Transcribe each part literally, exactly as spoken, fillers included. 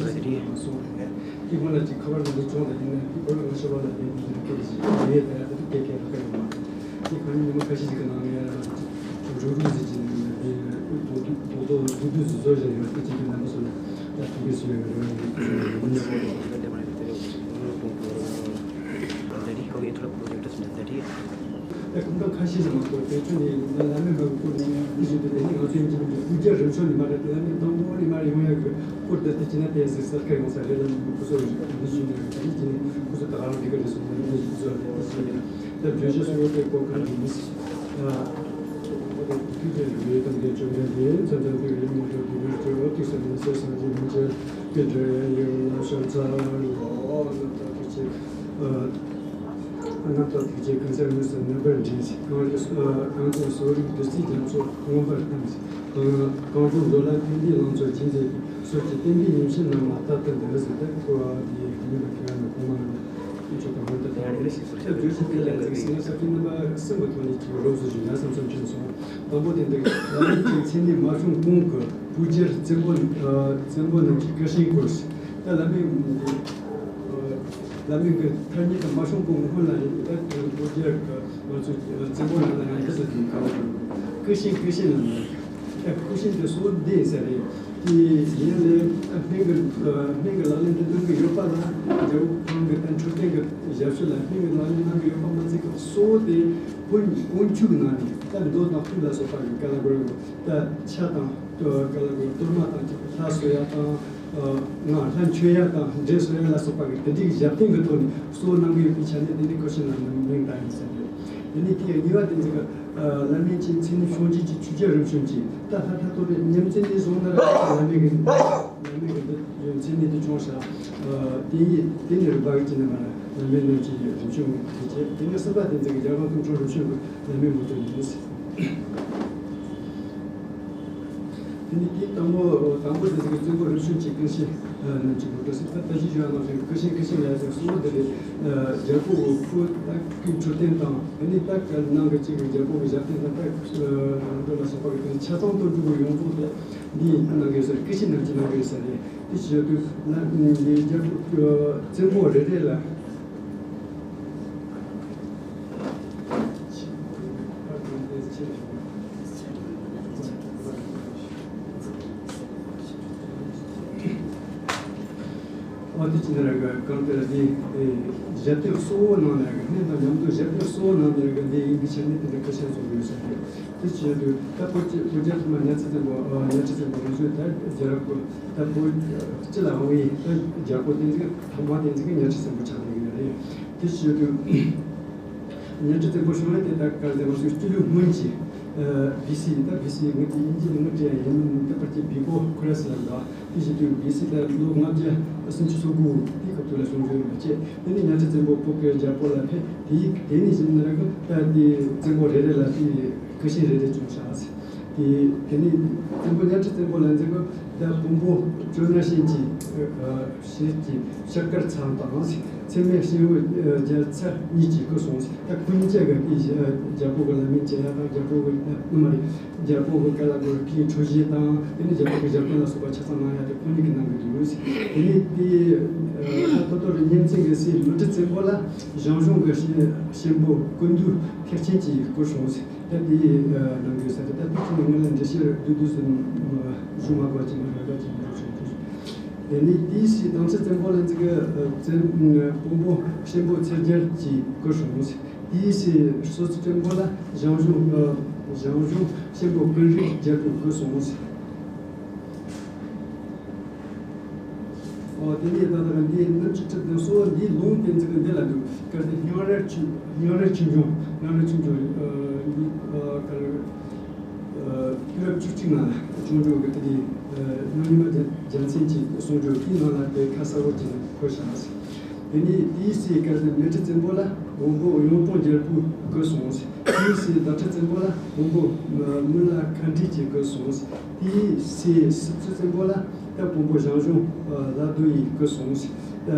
ཟེར་རེད། མ་སོང་། དེ་སྔོན་ལ་ཅིག་ཁ་པར་འདི་ཚོ་བྱུང་། ད་ཡིན་ན་དེ་ཁོ་རང་ང་ཤོར་བ་ལ་དེ་འདི་འདྲ་སྐད་ཅིག་ཡོད་ད། ཡ་དེ་སྐད་སྐད་ལ་ཁ་ཡོད་མ་རེད། དེ་ཁ་ཉིན་ཉི་མ་ཁ་ཤས་ཤིག་གི་ནང་ནས་ཡང་རུབ་རུབ་ཟེར་གྱི་ནང་ནས་དེ་རྡོག་རྡོག་རྡོག་རྡོག་རྡོག་རྡོག་ཟེར་བཟོ་བཞག་ཡོད། སྐད་ཅིག་གི་རྣམ་པ་ཚོ་ལ་ད་ཐུགས་ཀྱི་སུ་ཡོད་རེད་བ། ཡིན་ད་རེད། ཁོ་གི་ཐོག་ལ་པོ་རོ་ཇེག་ཊི་སུ་ད་རེད། ད་ཁོང་ཁྲོ་ཁ་ཤས་ཤིག་མ་གཏོགས་དེ་ཚོ་ནི་ལ་ལ་མེ་འབར་བའི་སྐོར་ནས་ཡང་འདི་བཞིན་དུ་དེ་ནི་ང་ཚོའི་འཇིག་རྟེན་གྱི་སྤུ་རྒྱལ་རིམ་བྱོན་ནས་མ་རེད། ལ་མེ་དང་པོ་ནས་མར་ཡོང་ཡག་གི་སྐོར་དེ་དེ་ཅི་ན་དེ་སྲིད་གསར་ཁ་ཡོང་ས་རེད། ལ་མེ་ཁོ་ཚོ་འདི་བཞིན་ནས་དེ་ནི་ཅི་ནས་ཁོ་ཚོ་ད་ག་རང་འདི་ག་རེད་སོང་ནས་འདི་བཞིན་བཟོ་རེད། དེ་བཞིན་ད་བརྗོད་གཞི་གཙོ་བོ་དེ་སྐོར་ག་རེ་ཡིན། ཨ་ཁོ་དེ་དུས་ཀྱི་རིག་གནས་དང་འབྲེལ་བརྗོད་མཁན་དེ་མཚན་མཚན་དུས་རིག་མང་དུ་དུས་རིག་སྤྱི་བོ་ཏིག་སེ་མི་སེ་སངས་རྒྱས་མི་ཆེ་པེ་འདྲ་ཡ་ཡོད་ལ་ཤར་ཚ་ལོ་ནམ་ཐག་ཐུག་ཆེ། རྣམ་དག་ཐུགས་རྗེ་གང་ཚེ་དངོས་སུ་རྣམ་པར་འདྲེན་ཞིང་། གངས་རི་གངས་ལྗོངས་གསོ་རིག་བདུད་རྩིའི་རྒྱ་མཚོ་མངོན་པར་བསྟིམ་ཞིང་། གངས་ལྗོངས་མདོ་ལ་ཕན་བདེའི་ལང་ཚོ་རྒྱས་མཛད་པའི། སོགས་ཀྱི་བསྟན་པའི་ཉམས་ཞན་རྣམས་ལ་རྟག་ཏུ་འདུད་ཟེར་ཏེ། ཁོ་བ་དེའི་ཉིན་ལ་ཁྱེད་རང་ལ་གོང་མ་ལ་ཁྱོད་ཀྱི་ཧོན་ཏུ་དང་ལས་ཤིག་ཚུར་ཤར་བརྗོད་བཞིན་དེ་ལ་འཛིན་ཟིན་ན་ས་ཁྱི་རྣམ་པ་གསུམ་གྱི་ཐོག་ནས་ཀྱི་རོབ་ཙམ་ཞུས་ན་བསམ་བསམ་བྱུང་སོང་། དང་པོ་དེ་འདི་ལ་ལུང་གི་མཚན་ཉིད་མ་བྱུང་གོང་གི་སྤུ་རྒྱལ་བཙན་པོ་བཙན་པོ་རྣམས་ཀྱི་སྐུ་བཞེངས་སྐོར། ད་ལ་མིང་ལ་མིང་གི་ཐ་སྙད་དུ་མ་བྱུང་གོང་སྔོན་ལ་ཡིན་ད་དེ་སྤུ་རྒྱལ་གི་ང་ཚོ་བཙན་པོ་རྣམས་ལ་ཡང་འདི་ཟེར་དུས་ག་ལ་དགོས། སྐུ་བཞེངས་སྐུ་བཞེངས་ལ་ཡང་སྐུ་བཞེངས་དེ་སོ་འདི་ཟེར་རེད། དེ་ཡིན་ལས་སྨན་གྱི་སྨན་གྱི་ལག་ལེན་དུ་གནང་གི་ཡོད་པ་ལ། རྒྱལ་པོ་ཁོང་གི་ད་འཕྲོད་བསྟེན་གྱི་ཞབས་ཞུ་ལ་སྨན་གྱི་ལག་ལེན་གནང་གི་ཡོད་པ་མ་ཟད་ཀྱི་གཙོ་བོ་དེ་དབུ་དབུ་འཁྱུག་ནང་ནས་ད་མདོ་དང་ཁུག་ལ་སོགས་པ་གི་ག་ལ་དགོས་ད་ཆ་དང་ག་ལ་དགོས་གཏོར་མ་དང་ལྷ་གསོལ་ཡ་དང་། ང་ལྷ་མཆོད་ཡ་དང་འདྲེ་གསོལ་ཡ་ལ་སོགས་པ་གི་དེ་འདྲའི་ཞབས་བརྟན་གྱི་ཐོག་ནས་གཙོ་བོ་གནང་གི་ཡོད་པའི་ཆ་ནས་དེ་ནི་སྐུ་ཞབས་རྣམས་ནི་མིང་བཏགས་ཡིན་ཟེར་ཏེ། དེ་ནི་དེའི་གཉིས་པ་དེ་ཚིག་གི་བླ་མེད་ཅིང་མཚན་ནི་བྱུང་རྒྱལ་གྱི་ཆོས་རྒྱལ་རིམ་བྱོན་གྱི་ད་ལྷ་ཐ་ཐོ་པའི་ཉམས་ཚན་ནས་བཟུང་ན་ར་བླ་མེད་ཀྱི་བླ་མེད་ཀྱི་འདི་མཚན་ནི་དེ་བྱུང་ཤག་དེ་ཡིས་དེ་ནི་རིམ་པ་གི་ཅི་ནས་མ་ར་བླ་མེད་རྣམས་ཀྱི་རིམ་བྱོན་དེ་བྱས། དེ་ནི་གསུམ་པ་དེ་ཚིག་གི་རྒྱལ་དབང་སྐུ་འཁྲུངས་རིམ་བྱོན་གྱི་བླ་མེད་མོ་ཏོ་ཡིན། དེ་ནི་དེའི་དང་པོ་དང་པོ་དེ་ཚོ་གི་བཙུན་པོ་རིམ་བྱོན་གྱི་ཀུན་ཤེས་རྣམས་ཀྱི་མོ་ཏོ་ཟེར། ད་ད་གཞི་ཞུ་བ་ནང་བཞིན་ཀུན་ཤེས་ཀུན་ཤེས་ལ་ཟེར་གསུམ་པོ་དེ་ལས་རྒྱལ་པོ་ཁོ་ད་ཀུན་འཕྲོད་བསྟེན་དང་། དེ་ནི་ད་ནང་གི་གཅིག་གི་རྒྱལ་པོ་གི་ཞབས་བརྟན་དང་། ད་ནང་དོན་ལ་སོགས་པ་གི་དེ་ཆ་ཚང་དུ་འགྲོ་བའི་ཡོངས་རྫོགས་དེ་འདི་གནང་གི་ཟེར། ཀུན་ཤེས་རྣམས་ཀྱི་གནང་གི་ཟེར་རེད། དེ་བྱེད་དུས་ན་འདི་རྒྱལ་པོ་བཙུན་པོ་རེ་རེ་ལ། ཨོ་དེ་ཅི་འདྲ་གི་གང་ལྟར་དེ་ཞབས་བརྟན་གཙོ་བོ་ནང་ནས་གི་སྨན་དང་མཉམ་དུ་ཞབས་བརྟན་གཙོ་བོ་ནང་ནས་གི་འདི་ཡིན་པའི་ཆ་ནས་དེ་འདྲ་སྐུ་ཞབས་སོགས་ཡོད་ས་རེད། དེ་བྱེད་དུས་ད་བོད་ཀྱི་བོད་རྒྱལ་ཐོག་མ་གཉའ་ཁྲི་བཙན་པོ་ཨ་གཉའ་ཁྲི་བཙན་པོ་ང་ཚོས་ད་རྒྱལ་རབས་ཀྱི་ད་བོད་སྤྱི་ལ་དབང་བའི་ད་རྒྱལ་པོ་བསྟན་འཛིན་ཐོག་མ་བསྟན་འཛིན་གྱི་གཉའ་ཁྲི་བཙན་པོ་ཆགས་བསྡད་ཀྱི་ཡོད་རེད། དེ་བྱེད་དུས་གཉའ་ཁྲི་བཙན་པོ་བྱུང་བ་དེ་ད་ག་རེ་ཟེར་ང་ཚོའི་སྤྱི་ལོའི་སྔོན་གྱི་ཨ་བི་སི་ད་བི་སི་ངས་དེ་དབྱིན་ཇི་ལ་ངས་བྲིས་ཡ་ཡིན། ད་བར་གྱི་བི་ཕོར་ཁི་རའི་སི་ལ་འདུག་དེ་བྱེད་དུས་བི་སི་ད་ལོ་ལྔ་བརྒྱ་སུམ་ཅུ་སོ་དགུ་དེའི་སྐབས་དུས་ལ་བྱུང་བྱུང་ཡོད་པ་བྱས། དེ་ནས་གཉའ་ཁྲི་བཙན་པོ་བོད་ཀྱི་རྒྱལ་པོ་ལ་ཕེབས། དེའི་དེ་ནས་བྱུང་ན་ར་གི་ད་དེ་བཙན་པོ་རེ་རེ་ལ་དེ་སྐུ་ཞབས་རེ་རེ་བྱུང་ཤག་དེ་དེ་ནས་བཙན་པོ་གཉའ་ཁྲི་བཙན་པོ་ལ་འཛིན་གི་ད་བོན་པོ་ཇོ་ནང་ཞེན་གྱི་ཞེས་ཀྱི་ཕྱག་དཀར་ཚང་དང་། ཚད་མེད་ཤེས་བུ་རྒྱལ་ཚ་གཉིས་ཀྱིས་བསྐོས་སོང་། ད་ཁོ་གཉིས་ཀྱིས་གི་དེ་རྒྱལ་པོ་གི་ལམ་མིན་བྱེད་ཡ་དང་རྒྱལ་པོ་གི་ནུ་མ་རེད། རྒྱལ་པོ་གི་ག་ལ་གོ་ཕིའི་འཕྲོད་བཞེས་དང་། དེ་ནས་རྒྱལ་པོ་གི་ཞབས་བརྟན་ལ་སོགས་པ་ཆ་ཚང་གནང་ཡ་དེ་ཁོ་གཉིས་ཀྱིས་གནང་གི་འདུག་དེ་ནས་དེ་ད་ལྟ་རུ་ཉིན་མཚན་གྱི་སྲས་ལུ་ཁྲི་བཙན་པོ་ལ་ཞང་ཞུང་གི་གཤེན་པོ་ཀུན་འདུས་ཐེག་ཆེན་གྱིས་བསྐོས་སོང་། ད་དེ་གནང་གི་ས་རེད། ད་དེ་ཁྱེད་ནས་ངས་ལ་འགྲེལ་བཤད་བསྡུས་བསྡུས་སུ་ཞུ་མ་དགོས་ཀྱི་མ་རེད། ཀ་ཅིག་འགྲོ་ཆོག་གི། དེ་ནས་དེའི་སྲས་དམ་ཚིག་བཙན་པོ་ལ་འཛིན་གི་བཙན་བོན་པོ་གཤེན་པོ་ཚེ་རྒྱལ་གྱིས་བསྐོས་སོང་། དེའི་སྲས་སོ་ཚིགས་བཙན་པོ་ལ་ཞང་ཞུང་ཞང་ཞུང་གཤེན་པོ་ཀུན་རིག་རྒྱལ་པོས་བསྐོས་སོང་། ཨོ་དེ་ནས་ད་ལྟ་འདི་སྣུམ་ཆུ་ཁྲི་བདུན་སོ་འདིའི་ལུང་དེ་ཚིག་འདི་ལ་འདུག་སྐབས་དེ་སྙིང་རལ་ཆོས་སྙིང་རལ་ཆོས་འབྱུང་། སྙིང་རལ་ཆོས་འབྱུང་འདི་ག་རེ། དུས་རབས་བཅུ་གཅིག་ནང་ལ་བྱུང་འགྲོ་གི་དེ་དེ་རྣམ་གཉིས་མ་རྒྱལ་མཚན་གྱི་གསུང་སྦྱོར་དེའི་ནང་ལ་དེ་ཁ་གསལ་བོ་བྱས་ནས་འཁོད་བཞག་དེ་ནས་དེའི་སྲས་སྐལ་ལྡན་མེ་ཁྲི་བཙན་པོ་ལ་བོན་པོ་གཡུང་དྲུང་རྒྱལ་པོས་བསྐོས་སོང་། དེའི་སྲས་ཟླ་ཁྲི་བཙན་པོ་ལ་བོན་པོ་མི་ལ་མཁའ་འགྲོས་ཀྱིས་བསྐོས་སོང་། དེའི་སྲས་སྲིད་བཙུན་བཙན་པོ་ལ་ད་བོན་པོ་ཞང་ཞུང་ལ་རྡོ་ཡིས་བསྐོས་སོང་། ད་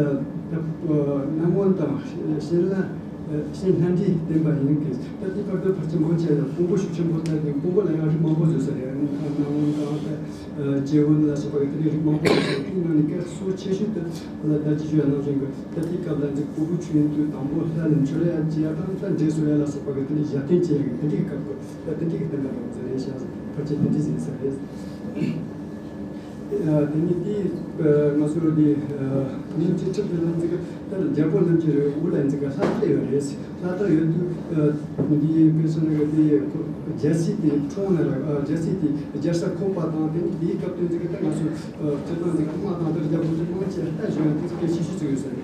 ད་སྣང་ངོ་དང་གཤེན་ལྷ་ ཤིང་ལྷ་འདྲེས་བསྟན་པ་ཡིན་གྱི། ད་དེ་བར་དུ་ཕལ་ཆེར་མང་ཆེ་ལ་དཔོན་པོ་ཤུགས་ཆེན་པོ་ལྟར་གྱི། དཔོན་པོ་ལ་ཡང་རིགས་མང་པོ་བཟོས་ས་རེད། སྣང་བ་དང་། ད་ཅེ་ཝུན་ལ་སོགས་པ་གི་དེ་འདྲའི་རིགས་མང་པོ་བཟོས་ས་རེད། དེའི་ནང་ནས་གལ་སྲོལ་ཆེ་ཤོས་དེ་ལ་ད་ཅི་ཞུ་ཡ་ནང་བཞིན་གྱི། ད་དེའི་སྐབས་ལ་འཛིན་དཔོན་པོ་ཆོས་ཡོན་དུ་དང་པོ་ལྷ་ལ་མཆོད་ཡ་བྱེད་ཡ་དང་། ད་འདྲེ་གསོད་ཡ་ལ་སོགས་པ་གི་དེ་འདྲའི་ཞབས་བརྟན་བྱེད་ཡ་གི་དེ་འདྲའི་སྐབས་ཀྱི། ད་དེ་འདྲའི་གི་བསྟན་པ་ལ་བཟོས་ནས་བཞག་ཕལ་ཆེར་དེ་འདྲའི་ཟིན་ས་རེད། དེ་ནི་དེའི་ང་ཚོ་དེ་ཉིན་གཅིག་ཁྲིམས་དེ་ལ་འཛིན་གི། ད་རྒྱལ་པོ་རྣམས་ཀྱི་འོག་ལ་འཛིན་གི་ལྷ་ཐག་ཡོད་རེད། ལྷ་ཐག་ཡོད་དུས་འདི་དཔེ་སོང་ན་དེ་རྒྱལ་སྲིད་དེ་འཁྲུངས་ན་ར། རྒྱལ་སྲིད་དེ་རྒྱལ་ས་འཁོགས་པ་དང་། དེ་ནི་དེའི་སྐབས་དུ་འཛིན་གི་ད་ང་ཚོ་སྤྱིར་བཏང་འཛིན་གི་དམག་དང་དེར་རྒྱལ་པོ་འདི་དམག་ཆེ་ལྟ་བཞིན་ཡང་དེ་སྐད་ཆ་ཤིག་ཤིག་ཡོད་ས་རེད།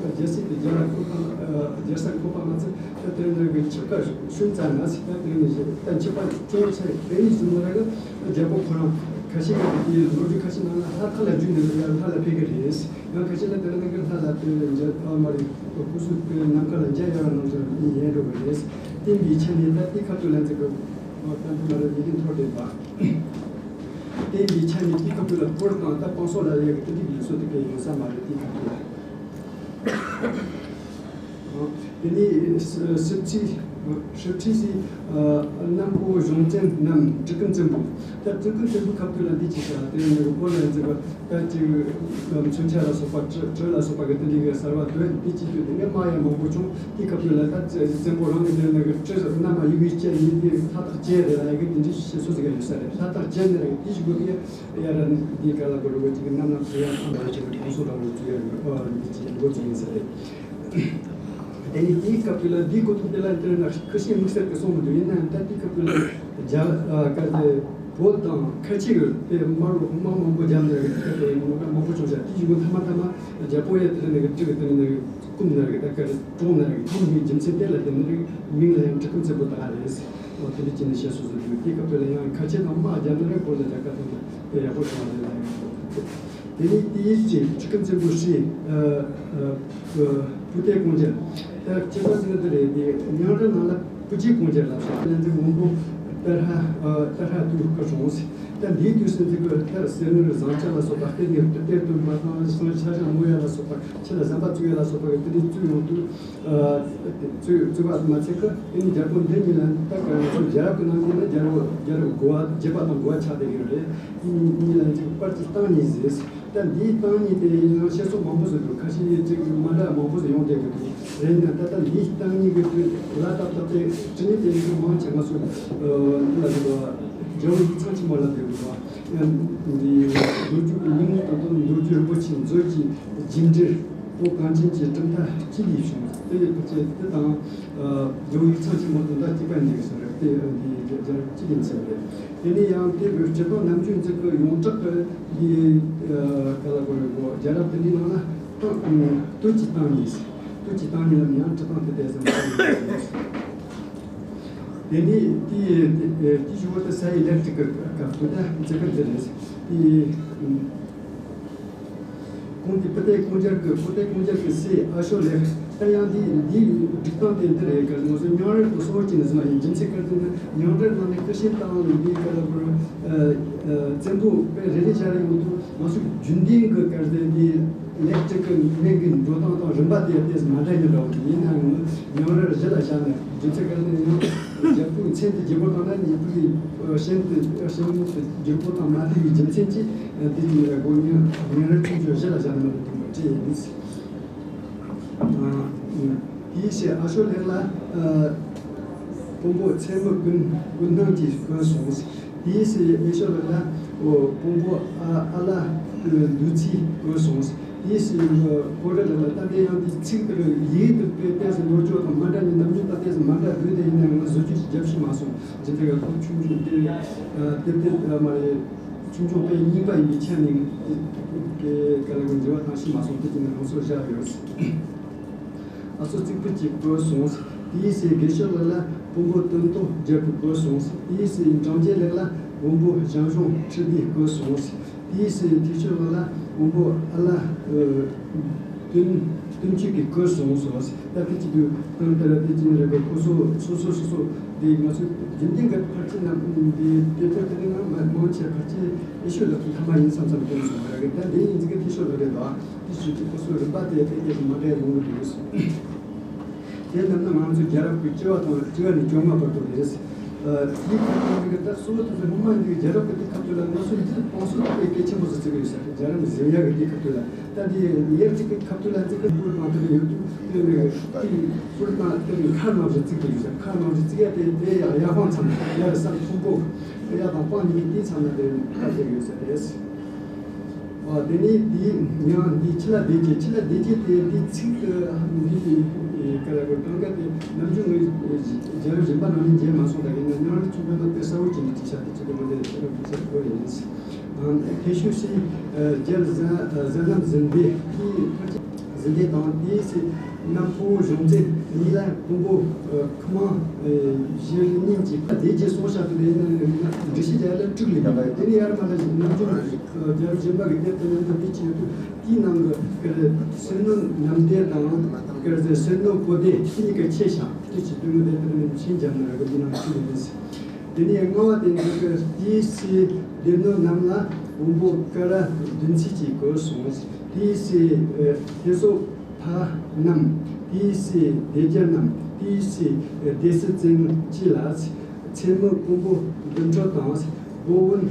རྒྱལ་སྲིད་དེ་རྒྱལ་ལ་འཁོགས་དང་། རྒྱལ་ས་འཁོགས་པ་མ་ཚད། ད་དེ་ནས་གི་ཆིབས་ཁ་ཤུན་ཙམ་ན་ཟིག། ད་དེ་ནས་ད་ཆིབས་པ་སྐྱོན་ཆེ་དེ་ནས་ཟིན་ན་ར་གི། རྒྱལ་པོ་ཁོ་རང་ཁ་ཤས་ཀྱིས་དེའི་ལོ་རྒྱུས་ཁ་ཤས་ནང་ལ་ལྷ་ཐག་ལ་འཇུས་ནས་ལྷ་ལ་ཕེབས་ཀྱི་རེད། ཡང་ཁ་ཤས་ལ་དེ་ནས་གི་ལྷ་ལ་དེ་འཇལ་ཨ་མ་རེད། སྐུ་གཟུགས་དེ་ནམ་མཁའ་ལ་འཇལ་ཡ་ར་ནང་དུ་ཡལ་འགྲོ་གི་རེད། བསྟན་པའི་ཆ་ནས་ད་དེའི་ཁ་ཐུག་ལ་འཛིན་གི། ད་དེ་མ་རེད། ཡིད་ཀྱི་མཐོ་ལྡན་པ། བསྟན་པའི་ཆ་ནས་དེའི་ཁ་ཐུག་ལ་ཕོར་དང་ད་བང་སོ་ལ་ཡ་གི་དེ་འདྲའི་ལུགས་སྲོལ་དེ་གས་ཡོད་ས་མ་རེད། དེའི་ཁ་ཐུག་ལ། དེ་ནས་ཞིབ་ཕྲའི་ཞིབ་ཕྲའི་སི་ཨ་གནམ་ཁོ་གཞུང་བཙན་ནམ་གྲི་གུམ་བཙན་པོ། ད་གྲི་གུམ་བཙན་པོའི་སྐབས་དུས་ལ་འདི་ཅི་བྱ། དེ་ནས་གོ་ལ་འཛིན་པ་ད་ཅིག་མཚོན་ཆ་ལ་སོགས་པ། གྲི་གྲི་ལ་སོགས་པ་གི་དེ་འདྲའི་གི་གསར་བ་དོན་འདི་ཅི་དུས་དེ་ནས་དམག་ཡང་མང་པོ་བྱུང་། དེའི་སྐབས་དུས་ལ་ད་བཙན་པོ་རང་གི་དེ་ནས་གི་གྲི་གནམ་ཡུག་ཡུག་བཅད་ཡིན་དེ་ལྷ་ཐག་བཅད་རེད་ལ་ཡ་གི་དེ་འདྲའི་བཤད་སྲོལ་ཟིག་ཡོད་ས་རེད། ལྷ་ཐག་བཅད་ནས་རེད། དེ་ཞིག་གོ་གི་ཡ་ར་འདི་ག་ལ་གོ་རུ་གོ་ཅིག་གི་གནམ་ལ་ཚུར་ཡང་ཐང་ལ་ཅིག་གི་ཁོང་ཚོ་རང་ལ་ཚུར་ཡང་འདི་ཅིག་འགོ་ཚུགས་ཡིན་ས་རེད། དེ་ནི་དེའི་སྐབས་དུས་ལ་འདིའི་གོ་ཐོག་དེ་ལ་དེ་ན་ཁུ་ཤིང་དམིགས་བསལ་གྱི་གསུང་མི་འདུག། ཡིན་ནའང་ད་དེའི་སྐབས་དུས་ལ་རྒྱ་ཨ་ག་དེ་བོད་དང་ཁ་ཆེ་གི་དེ་དམག་དམག་མང་པོ་རྒྱབ་ནས་རེད། དེ་ལྟར་དུ་མང་པོ་བྱུང་ཤག། དེའི་གཞུག་གུ་མཐའ་མ་མཐའ་མ་རྒྱལ་པོ་ཡ་དེ་ལ་ནི་གི་དྲི་གི་དེ་ནི་ནི་གི་བཀུམ་ནི་རེད། ད་ག་རེ་གྲོངས་ནི་རེད། ཁོང་གི་རྒྱུ་མཚན་དེ་ལ་དེ་ནི་རིགས་མིང་ལ་ཡང་གྲི་གུམ་བཙན་པོ་ད་རེད། འོ་དེ་འདྲ་བྱས་ནས་བཤད་སྲོལ་ཟིག་འདུག། དེའི་སྐབས་དེ་ལ་ཡང་ཁ་ཆེ་དང་དམག་རྒྱབ་ནི་རེད། བོད་ལ་རྒྱལ་ཁ་ཐོབ་ནི་དེ་ཡག་པོ་བྱུང་བ་རེད་ལ་ཡང་། དེ་ནས་དེའི་རྗེས་གྲི་གུམ་བཙན་པོའི་སྲས་ཨ་ཨ་བུ་སྟེ་ཀོང་ཇ། ད་སྤྱིར་བཏང་ཟེར་ན་དེ་རེད། དེ་མྱང་རི་ནང་ལ་བུ་སྐྱེས་ཀོང་ཇ་ལབ་ཤག། ལན་ཚེ་དབོན་པོ་ཏཱ་ར་ཨ་ཏཱ་ར་དུས་སྐུ་སོང་ཟིག། ད་འདིའི་དུས་སུ་འདི་གི་ད་གསེར་དངུལ་བཟང་ཆ་ལ་སོགས་པ་གཏེར་ནས་གཏེར་དུ་མ་བཏང་། སང་ཆ་ཤ་མོ་ཡ་ལ་སོགས་པ་ཆུ་ལ་ཟམ་པ་བཙུགས་ཡ་ལ་སོགས་པ་གི་དེ་འདྲའི་བཙུགས་ཡོང་དུས། བཙུགས་བཙུགས་པ་མ་ཚད་ཀ་དེ་ནི་རྒྱལ་པོ་འདི་གཉིས་ལ་ད་ག་རང་ཚོ་རྒྱལ་རབས་ཀྱི་ནང་གི་ན་རྒྱལ་རབས་རྒྱལ་རབས་དགུ་བ་བརྒྱད་པ་དང་དགུ་བ་ཆགས་བསྡད་ཀྱི་རེད། གཉིས་ལ་གཅིག་པར་གྱི་སྟེང་གཉིས་ཟེར། ད་འདིའི་སྟེང་གཉིས་དེ་ཡང་བཤད་སྲོལ་མང་པོ་ཟིག་འདུག། ཁ་ཤས་ཡིན་གཅིག་མ་འདྲ་མང་པོ་ཟིག་ཡོང་བསྡད་ཀྱི་འདུག། རེད་ན་ད་ལྟ་འདིའི་སྟེང་གཉིས་ཀྱི་དུས་ལ་ཏག་ཏག་དེ་ཅི་ནི་དེ་ཡིན་མང་ཆེ་ང་ཚོ་ལ་འདུག་རྒྱལ་བོ་ཡིག་ཚང་ཆེན་མོ་ལ་འདུག་གི་འདུག། ཡང་འདི་མདོ་རྒྱུད་ཀྱི་མིང་དང་དུ་མདོ་རྒྱུད་རིན་པོ་ཆེ་མཛོད་ཀྱི་རྒྱུད་འགྲེལ། པོ་གངས་ཅན་གྱི་གྲུབ་མཐའ་སྤྱི་ལས་བྱུང་། དེ་ཡི་ཕལ་ཆེར་དེ་དང་ཇོ་ཡིག་ཚང་ཆེན་མོ་དང་ད་གཅིག་པ་འདི་གི་སོ་རེད། དེ་འདི་རྒྱ་རབས་སྤྱི་ལས་ཟེར་རེད། དེ་ནས་ཡང་དེ་བོད་སྤྱི་དང་ནམ་རྒྱུན་འཛིན་གྱི་ཡོངས་གྲགས་ཀྱི་འདི་ག་ལ་གོ་རེད་གོ། རྒྱལ་རབས་དེ་འདྲའི་ནང་ལ་སྟོད་ཀྱི་སྟེང་གཉིས། སྟོད་ཀྱི་སྟེང་གཉིས་ལ་ཡང་གྲུབ་སྟངས་དེ་ལྟས་ཟེར་མ་རེད། དེ་ནས་དེ་དེ་ཞུ་བ་དེ་ས་ཡི་ལེགས་ཀྱི་སྐབས་དུ་ད་འཛིན་གྱི་འདི་རེད། དེ། ཁོང་གི་བུ་སྟེ་ཀོང་ཇར་གྱི་བུ་སྟེ་ཀོང་ཇར་གྱི་སྲས་ཨ་ཤོ་ལེག། ད་ཡང་འདི་འདིའི་སྒྲིག་སྟངས་དེ་འདི་རེད། ག་ང་ཚོ་མྱང་རིགས་ཀྱི་གསོ་བ་ཅན་ཟེར་བ་ཡིན། རྒྱུ་མཚན་ག་རེ་ཟེར་ན་མྱང་རིགས་ནང་ནས་སྐུ་ཞབས་བཏང་ནས་འདི་ག་ལ་བར་བཙན་པོ་དཔེ་རེ་རེ་བྱ་རེ་ཡོང་དུས་ང་ཚོ་རྒྱུན་ལྡན་གྱི་ག་རེ་ཟེར་འདི་ལེགས་སྒྲིག་གི་ནང་གི་འགྲོ་སྟངས་དང་རིམ་པ་དེ་ཏོག་ཙམ་མ་འདྲ་ཡོད་འདྲ་བོ། ཡིན་ནའང་མྱང་རིགས་གཞི་ལ་བཞག་ནས་རྒྱུ་མཚན་ག་རེ་ཟེར་ན་ཡང་རྒྱལ་པོའི་མཚན་དེ་བརྗེ་པོ་བཏང་ན་ཉེ་པོ་གི་ཤན་དེ་ཤན་དེ་བརྗེ་པོ་དང་མ་བསྡུས་པའི་རྒྱུ་མཚན་གྱིས། དེ་ཡིན་ན་སྒོ་ཉིན་ཉིན་རེ་ཆུང་ཆུང་བཞི་ལ་བཞག་ནས་མ་གཏོགས་མ་བྲིས་ཡིན། དེའི་ཕྱིར་ཨ་ཤོ་ལེག་ལ་དཔོན་པོ་ཚད་མི་ཀུན་ཀུན་སྣང་གིས་བསྐོས་སོང་། དེའི་ཕྱིར་ཨེ་ཤོ་ལེག་ལ་དཔོན་པོ་ཨ་ཨ་ལ་བདུད་རྩིས་བསྐོས་སོང་། དེའི་ཕྱིར་ཀོ་ར་ལེག་ལ་ད་དེ་ཡང་དེ་ཚིག་དེར་ཡིག་དེ་དཔེ་ཏོག་ཙམ་ནོར་འཁྲུལ་དང་མ་འདྲ་ནི་ནམ་རྒྱུན་ད་ཏོག་ཙམ་མ་འདྲ་འདུག། དེ་ཡིན་ན་ང་བཟོ་བཅོས་ཤིག་རྒྱབ་ཤེས་མ་སོང་། ཇི་ལྟར་ཡང་ཁོ་ཆུང་ཆུང་དེ་དེབ་དེ་མ་རེད། ཆུང་ཆུང་དཔེ་རྙིང་པ་ཡིན་པའི་ཆ་ནས་དེ་ག་ལ་གོ་འགྱུར་བ་བཏང་ཤེས་མ་སོང་། དེ་དེ་ནས་ང་ཚོར་བཞག་ཡོད། ཨ་སོ་རྩིག་པུ་གཅིག་བསྐོས་སོང་། དེའི་ཕྱིར་དགེ་ཤོ་ལེག་ལ་དཔོན་པོ་སྟོན་ཐོག་རྒྱལ་པོ་བསྐོས་སོང་། དེའི་ཕྱིར་འབྲང་རྒྱས་ལེག་ལ་དཔོན་པོ་ཞང་ཞུང་ཁྲི་ལྡེ་བསྐོས་སོང་། དེའི་ཕྱིར་ཐེག་ཆོས་ལེག་ལ་དཔོན་པོ་ཨ་ལ་ཨ་བདུན་བདུན་ཅུ་གིས་བསྐོས་སོང་ཟེར་བ། ད་དེ་གཅིག་ཏུ་ཏང་དེ་ལ་དེ་གཅིག་ནི་རེ་བའི་ཁོ་སོ་སོ་སོ་སོ་སོ་དེ་ང་ཚོས་རྒྱུན་ལྡན་གྱི་ཕལ་ཆེར་ནམ་འདི་དེབ་ཐེར་དེ་ནི་ང་མ་མང་ཆེ་ཕལ་ཆེར་ཨེ་ཤོ་ལེག་གི་མཐའ་མ་ཡིན་བསམ་བསམ་དེ་ནི་སོང་བ་རེད། ད་འདི་ཡིན་ཙི་གི་ཐེག་ཆོས་ལེག་རེད་དོ། དེ་ཞུ་དུས་ཁོ་སོའི་རིམ་པ་དེ་དེ་གས་མ་འདྲ་ཡོང་གི་འདུག་ཟེར། དེ་རྣམས་ནི་ང་ཚོའི་རྒྱལ་རབས་ཀྱི་བཅུ་བ་དང་བཅུ་བ་ནས་བཅོ་ལྔ་བར་དུ་རེད། ཨ། དེའི་ཁ་ཐུག་འདི་གི་ད་གཙོ་བོ་དེ་ཚོ་སྔོན་མ་འདི་རྒྱལ་རབས་ཀྱི་དེ་ཁ་ཐུག་ལ་ང་ཚོ་འདི་བང་སོ་དེ་གལ་ཆེན་པོ་ཞིག་བརྩི་གི་ཡོད་ས་རེད། རྒྱལ་རབས་གཟིམ་ཡག་གི་དེ་ཁ་ཐུག་ལ། ད་འདི་ཡར་གཅིག་གི་ཁ་ཐུག་ལ་འཛེགས་གི་པུར་མང་དུ་ཡོད་དུས་དེ་ནས་དེ་པུར་མང་དེ་ནས་མཁར་མང་ཞིག་བརྩིགས་ཏེ་ཡོད་ས། མཁར་མང་ཞིག་བརྩིགས་ཡ་དེ་དེ་ཡང་ཡར་དབང་མཚམས་ཡར་ས་མཐོན་པོ་ཡར་དང་སྤང་གཉིས་དེའི་མཚམས་ན་དེ་ཁ་ཐུག་ཡོད་ས་རེད། ཨ། དེ་ནས་དེའི་ཡང་འདི་ཆུ་ལ་སྡེ་བརྒྱད། ཆུ་ལ་སྡེ་བརྒྱད་དེ་འདི་ཚིག་ཏུ་འདི་ག་ལ་གོ་གྲངས་ཀ་དེ་ནམ་རྒྱུན་ངས་རྒྱལ་རབས་གཞན་པ་ནང་ནས་མཇལ་མ་སོང་། ད་ཡིན་ན་ཉང་རི་ཆུང་ཀ་ན་དཔེ་གསལ་བོ་ཅིག་ནས་ཅིག་བྱ་དེ་ཅི་གོ་མི་འདི་ཆུ་ལ་སྡེ་བརྒྱད་གོ་ཡིན། ཨ། ཐེ་ཤུ་སི་རྒྱལ་ཟན་ཟན་ནམ་ཟིན་སྡེ་དེའི་ཕར་ཆེ་ཟིན་སྡེ་དང་དེའི་སི་ནམ་ཕུ་བོ་གཞུང་བཙན་གཉིས་ལ་དཔོན་པོ་ཁི་མང་གཞན་གཉིས་ཀྱིས་ཁ་སྡེ་བརྒྱད་སོང་བྱ་དེ་ཡིན་ན་འགྲེལ་བཤད་རྒྱག་ལ་དྲུག་ལས་མེད་པ། དེ་ནས་ཡར་མར་ལ་ནམ་རྒྱུན་རྒྱལ་རབས་གཞན་པ་གི་དེབ་ཏུ་མཉམ་དུ་དེ་ཅི་ཡོད་དུས་དེའི་ནང་གི་ཀར་སེ་ནོ་ནམ་སྡེ་དང་ཀར་སེ་ནོ་པོ་སྡེ་དེ་གཉིས་ཀ་ཆེ་ཤ་དེ་ཅི་དུས་མི་དེ་ལྟར་ནས་ཤིང་རྒྱབ་ན་ར་གི་འདི་ནང་ཆུ་ཡོད་རེད། དེ་ནས་ལྔ་བ་དེ་འདི་ཀ་དེའི་སི་སྡེ་སྣོད་རྣམས་ལ་དཔོན་པོ་ཀ་ར་བདུན་ཚིགས་ཀྱིས་བཀོད་སོང་། དེའི་སི་ཨ་ཐེ་སོ་ཕ་རྣམས། དེའི་སི་སྡེ་རྒྱ་རྣམས། དེའི་སི་སྡེ་སྲིད་བཙན་གྱི་ལ། མཚན་མོ་དཔོན་པོ་བདུན་ཁྲོད་དང་། བོ་བོན་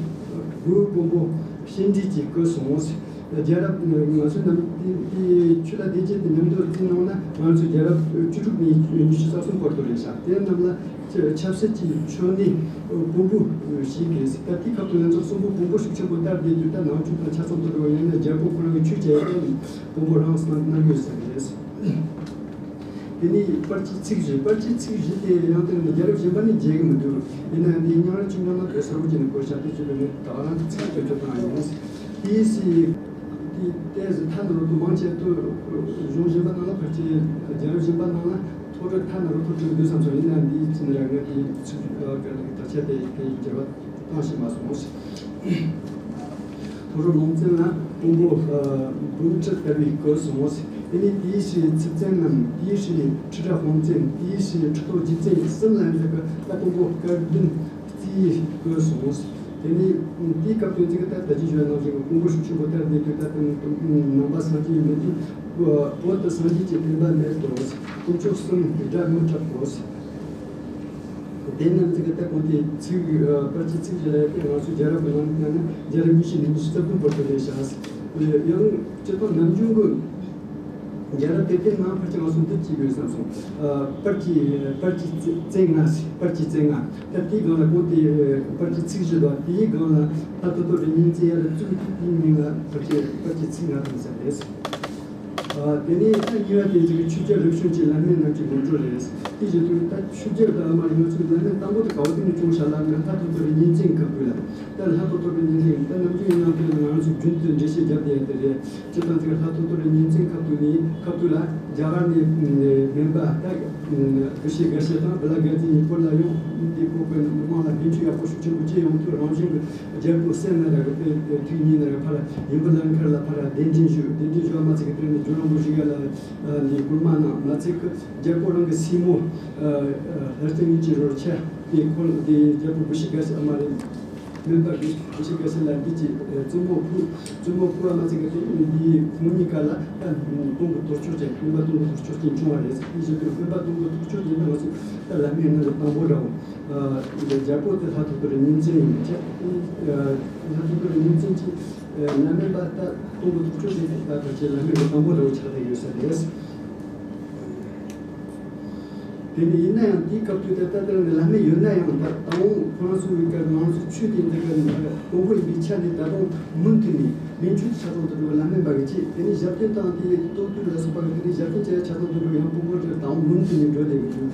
བོའི་དཔོན་པོ་ཤན་འདྲིས་ཀྱིས་བསྐོས་སོང་། རྒྱལ་རབས་ང་ཚོའི་ནམ་དེ་དེ་ཆུ་ལ་སྡེ་བརྒྱད་དེ་མཉམ་དུ་བརྩིས་གནང་ན་ང་ཚོའི་རྒྱལ་རབས་བཅུ་དྲུག་ནས་ཉི་ཤུ་རྩ་གསུམ་བར་དུ་རེད་ཤག་དེ་རྣམས་ལ་ཆབ་སྲིད་ཀྱི་ཕྱོགས་ནས་དཔོན་པོ་ཞིག་གིས་ད་དེའི་སྐབས་སུ་ང་ཚོ་གསུམ་པོ་དཔོན་པོ་ཤུགས་ཆེན་པོ་ལྟར་བསྡད་དུས་ད་ནང་ཆོས་དང་ཆ་ཚང་དུ་འགྲོ་བ་ཡིན་ན་རྒྱལ་པོ་ཁོ་རང་གི་ཆོས་བྱས་ཏེ་དཔོན་པོ་རང་སྣང་གནང་ཡོད་ས་རེད། དེ་ནས་པར་ཆས་ཚིག་བཞི། པར་ཆས་ཚིག་བཞི་དེ་ཡང་དེ་ནི་རྒྱལ་རབས་གཞན་པ་ནས་མཇལ་གི་མི་འདུག་ཡིན་ནའང་འདི་ཉང་རལ་ཆུང་ཆུང་ན་དེ་གསལ་པོ་བྱས་ནས་བཀོད་བཞག་དེ་ཚོ་ནི་ད་ག་རང་གི་ཚིག་སྤྱོད་སྤྱོད་སྟངས་ཡིན། དེའི་སི་དེའི་ཏོག་ཙམ་ཐ་ན་རོ་དུ་མང་ཆེ་དུ་གཞུང་གཞན་པ་ནང་ལ་པར་ཆས་རྒྱལ་རབས་གཞན་པ་ནང་ལ་ཐོ་རེ་ཐ་ན་རོ་ཐོ་བྲིས་འདུག་བསམ་སོང་། ཡིན་ནའང་འདིའི་ཚིག་ནི་ར་ང་དེའི་ཚིག་ག་ལ་གི་དག་ཆ་དེ་དེ་འགྱུར་བ་བཏང་ཤེས་མ་སོང་། ལྷོ་རོང་ལུང་བཙན་ལ་དཔོན་པོ་ཨ་འབུམ་ཁྲི་དར་བའི་སྐོར་སོང་། དེ་ནས་དེའི་ཕྱི་ཚིག་བཙན་ནམ་དེའི་ཕྱི་ཁྲི་ཁྲི་དཔོན་བཙན་དེའི་ཕྱི་ཁྲི་ཐོག་རྗེ་བཙན་གསུམ་ལ་འཛེགས་ཀྱི་ད་དཔོན་པོ་སྐལ་ལྡན་རྩིའི་སྐོར་སོང་། དེ་ནས་དེའི་སྐབས་དོན་ཚིག་ད་ད་ཅི་ཞུ་ནང་བཞིན་དཔོན་པོ་ཤུགས་ཆེན་པོ་ལྟར་བསྡད་དུས་ད་དེ་ནང་པ་སངས་རྒྱས་མེད་དུས་བོད་དུ་སངས་རྒྱས་ཀྱི་བསྟན་པ་མེད་དོ། དཀོན་མཆོག་གསུམ་དགྲ་མི་འཁྲབ་དོ། དེ་རྣམས་ཀྱི་ད་གོང་དེ་ཚིག་ཨ་པར་ཆས་ཚིག་བཞི་ལ་ཡོད་པའི་ང་ཚོའི་རྒྱལ་རབས་ཀྱི་ནང་ན་ནི་རྒྱལ་རབས་ཉི་ཤུ་ནས་ཉི་ཤུ་རྩ་བདུན་བར་དུ་རེད་ཤག་ཡང་སྤྱིར་བཏང་ནམ་རྒྱུན་གྱི་རྒྱལ་རབས་དེ་དེ་ནང་ཕལ་ཆེར་ང་ཚོ་འདི་གཅིག་ཡོད་བསམ་སོང་། ཨ་པར་གྱི་པར་གྱི་བཙན་ལྔ། པར་གྱི་བཙན་ལྔ། ད་དེའི་སྒང་ལ་གོང་དེ་པར་གྱི་ཚིག་བཞི་དང་དེའི་སྒང་ལ་ལྷ་ཐོ་ཐོ་རི་གཉན་བཙན་ཡར་བཙུགས་དེའི་མིང་ལ་པར་གྱི་པར་གྱི་ཚིག་ལྔ་དང་ཟེར་རེད། ཨ་དེ་ནས་ད་གཉིས་པ་དེ་ཚོ་གི་ཆོས་རྒྱལ་རབ་བྱུང་གི་བླ་སྨན་རྣམས་ཀྱི་ངོ་སྤྲོད་རེད། དེ་བཞིན་དུ་ད་ཆོས་རྒྱལ་དང་ཨ་མ་རི་ང་ཚོའི་བླ་སྨན་དང་པོ་དེ་ག་བ་དེ་ནས་བྱུང་ཤག་ལབ་ན་ལྷ་ཐོ་ཐོ་རི་གཉན་བཙན་སྐབས་དུས་ལ། ད་ལྷ་ཐོ་ཐོ་རི་གཉན་བཙན་ད་ནམ་རྒྱུན་ཡིན་ནའང་དེ་ལ་ང་ཚོས་རྒྱུན་དུ་འགྲེལ་བཤད་བརྒྱབ་བསྡད་ཡ་དེ་རེད། སྤྱིར་བཏང་ཅིག་ལྷ་ཐོ་ཐོ་རི་གཉན་བཙན་སྐབས་དུས་ནས་སྐབས་དུས་ལ་རྒྱ་གར་ནས་སྨན་པ་ད་བུ་ཤི་དགའ་ཤེས་དང་བི་ལ་དགའ་ཚལ་གཉིས་བོད་ལ་ཡོང་དེ་བོད་པའི་མི་མང་ལ་སྨན་བཅོས་ཡག་པོ་ཤུགས་ཆེན་པོ་བྱས་ཡོང་དུས་རང་བཞིན་གྱི་རྒྱལ་པོ་སྲས་ན་ར་གི་དེ་དུས་ཉིན་ན་ར་ཕར་ཡུམ་བུ་ལྷ་མཁར་ལ་ཕར་གདན་འདྲེན་ཞུ། གདན་འདྲེན་ཞུ་བ་མ་ཚད་ཀྱི་དེ་ནས་ཇོ་རིན་པོ་ཆེ་ལ་ནས་སྐུལ་མ་གནང་མ་ཚད་ཀྱི་རྒྱལ་པོ་རང་གི་སྲས་མོ་ལྷ་རྩེ་གཉིས་ཀྱི་རོལ་ཆ་དེ་ཁོ་དེ་རྒྱལ་པོ་བུ་ཤི་དགའ་ཤེས་ཨ་མ་རེད། སྨན་པ་གི་བུ་ཤི་དགའ་ཤེས་ལ་འདི་ཀྱི་བཙུན་མོ་ཕུ་བཙུན་མོ་ཕུ་བ་མ་ཚད་ཀྱི་དེ་འདིའི་ཁོང་གཉིས་ཀ་ལ་ད་སྟོང་གི་དོར་ཆོག་ཅན་སྨན་པ་སྟོང་གི་དོར་ཆོག་ཅན་བྱུང་བ་རེད། དེ་བཞིན་དུ་སྨན་པ་སྟོང་གི་དོར་ཆོག་ཅན་ད་ང་ཚོ་ད་བླ་སྨན་ནང་གི་དང་པོ་ར་བ། རྒྱལ་པོ་དེ་ལྷ་ཐོ་ཐོ་རི་གཉན་བཙན་ཡིན་པ་བྱས། ལྷ་ཐོ་ཐོ་རི་གཉན་བཙན་གྱི་བླ་སྨན་པ་ད་སྟོང་གི་དོར་ཆོག་ཅན་དེ་ད་ཕལ་ཆེར་བླ་སྨན་གྱི་དང་པོ་ར་བ་ཆགས་བསྡད་ཡོད་ས་རེད། དེ་ནི་ཡིན་ན་ཡང་དེའི་སྐབས་དུས་དེ་ལྟར་ལ་བླ་སྨན་ཡོད་ན་ཡང་ད་དང་པོ་ཁོ་རང་ཚོའི་སྐབས་ང་ཚོ་ཆོས་དེ་འདི་ག་དཔོན་པོ་ཡིན་པའི་ཆ་ནས་ད་དུང་མུ་མཐུད་ནས་སྨན་ཆུ་ཆ་ཚང་དུ་འགྲོ་བ་བླ་སྨན་པ་གི་ཆེད་དེ་ནི་ཞབས་བརྟན་དང་དེའི་ལྟོ་ཐུལ་ལ་སོགས་པ་གི་དེ་ནི་ཞབས་བརྟན་བྱས་ཆ་ཚང་དུ་འགྲོ་ཡང་དཔོན་པོ་དེ་དང་མུ་མཐུད་ནས་འགྲོ་བསྡད་ཀྱི་འདུག་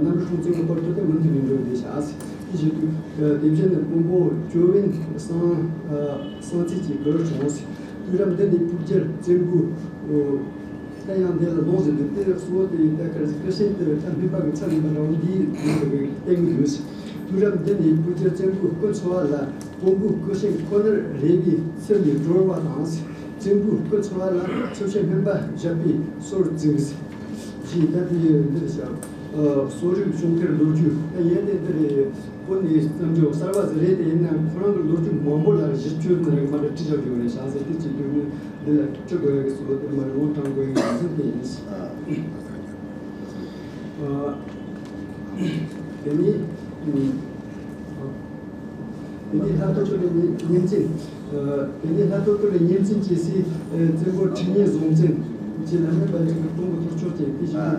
གནམ་གྲུ་སྲོང་བཙན་གྱི་བར་དུ་དེ་མུ་མཐུད་ནས་འགྲོ་བསྡད་ཤག་དེ་བཞིན་དུ་དེ་བཞིན་དུ་དཔོན་པོ་ཇོ་བོན་གསང་གསང་ཚིག་གི་གུ་རུ་བྱུང་། དུས་རབས་འདི་ནས་སྤུ་རྒྱལ་བཙན་པོ། ད་ཡང་འདི་ལ་ལོངས་ཟིན་དུས་དེ་གཙོ་བོ་དེ་ཡིན། ད་གར་སྐུ་ཤིང་དེ་ད་སྨན་པ་གི་ཚབ་ཡིན་པ་རང་འདིའི་ནང་དུ་བསྟན་གྱི་འདུག་དུས་རབས་འདི་ནས་སྤུ་རྒྱལ་བཙན་པོའི་སྐུ་འཚོ་བ་ལ་དཔོན་པོའི་སྐུ་ཤིང་ཁོ་ནར་རས་པའི་ཚུལ་ནས་གྲོལ་བ་དང་། བཙན་པོའི་སྐུ་འཚོ་བ་ལ་ཚོ་ཆེན་སྨན་པ་བཞག་པའི་སྲོལ་བཙུགས། ཞེས་ད་དེ་འདིར་བཞག་གསོ་རིག་གཞུང་ཁར་ལོ་རྒྱུས་ད་ཡན་དེ་འདིར་བོད་ནས་བརྩམས་འགྲོ་གསར་བ་ཟིག་རེད། དེ་ཡིན་ན་ཁོ་རང་གི་ལོ་རྒྱུས་མང་པོ་ལ་གཞི་བཅོལ་ནས་མ་གཏོགས་བྲིས་བཞག་རྒྱུ་རེད་ཤག་ཟེར་དེ་བྱེད་དུས་ནི་འདི་ལ་བྲི་དགོས་ཡ་གི་སྲོལ་དེ་མ་རེད། ངོ་སྤྲང་དགོས་ཡ་གི་ཟེར་དེ་ཡིན། ཨ། དེ་ནས་ཨ། དེ་ནས་ལྷ་ཐོ་ཐོ་རི་གཉན་བཙན། ཨ། དེ་ནས་ལྷ་ཐོ་ཐོ་རི་གཉན་བཙན་གྱི་སྲས། ཨ། བཙན་པོ་ཁྲི་གཉན་བཟུང་བཙན་གྱི་ལམ་རིམ་པ་ཅིག་གི་སྟོང་གི་ཐོར་ཅོག་ཅན་དེ་བཞིན་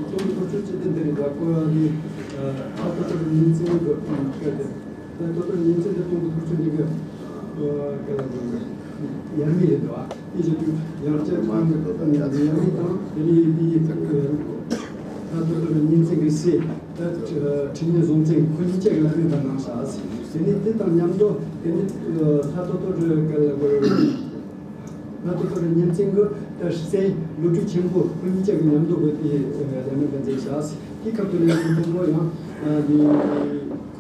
སྟོང་གི་ཐོར་ཅོག་ཅན་དེ་འདི་རེད་པ། ཁོ་ནི་ཨ། ལྷ་ཐོ་ཐོ་རི་གཉན་བཙན་གྱི་སྐད་དེ། ད་ལྟ་དོན་ཉིན་མཚན་དུ་གཏོང་གི་ཐུགས་ཚོད་འདི་གི་ག་ལ་དགོས་ཡར་མི་རེད་འདུག་ཨ། དེ་བཞིན་དུ་ཡང་བསྐྱར་ཁོང་གི་ཡར་མི་དང་དེ་ནས་དེའི་ད་ལྟ་དོན་ཉིན་མཚན་གྱི་སྲས་ད་ཁྲི་གཉན་བཟུང་བཙན་ཁོ་གཉིས་ཀྱི་ལ་ནི་ད་གནང་ཤག་དེ་ནས་དེ་དང་མཉམ་དུ་དེ་ནས་ད་ལྟ་དོན་ག་ལ་དགོས། ང་ཚོ་ཁོ་རང་ཉིན་མཚན་གྱི་ད་སྲས་ལོ་དྲུག་ཆེན་པོ་ཁོ་གཉིས་ཀྱི་མཉམ་དུ་གི་དེ་ལ་ནི་ད་མཛད་ཤག་དེ་སྐབས་དུ་ལས་ཀྱི་མཐོན་པོ་ཡང་དེ།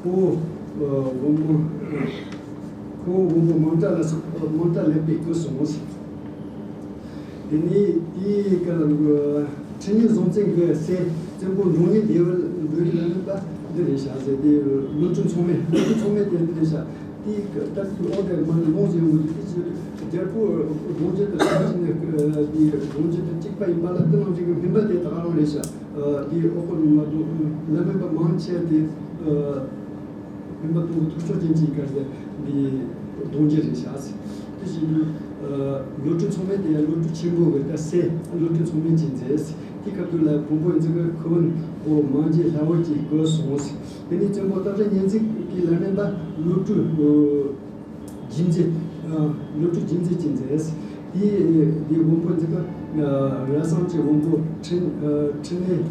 ཁོ་བོ་བོན་པོ། ཁོ་བོ་བོན་པོ་མང་དྲགས་ལ་སོགས་མང་དྲགས་ལེགས་པའི་སྐུ་གསུངས། དེ་ནས་དེའི་སྐབས་ཁྲི་གཉན་བཟུང་བཙན་གྱི་སྲས་བཙན་པོ་འབྲོང་གཉན་བདེ་བར་འགྲོ་ཡི་ལ་ནི་པ་འདི་རེད་ཤག་ཟེར་ཏེ། ལོ་དྲུག་མཚུངས་མེད་ལོ་དྲུག་མཚུངས་མེད་དེ་འདི་རེད་ཤག་དེའི་སྐབས་ད་ཁོའི་ཨོ་དེ་མ་ནི་ལོངས་སུ་ཡོང་གི་འདུག་དེ་ཕྱིར་རྒྱལ་པོ་འབྲོང་རྒྱལ་དུ་ད་ཕྱིན་ནས་དེ་འབྲོང་རྒྱལ་དུ་གཅིག་པ་ཡིན་པ་ལ་དེ་ནང་བཞིན་གྱི་སྨན་པ་དེ་ད་ག་རང་རེད་ཤག་དེའི་འོག་གི་མ་གཏོགས་བླ་སྨན་པ་མང་ཆེ་དེ་སྨན་པ་དང་ཐུགས་ཕྱོགས་ཅན་གྱི་སྐལ་དེ་འདི་གདུང་རྒྱུད་རེད་ཤག་དེ་བཞིན་དུ་ལོ་དྲུག་མཚུངས་མེད་དེ་ཡང་ལོ་དྲུག་ཆེན་པོ་གི་ད་སྲས་ལོ་དྲུག་མཚུངས་མེད་ཅིག་མཛད། དེ་སྐབས་དུ་ལ་བོན་པོ་འཛིན་གི་ཁུ་བོ་མང་རྗེ་ལྷ་བོ་གྱི་སྐུ་གསུངས། དེ་ནས་བཙན་པོ་སྟག་སྒྲ་གཉན་བཙན་གྱི་ལ་སྨན་པ་ལོ་དྲུག་རྒྱུད་འཛིན། ལོ་དྲུག་རྒྱུད་འཛིན་གྱི་མཛད། དེའི་དེའི་དབོན་པོ་འདི་ག་ར་སངས་ཀྱི་དབོན་པོ་ཕྲིན་ཕྲིན་ལས་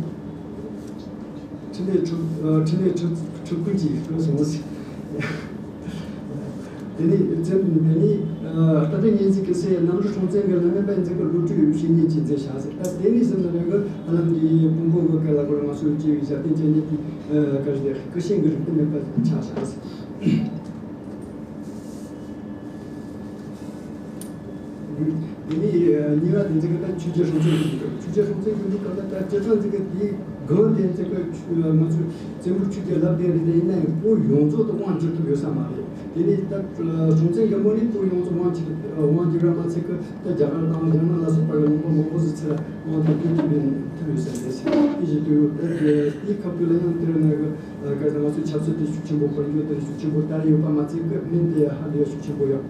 ཕྲིན་ལས་ཕྲུ་ཕྲིན་ལས་ཕྲུ་ཕྲུ་གུ་གཅིག་སྐུ་སོང་ཟིག་དེ་ནས་བཙན་དེ་ནས་སྟག་སྒྲ་གཉན་བཙན་གྱི་སྲས་གནམ་རི་སྲོང་བཙན་གྱི་ལ་སྨན་པ་འདི་ག་ལོ་དྲུག་བཤེས་གཉེན་གྱི་མཛད་བཞག་ཟིག་ད་དེ་ནས་ཟིན་ན་ར་གི་ཨ་ལམ་གྱི་དཔོན་པོ་གི་སྐལ་ལ་གོ་ལ་ང་ཚོས་སྐྱེ་བའི་ཞབས་བརྟན་ཅན་ཉིད་ཀྱི་ག་རེ་སྐུ་ཞེང་གི་རིགས་དེ་མེད་པ་ཆགས་བཞག་ཟིག་དེ་ནས་གཉིས་པ་དེ་ཚོ་གི་ད་ཆོས་རྒྱལ་སྲོང་བཙན་སྒྲོལ་ཆོས་རྒྱལ་སྲོང་བཙན་སྒྲོལ་གི་སྐབས་ལ་ད་སྤྱིར་བཏང་ཚོ་གི་དེའི་སྒང་དེ་ཚོ་གི་ང་ཚོས་བཙན་པོའི་ཆོས་རྒྱལ་ལབ་བསྡད་རེད། དེ་ཡིན་ན་ཡང་བོད་ཡོངས་རྫོགས་དུ་དབང་བསྒྱུར་ཐུབ་ཡོད་ས་མ་རེད། དེ་ནས་ད་སྲོང་བཙན་སྒམ་པོ་ནི་བོད་ཡོངས་རྫོགས་དབང་བསྒྱུར་དབང་བསྒྱུར་བ་མ་ཚད་གི་ད་རྒྱ་གར་དང་རྒྱ་ནག་ལ་སོགས་པ་གི་ལུང་པ་མང་པོ་ཟིག་ཚུར་དབང་དུ་བསྡུ་ཐུབ་ཡོད་ཐུབ་ཡོད་ས་རེད། དེ་བཞིན་དུ་ད་དེའི་སྐབས་དུ་ལ་ཡང་དེར་ན་གི་ག་ང་ཚོའི་ཆབ་སྲིད་དེ་ཤུགས་ཆེན་པོ་དཔལ་འབྱོར་དེ་ཤུགས་ཆེན་པོ་དར་ཡོད་པ་མ་ཚད་གི་སྨན་དེ་ཧ་ལས་ཤུགས་ཆེན་པོ་ཡོད་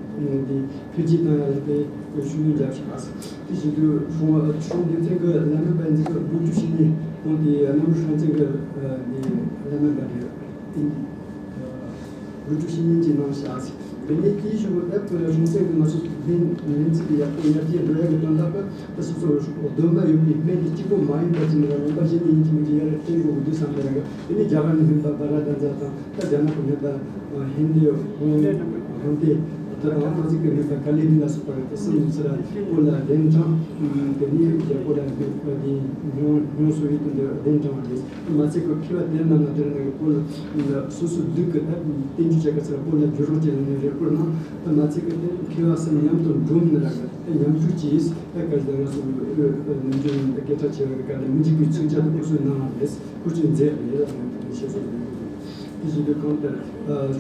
དེ། འཕེལ་རྒྱས་བཏང་ཡ་ལ་དེ་ཤུགས་སྣོན་རྒྱབ་ཤག་དེ་བཞིན་དུ་སྲོང་སྲོང་ལྡེ་བཙན་གྱི་བླ་སྨན་པ་འཛིན་གྱི་ལོ་དྲུག་བཤེས་གཉེན་ཁོང་དེ་གནམ་རི་སྲོང་བཙན་གྱི་དེ་བླ་སྨན་པ་རེད། ལོ་དྲུག་བཤེས་གཉེན་གྱིས་གནང་ཤག་དེ་ནས་དེའི་གཞུག་གུ་ད་སྲོང་བཙན་གྱི་ང་ཚོ་ལྷན་ལྷན་ཚིག་གི་ཡག་པོ་ཡར་རྒྱས་འགྲོ་ཡ་གི་དོན་དག་གི་ད་སོ་སོ་གདོད་མ་ཡོད་པའི་སྨན་དེ་གཅིག་པོ་མ་ཡིན་པ་ཅིག་ནི་ར་ལུང་པ་གཞན་ནས་ཡིན་གྱི་མིན་གྱི་ཡར་བསྟན་དགོས་ཀྱི་འདུག་བསམ་པའི་ར་གི་དེ་ནས་རྒྱ་གར་ནས་སྨན་པ་བྷ་ར་དྷ་ཛ་དང་། ད་རྒྱ་ནག་གི་སྨན་པ་ཧིན་དི་ཧོང་ཧོང་ཏེ་ད་རང་ཐང་ཅིག་གི་སྨན་པ་ཀ་ལི་ནི་ལ་སོགས་པ་དེ་གསུམ་ཡིན་ཚུལ་ལ་བོད་ལ་གདན་དྲངས། དེ་ནས་རྒྱལ་པོ་ལ་སྨན་པ་དེ་ཉུང་ཉུང་སུ་ཡིན་དུ་འདི་གདན་དྲངས་པ་རེད། མ་ཚད་ཀྱི་མཁས་པ་དེ་རྣམས་ལ་དེ་རིང་ནང་གི་བོད་ལ་སོ་སོ་སྡུག་གི་ད་བསྟན་བཅོས་བྱ་དགའ་ཚུལ་བོད་ལ་བསྒྱུར་རོགས་བྱས་ནས་རེ་སྐུལ་གནང་། ད་མ་ཚད་ཀྱི་དེ་མཁས་པ་གསུམ་མཉམ་དུ་འགྲོམ་ནི་ར་གི་ད་མཉམ་ཞུགས་ཀྱིས་ད་ག་ཟེར་ང་ཚོ་ནམ་རྒྱུན་ད་སྐད་ཆ་བྱེད་པའི་སྐབས་ལ་མི་འཇིགས་པའི་མཚོན་ཆ་དེ་ཁོ་ཚོས་གནང་བ་རེད། ཁོ་ཚོས་མཛད་པ་ཡིན་ལ་ངས་དེ་འདྲ་བཤད་སོང་། དེ་བཞིན་དུ་གང་ལྟར་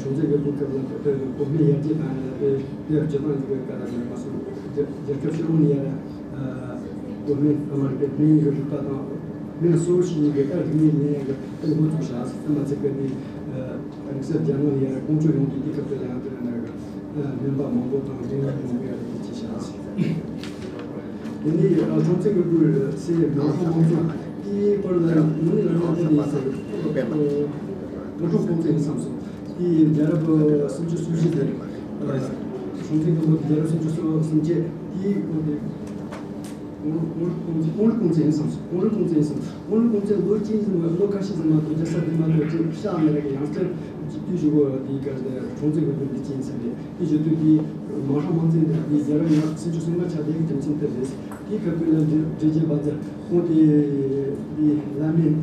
སྲོང་བཙན་སྒམ་པོའི་སྐབས་ལ་བོད་པའི་གོ་སྨན་ཡར་རྒྱས་བཏང་ཡ་ལ་དཔེ་དེ་སྤྱིར་བཏང་གི་སྐད་ལ་ངས་མ་གསུངས། རྒྱལ་ཁབ་ཕྱི་ལོགས་ནས་ཡར་གོ་སྨན་ཨ་མ་རི་ཀའི་སྨན་གྱི་རིག་པ་དང་སྨན་གཙོ་བོ་ཞིག་ཡིན་པའི་ད་རིག་གནས་ལེན་ཡ་གི་ད་འགོ་བཙུགས་བཞག་ཟེར་མ་ཚད་པའི་དེ་རིག་གསར་རྒྱ་ནག་ལ་ཡར་ཀོང་ཇོ་ཡོང་དུས་དེ་སྐབས་དེ་ལ་ཡང་དེ་ལ་ན་གི་སྨན་པ་མང་པོ་དང་སྨན་གཡོག་མང་པོ་ཡར་རྒྱས་བྱས་བཞག་ཟེར། དེ་ནས་སྲོང་བཙན་སྒམ་པོའི་སྲས་མང་སྲོང་མང་སྲོང་དེའི་སྐོར་ལ་ངོ་ནས་རང་དབང་དེ་ནས་ཟེར་ཨོ་ཀྲུང་ཀོང་ཙེ་ཡིན་བསམ་སོང་། དེའི་རྒྱལ་རབས་སུམ་ཅུ་སོ་བཞི་དེ་སྲོང་བཙན་སྒམ་པོ་དེ་རྒྱལ་རབས་སུམ་ཅུ་སོ་སུམ་བརྒྱད་དེའི་སྐོར་དེ་ཨོ་ཀྲུང་ཀོང་ཙེ་ཨོ་ཀྲུང་ཀོང་ཙེ་ཡིན་བསམ་སོང་། ཨོ་ཀྲུང་ཀོང་ཙེ་ཡིན་བསམ་སོང་། ཨོ་ཀྲུང་ཀོང་ཙེ་ལོ་གཅིག་ཙམ་ལོ་ཁ་ཤས་ཙམ་མ་གཏོགས་རྒྱལ་ས་དེ་མ་གཏོགས་ཅིག་ཤག་མེད་ར་གི་ཡང་བསྐྱར་དུས་ཞུ་གོ་དེའི་སྐབས་དེ་སྲོང་བཙན་སྒམ་པོ་འདི་ཅི་ཡིན་ཟེར་ཏེ། དེ་བཞིན་དུ་དེའི་མང་སྲོང་མང་བཙན་དེ་དེའི་རྒྱལ་རབས་ཉི་ཤུ་རྩ་གཅིག་སོང་ང་ཆ་དེ་གི་རྒྱུ་མཚན་དེ་རེད། དེའི་སྐབས་དེ་ལ་འབྲས་རྒྱལ་བཛྲ་ཁོང་དེ་དེའི་བླ་སྨན་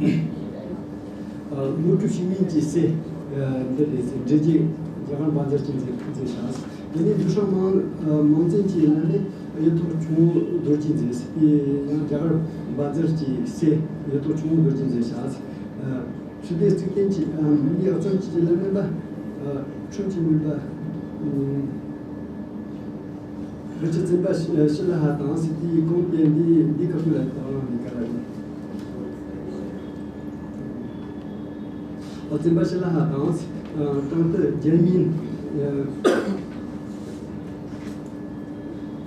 ལོ་དྲུག་བཤེས་གཉེན་གྱི་སྲས་འདི་རེད་ཟེར། འབྲས་རྒྱལ་རྒྱ་གར་བཛྲ་ཅན་ཟེར་ཟེར་བྱ། དེ་ནས་འབྲུག་སྲང་མང་མང་བཙན་གྱི་བླ་སྨན་གཡུ་ཐོག་ཁྱུང་པོ་རྡོ་རྗེ་མཛད་ཟེར། དེ་ཡང་རྒྱ་གར་བཛྲ་གྱི་སྲས་གཡུ་ཐོག་ཁྱུང་པོ་རྡོ་རྗེ་མཛད་བྱ། ཁྲི་ལྡེ་གཙུག་བརྟན་གྱི་མི་ཨག་ཚོམ་གྱི་བླ་སྨན་པ་ཁྲོམ་གྱི་སྨན་པ་རི་ཆུ་བཙན་པ་ཤི་ལ་ཧ་དང་སྲིད་དེའི་གོང་དེ་འདི་འདི་ཁ་ཐུག་ལ་དང་ལ་འདི་ག་ལ་ཡིན། བཙུན་པ་ཞི་ལ་ཧ་དང་། ཨ། ཀྲང་ཏི་རྒྱལ་གཉིས། ཨ།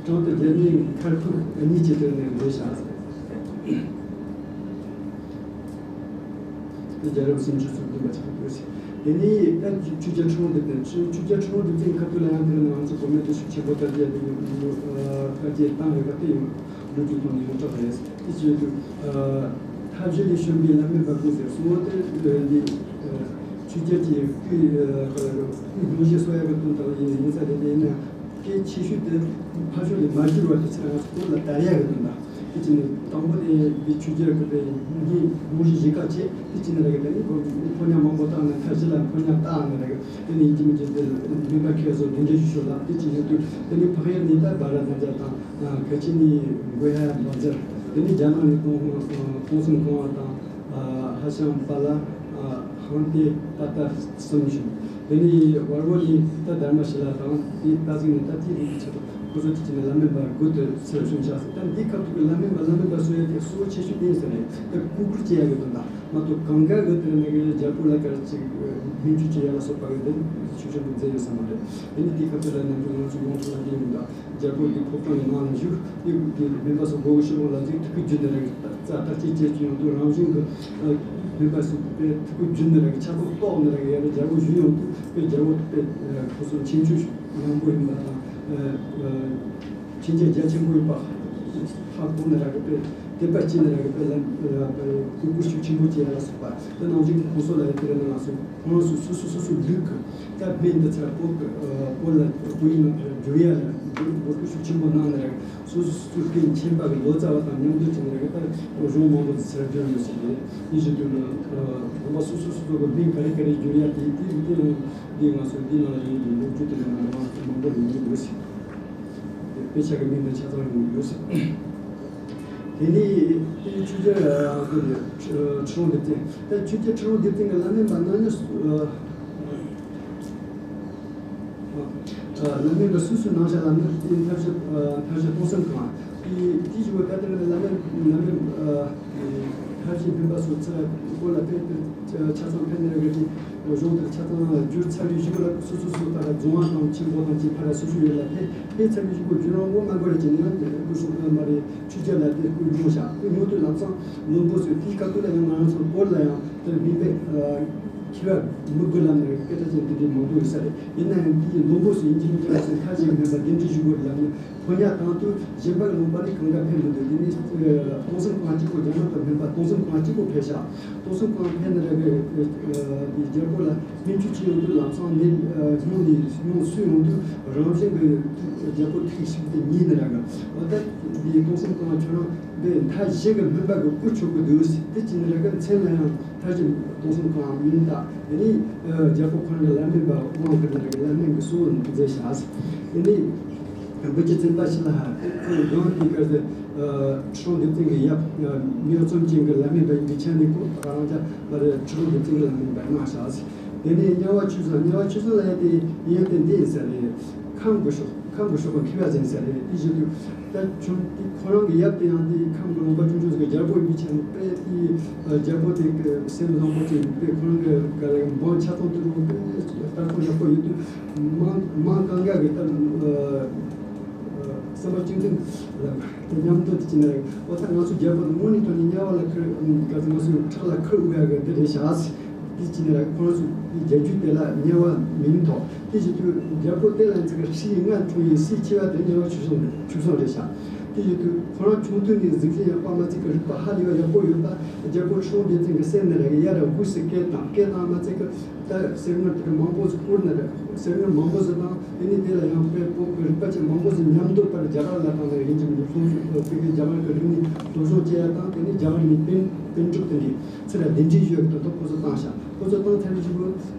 ཀྲང་ཏི་རྒྱལ་གཉིས་མཁར་ཁུག་གཉིས་ཀྱི་དོན་ནས་འདས་ཤག་དེ་རྒྱལ་རབས་སུམ་ཅུ་སོ་བདུན་པ་ཆགས་ཡོད་ཟེར། དེ་ནས་ད་ཆོས་རྒྱལ་ཁྲི་སྲོང་ལྡེ་བཙན། ཆོས་ཆོས་རྒྱལ་ཁྲི་སྲོང་ལྡེ་བཙན་སྐབས་དུས་ལ་ཡང་དེ་ནི་ང་ཚོ་གོ་མིན་ཏེ་ཤུགས་ཆེན་པོ་དར་རྒྱས་དེ་ཡོད། དར་རྒྱས་བཏང་རེད་པ། དེ་ཡོད། ལོ་རྒྱུས་ཐོག་ནས་ཡོངས་གྲགས་རེད། དེ་བྱས་དུས། ཨ། མཐའ་བཞི་ལས་བྱོན་པའི་བླ་སྨན་པ་དགུ་ཟེར་སོང་བ་དེ། ཨ། འདི། ཨ། ཆོས་རྒྱལ་གྱི་སྐུའི། ཨ། ག་ལ་རེད། སྐུའི་དངོས་གཞི་གསོ་ཡག་གི་དོན་དག་ཡིན་ཡིན་ས་རེད། དེ་ཡིན་ན་གལ་ཆེ་ཤོས་དེ་ཕ་ཤོས་དེ་མ་བསྒྱུར་བ་དེ་ཚེ་རང་སྐོར་ལ་དར་ཡག་གི་དོན་དག་དེ་བྱས་ནས་དང་པོ་དེ་འདི་ཆོས་རྒྱལ་གྱི་དེ་ངའི་དངོས་གཞི་གཞིས་ཀ་བྱས། དེ་བྱས་ནས་ར་གི་དེ་ནི་ཕོ་ཉ་མང་པོ་བཏང་ནས་མཐའ་བཞི་ལ་ཕོ་ཉ་བཏང་ནས་ར་གི་དེ་ནི་ཡིན་གཅིག་མིན་གཅིག་དེ་སྨན་པ་མཁས་སོ་དེ་འདྲ་ཞིག་ཤོད་ལ། དེ་བྱས་ཡོད་དུས་དེ་ནི་འཕགས་ཡུལ་ནས་ད་སྦ་ར་ད་ཇ་དང་། ཨ། གལ་ཆེ་ནི་མགོ་ཡ་བ་ཛར། དེ་ནི་རྒྱ་ནག་ནས་སྟོང་སྟོང་སུན་ཀོང་བ་དང་། ཨ། ཧ་ཤང་པ་ལ། ཨ། ཧང་ཏེ་པ་ཏ་གསུམ་བྱུང་། དེ་ནི་བར་བོ་ནི་ད་དྷརྨ་ཤི་ལ་དང་། དེ་ད་གཟིགས་ནི་ད་དེ་རིགས་ཆེ་ཁོ་ཚོ་དེ་བྱས་ནས་བླ་སྨན་པ་དགུ་དེ་ཚུར་བྱུང་ཤག་ཟེར། ད་འདི་སྐབས་དུས་ཀྱི་བླ་སྨན་པ་བླ་སྨན་པ་གསོ་ཡ་དེ་གཙོ་བོ་ཆེ་ཤོས་དེ་ཡིན་ས་རེད། ད་ཀུ་ཀུར་བྱེད་ཡ་གི་དོན་དག་མ་གཏོགས་གང་ག་གི་དེ་ནི་རྒྱལ་པོ་ལ་ག་རེ་ཅིག་སྨན་བཅོས་བྱེད་ཡ་ལ་སོགས་པ་གི་དེ་ཤུགས་ཆེན་པོ་མཛད་ཡོད་ས་མ་རེད། དེ་ནི་དེ་སྐབས་དུས་ལ་ནམ་རྒྱུན་ང་ཚོ་ཡོངས་གྲགས་ལ་དེ་ཡིན་ད། རྒྱལ་པོ་འདི་ཕོ་བྲང་གི་ནང་ལ་བཞུགས། དེ་དེ་སྨན་པ་ཚོ་མགོ་བོ་ཤོག་ལ་གཟིགས། ཐུགས་ཀྱི་རྒྱུད་ནས་ར་གི་རྩ་བརྟག་དཔྱད་བྱེད་ཀྱི་ཡོང་དུས་རང་བཞིན་གྱི་སྨན་པ་ཚོ་དེ་ཐུགས་ཀྱི་རྒྱུད་ནས་ར་གི་ཆ་ཚང་རྟོགས་ནས་ར་གི་ཡ་ར་རྒྱལ་པོ་བཞུགས་ཡོང་དུས་དཔེ་རྒྱལ་པོ་དཔེ་ཁོ་ཚོ་མཁྱེན་དཔྱོད་ཡངས་པོ་ཡིན་པ་དང་། མཁྱེན་རྒྱ་རྒྱ་ཆེན་པོ་ཡིན་པ་ཧ་གོ་ནས་ར་གི་དཔེ་དད་པ་སྐྱེས་ནས་ར་གི་དཔེ་ལ་དཔེ་གུས་བཀུར་ཤུགས་ཆེན་པོ་བྱེད་ཡ་ལ་སོགས་པ་དེ་ནང་བཞིན་གྱི་ཁོང་ཚོ་ལ་ཡ་དེ་ར་ནང་ལ་སོགས། ཁོང་རང་ཚོ་སོ་སོ་སོ་སོའི་ལུགས་ཀྱི་ད་སྨན་འདི་ཚོ་བོད་ཀྱི་བོད་ལ་བོད་ཡིག་ནང་ཕར་བསྒྱུར་ཡ་ལ་བསྒྱུར་བསྒྱུར་བཀོད་ཤུགས་ཆེན་པོ་གནང་ནས་ར་སོ་སོ་སོ་སོའི་སྐད་མཁྱེན་པ་གི་ལོ་ཙཱ་བ་དང་མཉམ་དུ་བྱས་ནས་ར་ད་གཞུང་མང་པོ་ཚུར་བསྒྱུར་ཡོད་ཟེར་ཏེ། ཡིན་ཞུ་དུས་ལ་དགོན་པ་སོ་སོ་སོ་སོ་གི་སྨན་ག་རེ་ག་རེ་བསྒྱུར་ཡ་དེ་དེ་དེ་ཡང་འདི་ང་ཚོ་འདི་ནང་ལ་ཡོད་དུས་ལོ་རྒྱུས་དེ་ལ་ང་རང་མང་པོ་ཡོང་གི་ཡོད་ཟེར། དཔེ་ཆ་གི་མིང་དེ་ཆ་ཚང་ཡོང་གི་ཡོད་ཟེར། དེ་ནས་དེ་ཆོས་རྒྱལ་ཁྲི་སྲོང་ལྡེ་བཙན། ད་ཆོས་རྒྱལ་ཁྲི་སྲོང་ལྡེ་བཙན་གྱི་བླ་སྨན་པ་རྣམ་གཉིས། ཨ། ཨ། བླ་སྨན་པ་སུ་སུ་གནང་བཞག་ལབ་ན། དེ་མཐའ་བཞི། ཨ། མཐའ་བཞི་སྟོང་གསུམ་གང་། དེ་དེ་བཞིན་པ་ད་ལྟ་བླ་སྨན་བླ་སྨན། ཨ། མཐའ་བཞི་སྨན་པ་སོགས་ཚུར་སྐོར་ལ་དཔེ་དེ་ཆ་ཚང་ཕེབས་ནས་ར་གི་གཞུང་དེར་ཆ་ཚང་བསྒྱུར་ཚར་བའི་གཞུག་ལ་སོ་སོ་སོ་ད་རྫོང་བ་དང་ཆེན་པོ་དང་བཅས་ཕར་སོ་སོ་ཡོད་ལ་ཕེབས། ཕེབས་ཚར་བའི་གཞུག་གུ་བསྒྱུར་རང་དགོས་མ་དགོས་རེད་ཅེས་ནས་ཡང་སྐུ་སྲུང་མ་རེད། ཆོས་རྒྱལ་ལ་དེ་སྐུ་སྦྱོང་བྱ། སྐུ་སྨྱོ་དུས་ལམ་སང་བློན་པོ་ཚོས་དེའི་སྐབས་དུས་ལ་ཡང་ང་རང་ཚོ་བོད་ལ་ཡང་དེར་སྨན་པའི་མི་དགོས་ལབ་ནས་སྐད་གྲགས་ཅན་དེ་འདྲའི་མང་པོ་ཡོད་ས་རེད། ཡིན་ན་ཡང་དེའི་བློན་པོ་ཚོས་ཡིན་གཅིག་མིན་གཅིག་ལ་སོ་ཁ་ཅིག་སྨན་པ་དེ་འདྲའི་ཞུ་དགོས་ལབ་ནས་ཕོ་ཉ་བཏང་དུས་གཞན་པ་གི་ལུང་པ་ནི་གང་ག་ཕེབས་མི་འདུག་དེ་ནས་སྟོང་གསུམ་གང་གཅིག་པོ། རྒྱ་ནག་ཏུ་སྨན་པ་སྟོང་གསུམ་གང་གཅིག་པོ་ཕེབས་ཤག་སྟོང་གསུམ་གང་ཕེབས་ནས་ར་གི་དེ་རྒྱལ་པོ་ལ་སྨན་བཅོས་བྱེད་ཡོང་དུས་ལམ་སང་ནས་སྨྱོ་ནས་སྨྱོ་བསུ་ཡོང་དུས་རང་བཞིན་གྱི་རྒྱལ་པོ་ཐུགས་ཞིབ་ཏུ་ཉན་ནས་ར་གི། འོ་ད་འདི་སྟོང་གསུམ་གང་ཁྱོད་རང་འདི་མཐའ་བཞི་གི་སྨན་པ་གི་སྐུ་མཆོག་གི་འདུག་དེ་བྱས་ནས་ར་གི་མཚན་ལ་ཡང་མཐའ་བཞི་སྟོང་གསུམ་གང་མིན་ད། དེ་ནས་རྒྱལ་པོ་ཁོ་རང་གི་བླ་སྨན་པ་དབང་བསྐུར་ནས་ར་གི་བླ་སྨན་གྱི་གསོལ་བ་མཛད་ཤག་དེ་ནས་བོད་ཀྱི་བཙུན་པ་ཞི་ལ་ཧ་ཁོང་གང་དེ་ག་ཟེ། ཁྲི་སྲོང་ལྡེ་བཙན་གྱི་ཡབ་མིའུ་གཙང་ཆེན་གྱི་བླ་སྨན་པ་ཡིན་པའི་ཆ་ནས་ཁོ་རང་ཅག་ལ་ཁྲི་སྲོང་ལྡེ་བཙན་གྱི་བླ་སྨན་པ་གནང་ཤག་དེ་ནས་གཉའ་བ་ཆོས་བཟང་། གཉའ་བ་ཆོས་བཟང་ལ་ཡ་དེ་ཡིན་ཏེ་འདི་ཡིན་ས་རེད། ཁམས་དགུ་ཤོག་ཁམས་དགུ་ཤོག་གི་མཁས་པ་ཟིན་ས་རེད། དེ་བཞིན་དུ་ད་ཁྱོད་དེ་ཁོ་རང་གི་ཡབ་དེ་ཡང་དེ་ཁམས་དགུ་ལུང་པ་ཆུང་ཆུང་གི་རྒྱལ་པོ་ཡིན་པའི་ཆ་ནས་དཔེ་དེ་རྒྱལ་པོ་དེ་གི་སེམས་བཟང་པོ་ཅིག་དཔེ་ཁོ་རང་གི་ག་ལ་འབངས་ཆ་ཚང་དུ་རུང་དཔེ་ལྟ་སྟངས་ཡག་པོ་ཡོད་དུས། མང་མང་གང་ག་གི་ལྟར་སེམས་པ་གཅིག་མཐུན་ལ་མཉམ་དུ་དེ་བྱས་ནས་རེད། འོ་ད་ང་ཚོ་རྒྱལ་པོ་དངོས་གནས་ཐོག་ནས་དམྱལ་བ་ལ་ཁུར་ག་ཚོད་ང་ཚོའི་ཁྲག་ལ་ཁུར་འོས་ཡ་གི་འདི་རེད་ཤག་དེ་བྱས་ནས་རེད། ཁོ་རང་ཚོ་དེ་རྒྱལ་རྒྱུད་དེ་ལ་དམྱལ་བ་མིང་ཐོགས། དེ་བྱེད་དུས་རྒྱལ་པོ་དེ་ལ་ཚིག་གི་སྲས་ལྔ་འཁྲུངས་ཡིན། སྲས་ཆེ་བ་དེ་དམྱལ་བ་ཆོས་སྲུང་རེད། ཆོས་སྲུང་རེད་ཤག་དེ་བྱེད་དུས་ཁོ་རང་ཆུང་དུས་ནས་གཟུགས་གཞི་ཡག་པ་མ་ཚད་ཀྱི་རིག་པ་ཧ་ལས་པ་ཡག་པོ་ཡོད་པ། རྒྱལ་པོ་ཁྲི་སྲོང་ལྡེ་བཙན་གྱི་སེམས་ནང་ལ་ཡར་དགོས་སུ་སྐད་བཏང་། སྐད་བཏང་མ་ཚད་ཀྱི་ད་གསེར་དངུལ་དེ་མང་པོ་ཞིག་བསྐུར་ནས་རེད། གསེར་དངུལ་མང་པོ་ཞིག་བཏང་། དེ་ནས་དེ་ལ་ཡང་དཔེ་བོད་ཀྱི་རིག་པ་ཅན་མང་པོ་ཞིག་མཉམ་དུ་པར་རྒྱ་གར་ལ་བཏང་ནས་ཡིན་གྱི་མི་འདུག་སོང་ཞིག་དཔེ་རྒྱ་གར་གྱི་རིག་གནས་སློབ་སྦྱོང་བྱེད་ཡ་དང་། དེ་ནས་རྒྱ་གར་ནས་པཎ་པཎ་གྲུབ་དེ་འདྲའི་ཚུར་ལ་གདན་འདྲེན་ཞུ་ཡ་གི་དོན་དུ་ཁོ་ཚོ་བཏང་ཤག་ཁོ་ཚོ་བཏང་ཚར་བའི་གཞུག་གུ་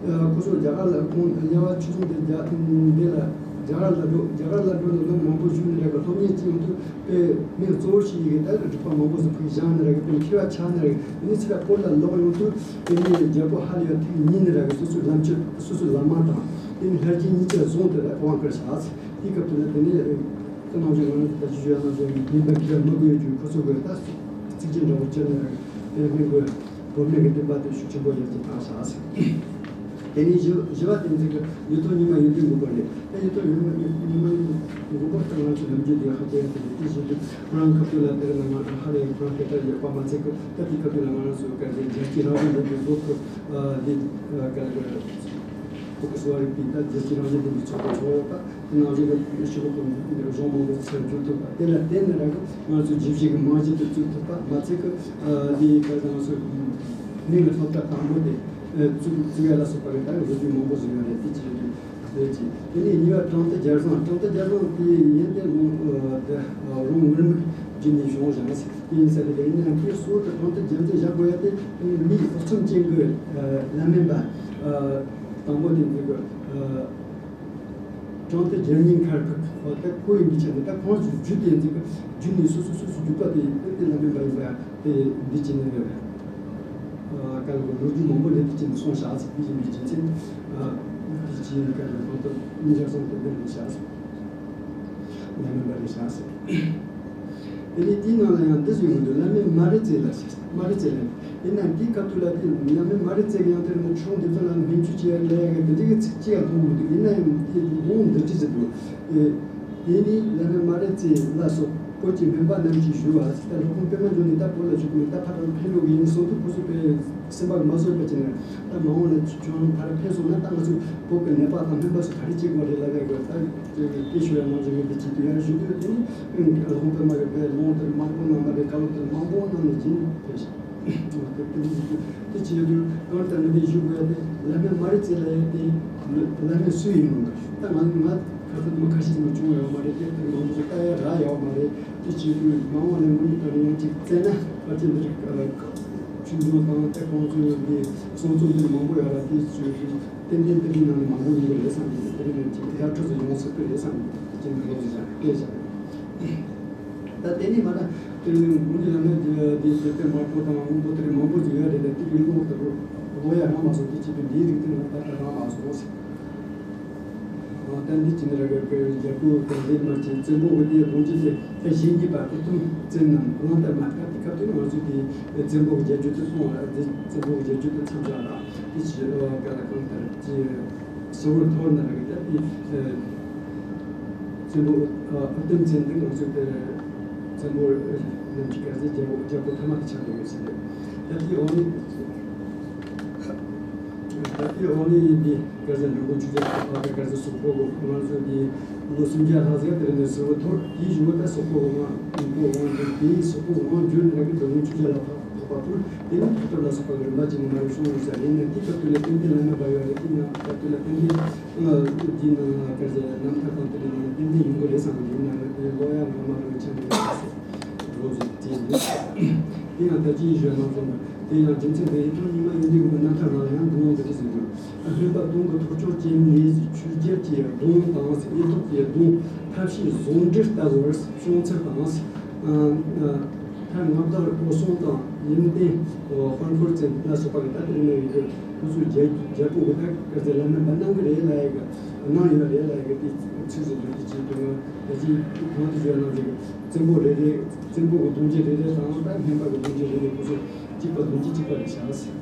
ཁོ་ཚོ་རྒྱ་གར་ལ་ཁོང་དམྱལ་བ་ཆོས་སྲུང་དེ་རྒྱ་དེ་ལ་རྒྱ་གར་ལ་འགྲོ། རྒྱ་གར་ལ་འགྲོ་ནས་ལོ་མང་པོ་བཞུགས་ནས་རེད་པ། སློབ་གཉེར་བྱེད་ཡོང་དུས་དཔེ་མི་གཙོ་བོ་ཞིག་ཡིན་གྱི་ད་རིག་པ་མང་པོ་ཞིག་ཕུལ་བཞག་ནས་རེད་པ། དཔེ་མཁས་པ་ཆགས་ནས་རེད། དེ་ནས་ཚུར་ལ་བོད་ལ་ལོག་ཡོང་དུས་དེ་ནས་རྒྱལ་པོ་ཧ་ལས་པ་ཐུགས་མཉེས་ནས་རེད་པ། སོ་སོའི་ལམ་ཆོས་སོ་སོའི་བླ་མ་དང་དེ་ནས་ལྷ་རྗེ་གཉིས་ཆ་བཟུང་སྟེ་རེད་དབང་བསྐུར་ཤག་དེའི་སྐབས་དེ་ལ་དེ་ནས་ཀུན་སློང་ཅན་ང་ད་ཅི་ཞུ་ཡ་ནང་བཞིན་ཉན་པ་མཁས་པ་མི་དགོས་རྒྱུ་ཁོ་ཚོ་གི་ད་གཙིགས་ཆེན་འདྲ་བོ་བྱས་ནས་རེད། དེ་ནས་མི་དགོས། སྒོམ་གནས་ཀྱི་བསྟན་པ་དེ་ཤུགས་ཆེན་པོ་ཡར་རྒྱས་བཏང་བཞག་ཟེར། དེ་ནས་བཞི་བཞི་པ་དེ་ཚོ་གི་ཡིད་རྟོན་ཉི་མ་ཡོན་ཏན་དགོངས་པ་རེད། དེ་ཡིད་རྟོན་ཉི་མ་ཉི་མ་ཡོན་ཏན་དགོངས་པ་ལྟར་ང་ཚོ་ལམ་རྒྱུད་དེ་ཧ་ཅང་ཡག་པོ་རེད། དེ་བཞིན་དུ་ཁོ་རང་སྐབས་དུས་ལ་དེར་ན་ང་ཧ་ལས་ཁོ་རང་དེ་ལྟར་ཡག་པ་མ་ཚད་ཀི་ད་དེ་སྐབས་དུས་ལ་ང་རང་ཚོ་ག་ཚོད་རྒྱལ་སྤྱི་རང་དབང་ལྡན་པའི་བཟོ་ཐུབ་དེ་ག་ལ་ག་ཕོ་ཁ་སོ་བ་རིག་པའི་ད་རྒྱལ་སྤྱི་རང་བཞིན་ལྡན་པའི་ཚོགས་པ་ཚོགས་ཡོད་པ། དེ་ནང་བཞིན་གྱི་ཤོག་གུ་འདིར་གཞུང་མང་པོ་ཚུར་བསྒྱུར་ཐུབ་པ། དེ་ལ་བརྟེན་ནས་ར་གི་ང་ཚོ་རྒྱུད་བཞི་གི་རྨང་གཞི་དེ་བཙུགས་ཐུབ་པ་མ་ཚད་ཀི་འདི་ག་ང་ཚོ་གནས་ལ་སློབ་གྲྭ་དང་པོ་དེ་བཙུགས་བཙུགས་ཡ་ལ་སོགས་པ་གི་ད་ལོ་རྒྱུས་མང་པོ་ཞིག་ཡོད་རེད། དེ་ཅི་ཡོད་དེ་ཅི། དེ་ནས་གཉིས་པ་ཀྲང་ཏི་རྒྱལ་བཟང་། ཀྲང་ཏི་རྒྱལ་བཟང་དེ་ཡིན་ཏེ་ལུང་དེ་རོང་ངུར་སྨྲིག་བརྒྱུད་ནས་བྱུང་བཞག་ཟེར། དེ་ཡིན་ས་རེད། ཡིན་ནའང་དེའི་སྲོལ་དུ་ཀྲང་ཏི་རྒྱལ་མཚན་བཞག་དགོས་ཡ་དེ་མིའི་དབུ་མཚམས་ཅན་གྱི་བླ་སྨན་པ་དང་པོ་དེ་འདི་གི་ཀྲང་ཏི་རྒྱལ་སྙིང་ཁར་ཁ་ཁོ་ད་ཁོ་ཡིན་པའི་ཆ་ནས་ད་ཁོང་ཚོས་བརྒྱུད་དེ་འཛིན་གི་བརྒྱུད་ནས་སོ་སོ་སོ་སོ་བརྒྱུད་པ་དེ་དེ་བླ་སྨན་པ་ཡིན་པ་དེ་འདི་བྱས་ནས་ཡོད་རེད། ཀ་ལ་གོ་ལོ་རྒྱུས་མང་པོ་ལས་དེ་བྱས་ནས་སོང་བཞག་ཟེར། དེ་ཡིན་པའི་རྒྱུ་མཚན་དེ་བྱས་ནས་ཀ་ལ་ཁོང་ཚོ་མི་འཇག་སོང་དེ་འདི་རེད་བཞག་ཟེར། བླ་སྨན་པ་རེད་བཞག་ཟེར། དེ་ནས་དེའི་ནང་ལ་ཡང་འདི་བཟོས་མི་འདུག་བླ་སྨན་མ་རི་ཙེ་ལ་ཟེར། མ་རི་ཙེ་ལ། ཡིན་ན་འདིའི་སྐབས་དུས་ལ་དེ་བླ་སྨན་མ་རི་ཙེ་གི་ཡང་དེར་ནི་ཆུང་འདི་ཚོ་ལ་ནི་སྨན་བཅོས་བྱེད་ཡ་ལས་ཡ་གི་དེ་འདྲའི་གི་ཚིག་གཅིག་ཡང་མཐོང་མི་འདུག་ཡིན་ན་ཡང་དེ་ལོང་འདི་ཅི་ཟེར་འདུག་དེ་ནི་བླ་སྨན་མ་རི་ཙེ་ལ་སོགས་བོད་ཀྱི་སྨན་པ་རྣམས་ཀྱིས་ཞུ་བ་ཟེར། ད་སློབ་དཔོན་པད་མ་འབྱུང་གནས་ད་བོད་ལ་བཞུགས་མེད། ད་ཕ་དང་ཕེབས་ཡོད་གི་ཡིན་གསུངས་དུས་ཁོ་ཚོ་དཔེ་སེམས་པ་མ་བཟོད་པ་བྱས་ནས་ད་མ་འོངས་ལ་ཁྱོད་རང་ཕར་ཕེབས་སོང་ན་ད་ང་ཚོ་བོད་ཀྱི་ནད་པ་དང་སྨན་པ་ཚོ་ག་རེ་བྱེད་དགོས་རེད་ལབ་ཡ་གི་ད། དེ་ཞུ་ཡ་ནང་བཞིན་གྱི་འདི་བྱེད་དུས་ཡར་ཞུ་དུས་དེ་ནི་ལྷུང་པའི་མ་རེད་པས་ལུང་དེར་མང་པོ་གནང་མ་རེད། བཀའ་སློབ་དེར་མང་པོ་གནང་ནས་སྦྱིན་ཕེབས་ཤིང་། དེ་དེ་འདི་བྱེད་དུས་གང་ལྟར་ནི་འདི་ཞུ་དགོས་ཡ་དེ་བླ་སྨན་མ་རི་ཙེ་ལ་ཡ་དེ་བླ་སྨན་སུ་ཡིན་ནོ། ད་ང་ང་ཁ་ཚ་མི་ཁ་ཤས་མ་བྱུང་ཡོད་མ་རེད། དེ་དེ་མང་པོ་ལྟ་ཡ་རག་ཡོད་མ་རེད། དེ་བྱེད་དུས་མ་འོངས་ནས་མི་ལྟར་ཡང་ཅིག་བཙལ་ན་ཕལ་ཆེར་འདི་རིགས་ཆུང་ཆུང་དང་དེ་ཁོང་ཚོའི་འདི་གསུང་རྩོམ་འདི་མང་པོ་ཡོད་ར། དེ་བྱེད་དུས། ཏན་ཏན་དེ་འདྲའི་ནང་ནས་མང་པོ་ཡོང་གི་རེད་བསམ་གྱི་འདུག་དེ་རིང་ནས་ཅིག་ཡར་འཕྲོ་ཚོ་ཡོང་སྲིད་ཀྱི་རེད་བསམ་གྱི་འདུག་དེ་ནས་ལོ་ཟེར་བྱ་སྐད་བྱ། ད་དེ་ནས་མ་ད་དེ་རིང་ངོ་ནས་ལ་ནས་དེ་དེ་དེ་དེ་མར་པོ་དང་དངོས་པོ་དེ་རིང་མང་པོ་ཅིག་ཡོད་རེད། ད་དེ་རིང་ལོ་ལྟ་བུ་ལོ་ཡ་རང་མ་སོང་། དེ་ཅིག་གི་འདིའི་རིགས་དེ་ང་ད་ད་རང་མ་སོང་ཟེར། ད་འདི་ཅི་ནི་ར་ག་གི་རྒྱལ་པོ་དང་ལས་མ་བྱས་བཙན་པོ་གི་དེ་གདུང་རྒྱུད་དེ་ད་གཞན་གྱིས་པ་ཁོ་ཐུམ་བཙན་ནམ་གང་ལྟར་མ་ཐག་དེ་སྐབས་དེ་ང་ཚོས་དེ་བཙན་པོ་གི་རྒྱལ་རྒྱུད་དུ་སོང་བ་ར། དེ་བཙན་པོ་གི་རྒྱལ་རྒྱུད་དུ་མཚམས་བཞག་ལ་དེ་ཅི་ར་ག་ལ་གང་ལྟར་ཅི་སོ་བོར་ཐོར་ན་ར་གི་ད་དེ་བཙན་པོ་ཨ་ཨུ་དུམ་བཙན་དེ་ང་ཚོས་དེ་བཙན་པོ་རྣམས་ཀྱི་ག་ཚད་རྒྱལ་པོ་རྒྱལ་པོ་ཐ་མ་དེ་ཆགས་ཀྱི་ཡོད་ཟེར་ཏེ། ད་དེའི་འོག་ནས་ད་དེའི་འོག་ནས་ཡིན་ཏེ། སྐལ་བཟང་འབྲི་གུང་ཆོས་རྒྱལ་ལ་ཕོག་པའི་སྐལ་བཟང་སོག་པོ་གི་ང་ཚོ་དེ་ལོ་སུམ་བརྒྱ་ལྷག་ཙམ་དེ་ནས་ཟུར་བུ་ཐོར་དེའི་གཞུག་གུ་ད་སོག་པོ་གི་དབང་དབང་པོ་དབང་བསྒྱུར་དེའི་སོག་པོ་གི་དབང་བསྒྱུར་ནས་རང་གི་འབྲི་གུང་ཆོས་རྒྱལ་ལ་ཕོག་པ་ཐོར། དེ་ནས་ཐུགས་སྟོབས་ལ་སོགས་པ་གི་རིམ་པ་ཅན་གྱི་མ་རུ་བྱུང་ཡོད་ས་རེད། ཡིན་ནའང་དེའི་སྐབས་དུས་ལ་ཏན་ཏན་བླ་མེད་པ་ཡོད་རེད། དེ་ནང་སྐབས་དུས་ལ་ཏན་ཏན་དེའི་ནང་ལ་སྐལ་བཟང་རྣམ་ཐར་དང་དེ་རིགས་ནང་ལ་ཏན་ཏན་ཡོང་གི་རེད་བསམ་གི་འདུག་ཡིན་ནའང་དེ་ལོ་ཡ་ང་མ་རུ་ཆ་འདི་ཡོད་ས་རེད། རོ་ཟིག་དེ་འདུག་དེ་ཡང་ད་ཅིའི་ཞོལ་ནང་སོང་བ། དེ་ཡང་རྒྱུ་མཚན་དེ་ཡིན་ཙང་ཉི་མ་ཡིན་དུས་ཀྱི་རྣམ་ཐར་ནང་ཡང་འདུག་ཡང་འདི་འདྲ་ཟེར་འདུག་སྨན་པ་དུང་གི་ཐོག་ཅོག་ཅན་ནས་ཆོས་རྒྱལ་གྱི་གདུང་དང་ཡེ་ཐོག་གི་གདུང་ཐབས་ཤེས་ཟུང་འབྲེལ་ལྟ་བུར་བྱུང་ཚུལ་དང་། མཐར་མངའ་བདག་འོད་སྲུང་དང་ཡོན་ཏན་དཔལ་འཁོར་བཙན་ལ་སོགས་པ་གི་ད་དེ་རིང་ནས་ཡོད་ཁོ་ཚོའི་རྒྱལ་རྒྱལ་པོ་གི་ད་ག་ཚད་བླ་སྨན་པ་གནང་གི་རེད་ལབ་ཡ་གི་གནང་ཡོད་རེད་ལབ་ཡ་གི་དེ་ཚིག་ཟིག་འདུག་དེ་ཅིག་དུ་ང་ད་ཅིག་གང་དུ་བརྗོད་ན་ཟིག་བཙན་པོ་རེ་རེ། བཙན་པོ་གི་གདུང་རྒྱུད་རེ་རེ་དང་ད་སྨན་པ་གི་གདུང་རྒྱུད་རེ་རེ་ཁོ་ཚོ་གཅིག་པ་གདུང་རྒྱུད་གཅིག་པ་རེད་བཞག་ཟེར།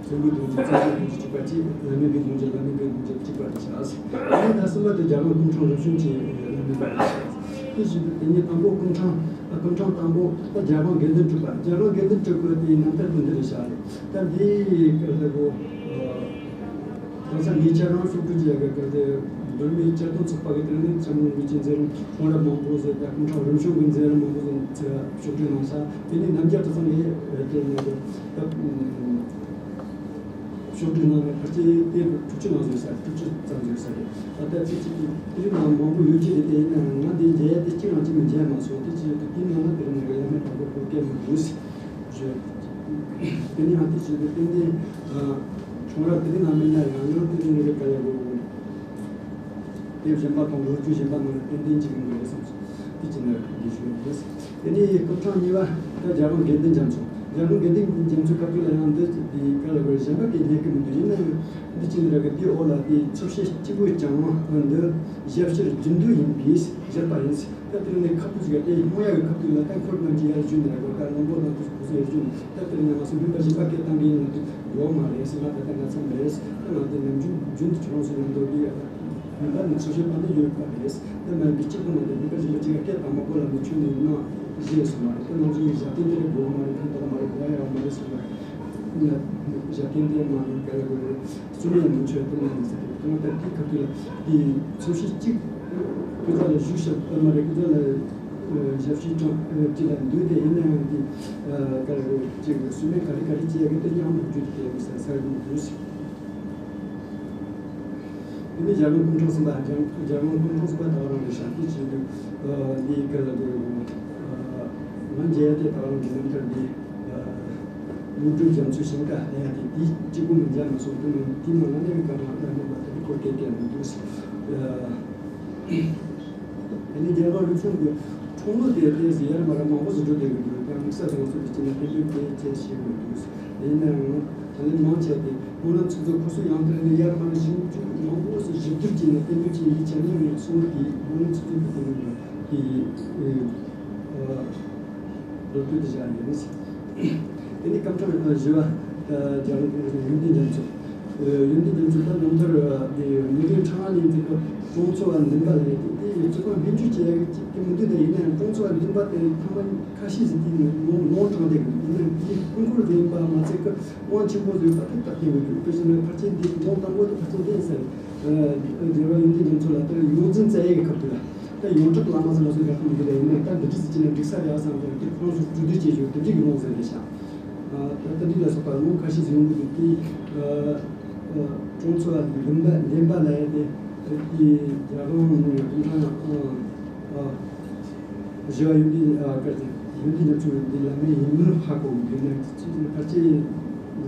བཙན་པོའི་གདུང་རྒྱུད་བཙན་པོའི་གདུང་རྒྱུད་གཅིག་པ་གཅིག་བླ་སྨན་པའི་གདུང་རྒྱུད་བླ་སྨན་པའི་གདུང་རྒྱུད་གཅིག་པ་རེད་བཞག་ཟེར། ཨ་ནི་ད་གསུམ་པ་དེ་རྒྱལ་དབང་སྐུ་ཕྲེང་རིམ་བྱོན་གྱི་བླ་སྨན་པ་རེད་བཞག་ཟེར། དེ་བཞིན་དུ་དེ་ཉིད་དང་པོ་སྐུ་ཕྲེང་ཨ་སྐུ་ཕྲེང་དང་པོ་ད་རྒྱལ་དབང་དགེ་འདུན་གྲུབ་པ། རྒྱལ་དབང་དགེ་འདུན་གྲུབ་པ་དེའི་རྣམ་ཐར་དེ་འདི་རེད་བཞག་ད་འདི་ག་ཟེར་གོ། དེང་སང་ངས་ཁྱེད་རང་ཤོག་དྲིལ་གྱི་ཡ་གི་ག་དེ་མདོ་སྨད་སྤྱི་མཐུན་ཚོགས་པ་གི་དེ་ནས་འཆམ་མཐུན་གྱི་མཛད་རིམ་ཁོང་རབ་མང་པོ་ཟེར་ད་སྐུ་ཕྲེང་རིམ་བྱོན་གྱི་མཛད་རིམ་མང་པོ་ཟེར་ཚེ་ཤོག་དྲིལ་གནང་ས་དེ་ནས་རྣམ་རྒྱལ་གྲྭ་ཚང་གི་དེ་ནས་ད་ཤོག་དྲིལ་གནང་ནས་ཕལ་ཆེར་དེ་དྲུག་ཅུ་ནང་ཟེར་ས་དྲུག་ཅུ་ཙམ་ཟེར་ས་རེད། ད་ལྟ་ཚེ་གཅིག་གི་དེ་ནང་མང་པོ་ཡོད་ཀྱི་རེད། དེ་ཡིན་ནའང་ང་འདི་མཇལ་ཡ་དེ་གཅིག་རང་གཅིག་མི་མཇལ་མ་སོང་། དེ་ཅི་ཡོད་དེ་དེ་ནང་ན་དེ་ནས་བླ་མེད་དང་པོ་སྐོར་སྐད་མི་འདུག་ཟེར། དེ་ནས་ཡང་དེ་བྱས་ཏེ་ཏན་ཏན་ཁྱུང་རབས་དེ་རིང་ནང་མེད་ན་ཡང་ཡང་ཏན་ཏན་རེ་ག་ཡ་གོ་དེ་གཞན་པ་དང་ལོ་རྒྱུས་གཞན་པ་ནང་ལ་ཏན་ཏན་གཅིག་ཡིན་དགོས་རེད་བསམ་སོང་། དེ་བྱས་ན་རེ་ག་འདི་ཞུ་ཡ་ཡིན། དེ་ནས་སྐུ་ཕྲེང་གཉིས་པ་ད་རྒྱལ་དབང་དགེ་འདུན་རྒྱ་མཚོ། རྒྱལ་དབང་དགེ་ལྡན་རྒྱ་མཚོའི་སྐབས་དུས་ལ་ཡང་འདི་དེ་ག་ལ་བར་གཞན་པ་གི་ལྷན་སྐྱེས་མི་འདུག་ཡིན་ན་ཡང་འདི་ཅི་འདྲ་གི་དེའི་འོག་ལ་དེ་ཚོ་བྱེད་གཅིག་པུས་ཀྱང་འདི་ཞབས་ཕྱིར་རྒྱུན་དུ་ཡིན་པས་བཞག་པ་ཡིན། ད་དེ་ནས་ཁ་ཐུག་ཟིག་དེ་སྨོན་ཡག་གི་ཁ་ཐུག་ལ་ད་འཁོར་རྣམས་ཀྱི་ཡར་བཞུད་ནས་གོ་ད་ལོང་པོ་དང་དུ་གོ་སོ་ཡར་བཞུད་ནས་ད་དེ་ནས་ང་ཚོ་སྨན་པ་གཞན་པ་སྐད་བཏང་གི་ཡིན་ན་དུ་ཡོད་མ་རེད་ཟེར་ན། ད་ལྟ་ང་ཚང་མ་རེད་ད་ང་དེ་ནམ་རྒྱུན་རྒྱུན་དུ་ཁྱོད་རང་ཚོ་མཉམ་དུ་དེ་སྨན་པ་ནི་ཚོ་བྱེད་པ་ནི་ཡོད་པ་རེད། ད་ང་གི་གཅིག་པུ་མ་དེ་སྨན་པ་གཞན་པ་གཅིག་ག་སྐད་བཏང་མ་གོ་ལ་ནི་ཁྱོད་ནི་ཡིན་ན་བཞེས་སོང་མ་རེད། ད་ང་ཚོ་ཡི་ཞབས་བརྟན་དེ་རེད་དགོས་མ་རེད། ཕན་ཐོགས་མ་རེད། དགོས་ཡག་མ་རེད་ཟེར་ན་ཡང་ཞབས་བརྟན་དེ་མ་ཡིན་ག་ལ་དགོས་རེད། སུ་ལས་མི་ཆོས་དེ་མ་ཡིན་ཟེར་ཏེ་དང་ད་དེའི་ཁ་ཐུག་ལ་དེའི་ཚོ་བྱེད་གཅིག་སྐུ་ཚ་ལ་བཞུགས་ཞབས་པ་མ་རེད། སྐུ་ཚ་ལ་ཞབས་ཕྱི་གྲངས་གཅིག་ལ་འདུས་ཏེ་ཡིན་ན་ཡང་དེ་ག་རེ་གཅིག་སུ་མེད་ག་རེ་ག་རེ་བྱེད་ཡ་གི་དེ་ཡང་མ་བརྒྱུད་དེ་མི་ཟེར་ཟེར་གི་འདུག་དེ་ནས་རྒྱལ་དབང་སྐུ་ཕྲེང་གསུམ་པ་རྒྱལ་རྒྱལ་དབང་སྐུ་ཕྲེང་གསུམ་པ་ད་བ་རང་གི་ཞབས་ཕྱི་བྱེད་དུས་འདི་ག་ལ་དགོས་ང་མཇལ་ཏེ་ད་བ་རང་གི་རྣམ་ཐར་འདི། དངོས་གྲུབ་རྒྱ་མཚོའི་ཞིང་ཁ་ལ་ཡ་དེ་དེ་གཅིག་པུ་མི་མཇལ་མ་སོང་། དེ་ནང་དེ་ནང་ང་ནས་བཀའ་མ་ལ་ནས་མ་དེ་སྐོར་སྐད་སྐད་མི་འདུག་ཟེར། དེ་ནས་རྒྱལ་བ་རིན་ཆེན་གྱི་འཁྲུངས་ལོ་དེ་དེ་ཟེར་ཡར་མར་མང་པོ་ཟེར་འགྲོ་བསྡད་ཀྱི་འདུག་ཀྱང་དམིགས་བསལ་དང་ཚོ་དེ་ཅི་ན་དེ་འདྲའི་སྐད་ཆ་བཤད་མི་འདུག་ཟེར། ཡིན་ན་ཡང་ད་ལན་མང་ཆེ་དེ་སྨོན་ལམ་ཚིག་མཛོད་ཁོ་ཚོ་ཡང་དེ་ནས་ཡར་མར་ཞིང་ཆུ་མང་པོ་ཟེར་ཞིབ་བསྡུར་བྱས་ནས་དེ་འདྲ་བྱས་ཡིད་ཆེས་ནས་ངས་གསུངས་ཏེ་སྨོན་ལམ་ཚིག་མཛོད་ཀྱི་དེ་ནས་དེ། ལོ་རྒྱུས་དེ་བཞག་ཡིན། དེ་ནས་སྐབས་གྲངས་བཞི་པ་རྒྱལ་བ་ཡོན་ཏན་རྒྱ་མཚོ། ཡོན་ཏན་རྒྱ་མཚོ་ད་ནང་ལྟར་མི་རིགས་ཕྲེང་བ་ནས་འཛིན་པ་གྲོང་ཚོ་བ་འདུན་པ་ལས་དེ་དེ་ཡི་བརྩི་བཀུར་སྨན་བཅོས་བྱེད་ཡག་གི་ཅིག་དེ་མི་འདུག་དེ་ཡིན་ན་ཡང་གྲོང་ཚོ་བ་འདུན་པ་དེ་ཐ་མ་ཁ་ཤས་ཟིག་དེ་ནི་ལོང་ལོང་དྲངས་བསྡད་ཀྱི་འདུག་ཡིན་ན་དེ་ཀུན་སློང་ལྡན་པ་མ་ཚད་ཀྱི་དབང་ཆེན་པོ་བཟོས་པ་དེ་ལྟ་སྟེ་ཡོད་འདུག་དཔེ་བཞག་ན་ཕལ་ཆེར་འདི་ལོང་དང་པོ་དེ་ཕལ་ཆེར་འདི་ཟེར། རྒྱལ་བ་ཡོན་ཏན་རྒྱ་མཚོ་ལ་ལྟར་ཡོངས་འཛིན་བཙལ་ཡས་ཀྱི་སྐབས་དེ་ལ། ད་ཡོངས་གྲགས་བླ་མ་ཟེར་བ་སོགས་ཀྱི་ཁོང་གི་རེད། ཡིན་ན་ད་འདི་འདྲ་ཟེར་གྱི་ན་འགྲིག་ས་རེད་ཨ་བསམ་ཀྱང་དེ་ཁོང་ཚོ་གྲོས་བསྡུར་བྱེད་རྒྱུ་དེ་འདྲ་གི་ལོང་ཟེར་རེད་ཤག་ད་ལྟ་འདི་ལ་སོགས་པ་ལོང་ཁ་ཤས་ཟིན་ཡོང་གི་འདུག་དེ་གྲོང་ཚོ་ལ་འདུན་པ་འདུན་པ་ལ་ཡ་དེ་དེ་རྒྱ་གང་ནས་ཀུན་ཁང་ཨ། བཞི་བ་ཡོན་ཏན་ཨ་སྐར་ཅན་ཡོན་ཏན་རྒྱ་མཚོ་ཡོན་ཏན་བླ་མའི་ཡིན་མིན་ཧ་གོ་དགོས་ན་ཕལ་ཆེར་ཡིན་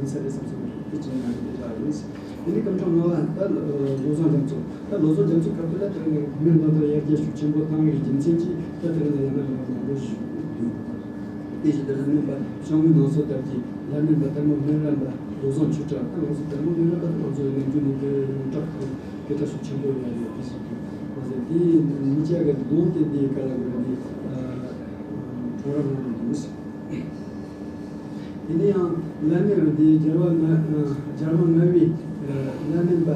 ས་རེད་བསམ་སོང་། དེ་ཅི་ཡང་དེ་འདྲ་ཡིན། དེ་ནས་སྐབས་གྲངས་ལྔ་བ་ད་བློ་བཟང་རྒྱ་མཚོ། ད་བློ་བཟང་རྒྱ་མཚོའི་སྐབས་དེ་ལ་དེ་ནས་སྨན་དང་དེར་ཡར་རྒྱས་ཤུགས་ཆེན་པོ་བཏང་བའི་རྒྱུ་མཚན་གྱིས་ད་དེ་ནས་ཡང་ན་ཡང་ན་ལོ་བཞི་འདུག་དེ་བཞིན་དུ་སྨན་པ་ཞང་བོའི་ནང་སོ་ལྟར་གྱི་ལྷ་སྨན་པ་དར་མོ་སྨན་རམས་པ་བློ་བཟང་ཆོས་གྲགས། ད་ང་ཚོ་དར་མོ་སྨན་རམས་པ་ད་ང་ཚོའི་ནམ་རྒྱུན་ནས་དེ་ཡོངས་གྲགས་དང་། དེ་ལྟར་སུ་ཆེན་པོ་ཡོད་རེད། དེ་ཞིག་གི་མ་ཟད་དེ་མི་སྐྱ་གི་ལུང་དེ་དེ་ག་ལ་གི་རེད། དེ་ཁྲོམ་ར་ནང་དུ་འདུག་དེ་ནས་ཡང་བླ་མེད་རུ་དེ་རྒྱལ་བ་ལྔ་རྒྱལ་བ་ལྔ་པའི་བླ་མེད་པ་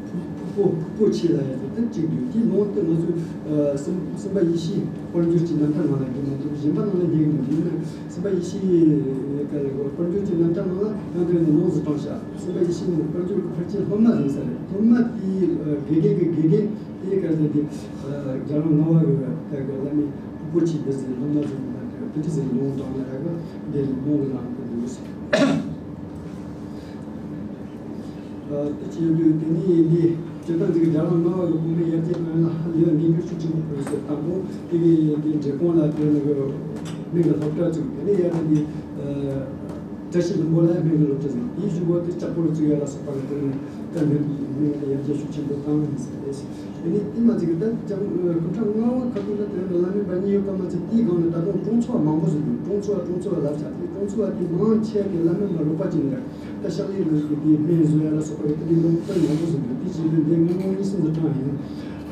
ཕུག་པོ་ཕུག་པོ་ཆེ་ལ་ཡ་དེ་གཅིག་འདུག་དེ་ལུང་དེ་ང་ཚོས་སེམས་སེམས་དཔའ་ཡེ་ཤེས་དཔལ་འབྱོར་གྱི་རྣམ་ཐར་ནང་ལ་འདུག་མ་གཏོགས་གཞན་པ་ནང་ལ་རྙེད་གི་མི་འདུག་ཡིན་ན་སེམས་དཔའ་ཡེ་ཤེས་ག་ལ་གི་དཔལ་འབྱོར་གྱི་རྣམ་ཐར་ནང་ལ་ཡང་དེ་ནས་ལུང་ཟིག་དྲངས་ཤག་སེམས་དཔའ་ཡེ་ཤེས་ནི་དཔལ་འབྱོར་གྱི་ཕལ་ཆེར་སློབ་མ་ཡིན་ས་རེད། སློབ་མ་དེའི་དགེ་རྒན་གྱི་དགེ་རྒན་དེའི་སྐབས་དེ་དེ་རྒྱལ་བ་ལྔ་པ་གི་ད་གི་བླ་མའི་ཕུག་པོ་ཆེ་དེ་ཟེར་སློབ་མ་ཟེར་གི་ད་དེ་དེ་ཟེར་ལུང་དྲངས་ལ་ཡ་གི་འདི་ལུང་གི་ནང་དུ་འདུག་ཟེར། དེ་ཅི་ཡོད་དུས་དེ་ནས་འདི་སྤྱིར་བཏང་འཛིན་གྱི་རྒྱལ་བ་ལྔ་པ་གི་གོང་མའི་ཡར་རྒྱས་གནང་ཡ་ལ་ཧ་ལས་པ་འགན་འཁྱེར་ཤུགས་ཆེན་པོ་ཕོག་ཡོད་ཟེར། དང་པོ་དེ་གི་འདི་འབྲས་སྤུངས་ལ་དེ་ནི་གི་སྨན་གྱི་སློབ་གྲྭ་བཙུགས། དེ་ནས་ཡར་འདི་བཀྲ་ཤིས་ལྷུན་པོ་ལ་སྨན་གྱི་སློབ་གྲྭ་བཙུགས། དེའི་གཞུག་གུ་དེ་ལྕགས་པོ་ལ་བཙུགས་ཡ་ལ་སོགས་པ་གི་དེ་ནི་ད་འདི་སྨན་གྱི་ཡར་རྒྱས་ཤུགས་ཆེན་པོ་བཏང་ཡིན་ཟེར་རེད། དེ་ནས་དེ་མ་ཚད་ཀྱི་ད་ལྕམ་སྐུ་ཕྲེང་ལྔ་པ་ཁ་ཐུག་ལ་དེ་ནི་བླ་མེད་པ་གཉིས་ཡོད་པ་མ་ཚད་དེའི་སྒང་ནས་ད་དུང་གྲོང་ཚོ་བ་མང་པོ་ཟིག་འདུག་གྲོང་ཚོ་བ་གྲོང་ཚོ་བ་ལབ་བྱ་དེ་གྲོང་ཚོ་བ་དེ་མང་ཆེ་གི་བླ་མེད་པ་རོགས་པ་བྱས་ནས་ད་ཤག་ལས་ལས་ཀྱི་དེ་སྨན་བཟོ་ཡ་ལ་སོགས་པ་གི་དེ་འདྲའི་ལུང་དཔོན་མང་པོ་ཟིག་འདུག་དེ་བཞིན་དུ་འདི་ངོ་མ་གཉིས་གསུམ་དུ་དྲངས་ཡིན།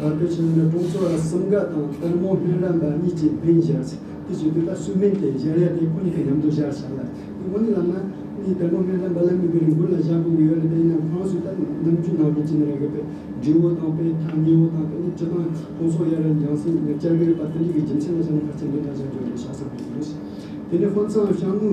ཨ་དེ་བཞིན་དུ་གྲོང་ཚོ་བ་སུམ་འགའ་དང་དར་མོ་སྨན་རམས་པ་གཉིས་ཀྱིས་སྨན་བཞག་དེ་བཞིན་དུ་ད་སུ་སྨན་དེ་བཞག་ཡ་དེ་ཁོ་གཉིས་ཀྱི་མཉམ་དུ་བཞག་བཞག་ལ་དེ་དངོས་གནས་ལབ་ན་ངས་དར་མོ་སྨན་རམས་པ་ལ་མི་དགོས་རིང་འགུལ་ལ་བཞག་དགོས་ཀྱི་ཡོད་རེད། དེ་ཡིན་ན་ཁོང་ཚོས་ད་ནམ་རྒྱུན་ནང་བཞིན་བྱས་ནས་རེད་གི་པས་འབྲས་བུ་དང་པས་ཐག་ཉེ་བོ་དང་དེ་ནི་སྤྱི་དང་སྤྱི་ཚོགས་ཡར་འགྱངས་སེ་བསྐྱར་དགོས་པ་དེ་འདྲ་གི་རྒྱུ་མཚན་ལ་བཞག་ན་ཕལ་ཆེར་འདི་འདྲ་བཞག་རྒྱུ་རེད་ཤག་བསམ་གྱི་འདུག་དེ་ནས་དཔོན་ཚང་ཞང་མུ།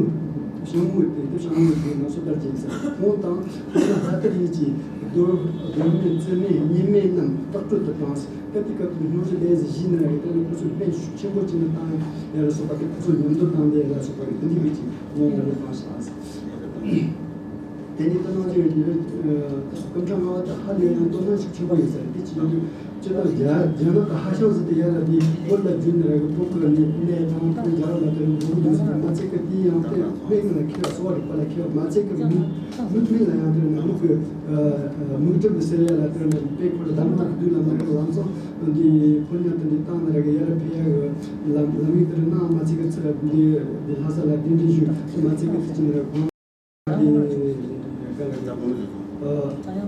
ཞང་མུ་དེ་དེ་ཞང་མུ་དེ་ང་ཚོ་ལྟར་གྱིས་ཟེར་ཁོང་དང་དེ་ནས་ལྷ་དར་ཡིད་ཀྱི་རྡོར་རྡོར་སྨན་རྩི་སྨན་གཉིས་སྨན་རྣམས་བརྟག་གྲོལ་དུ་བཏང་། སྐབས་དེ་སྐབས་དེ་སྔོན་གྱི་ལས་གཞི་ནི་རེད། དེ་ནས་ཁོ་ཚོས་སྨན་ཤུགས་ཆེན་པོ་བྱས་ནས་བཏང་ཡ་ལ་སོགས་པ་དེ་ཁོ་ཚོ་མཉམ་དུ་བཏང་དེ་ལ་སོགས་པ་རེད། དེ་འདི་གི་ཅིག་ངོ་མ་རེད་བཏང་ཤག་ཟེར། དེ་ནས་ད་ནང་བཞིན་གྱི་སྐུ་ཕྲེང་ལྔ་པ་དེ་ཧ་ལས་ཡང་དོ་སྣང་ཤུགས་ཆེན་པོ་ཡིན་ས་རེད། དེ་ཅི་ཡིན་དུས་སྤྱིར་བཏང་རྒྱ་རྒྱ་ནག་གི་ཧྭ་ཤང་ཟེར་དེ་ཡར་ལ་དེ་བོད་ལ་བརྒྱུད་ནས་ར་གི་བོད་ཀྱི་གནས་གནས་སྟངས་དང་རྒྱ་ར་ལ་དེ་རིང་བོད་ཀྱི་ཡོད་ས་མ་ཚད་ཀྱི་དེ་ཡང་དེ་དམིགས་ལ་ཁེལ་བ་གསོ་བ་རིག་པ་ལ་ཁེལ་བ་མ་ཚད་ཀྱི་མིག་མིག་མིག་ལ་ཡང་དེ་ནས་མིག་གི་མིག་འགྲིམ་གྱི་ཟེར་ཡ་ལ་དེ་ནས་དཔེ་ཁོ་ལ་གདམ་ཐག་དུས་ལ་མ་ཁེལ་ལམ་སང་འདི་ཕོ་ཉ་དེ་འདི་བཏང་ནས་ར་གི་ཡར་ཕེབས་ཡ་གི་ལམ་ལམ་ཡིག་དེ་རིང་གནང་མ་ཚད་ཀྱི་ཚུར་འདི་འདི་ལྷ་ས་ལ་གདན་འདྲེན་ཞུས་མ་ཚད་ཀྱི་དེ་ཅི་ནས་ར་གོང་།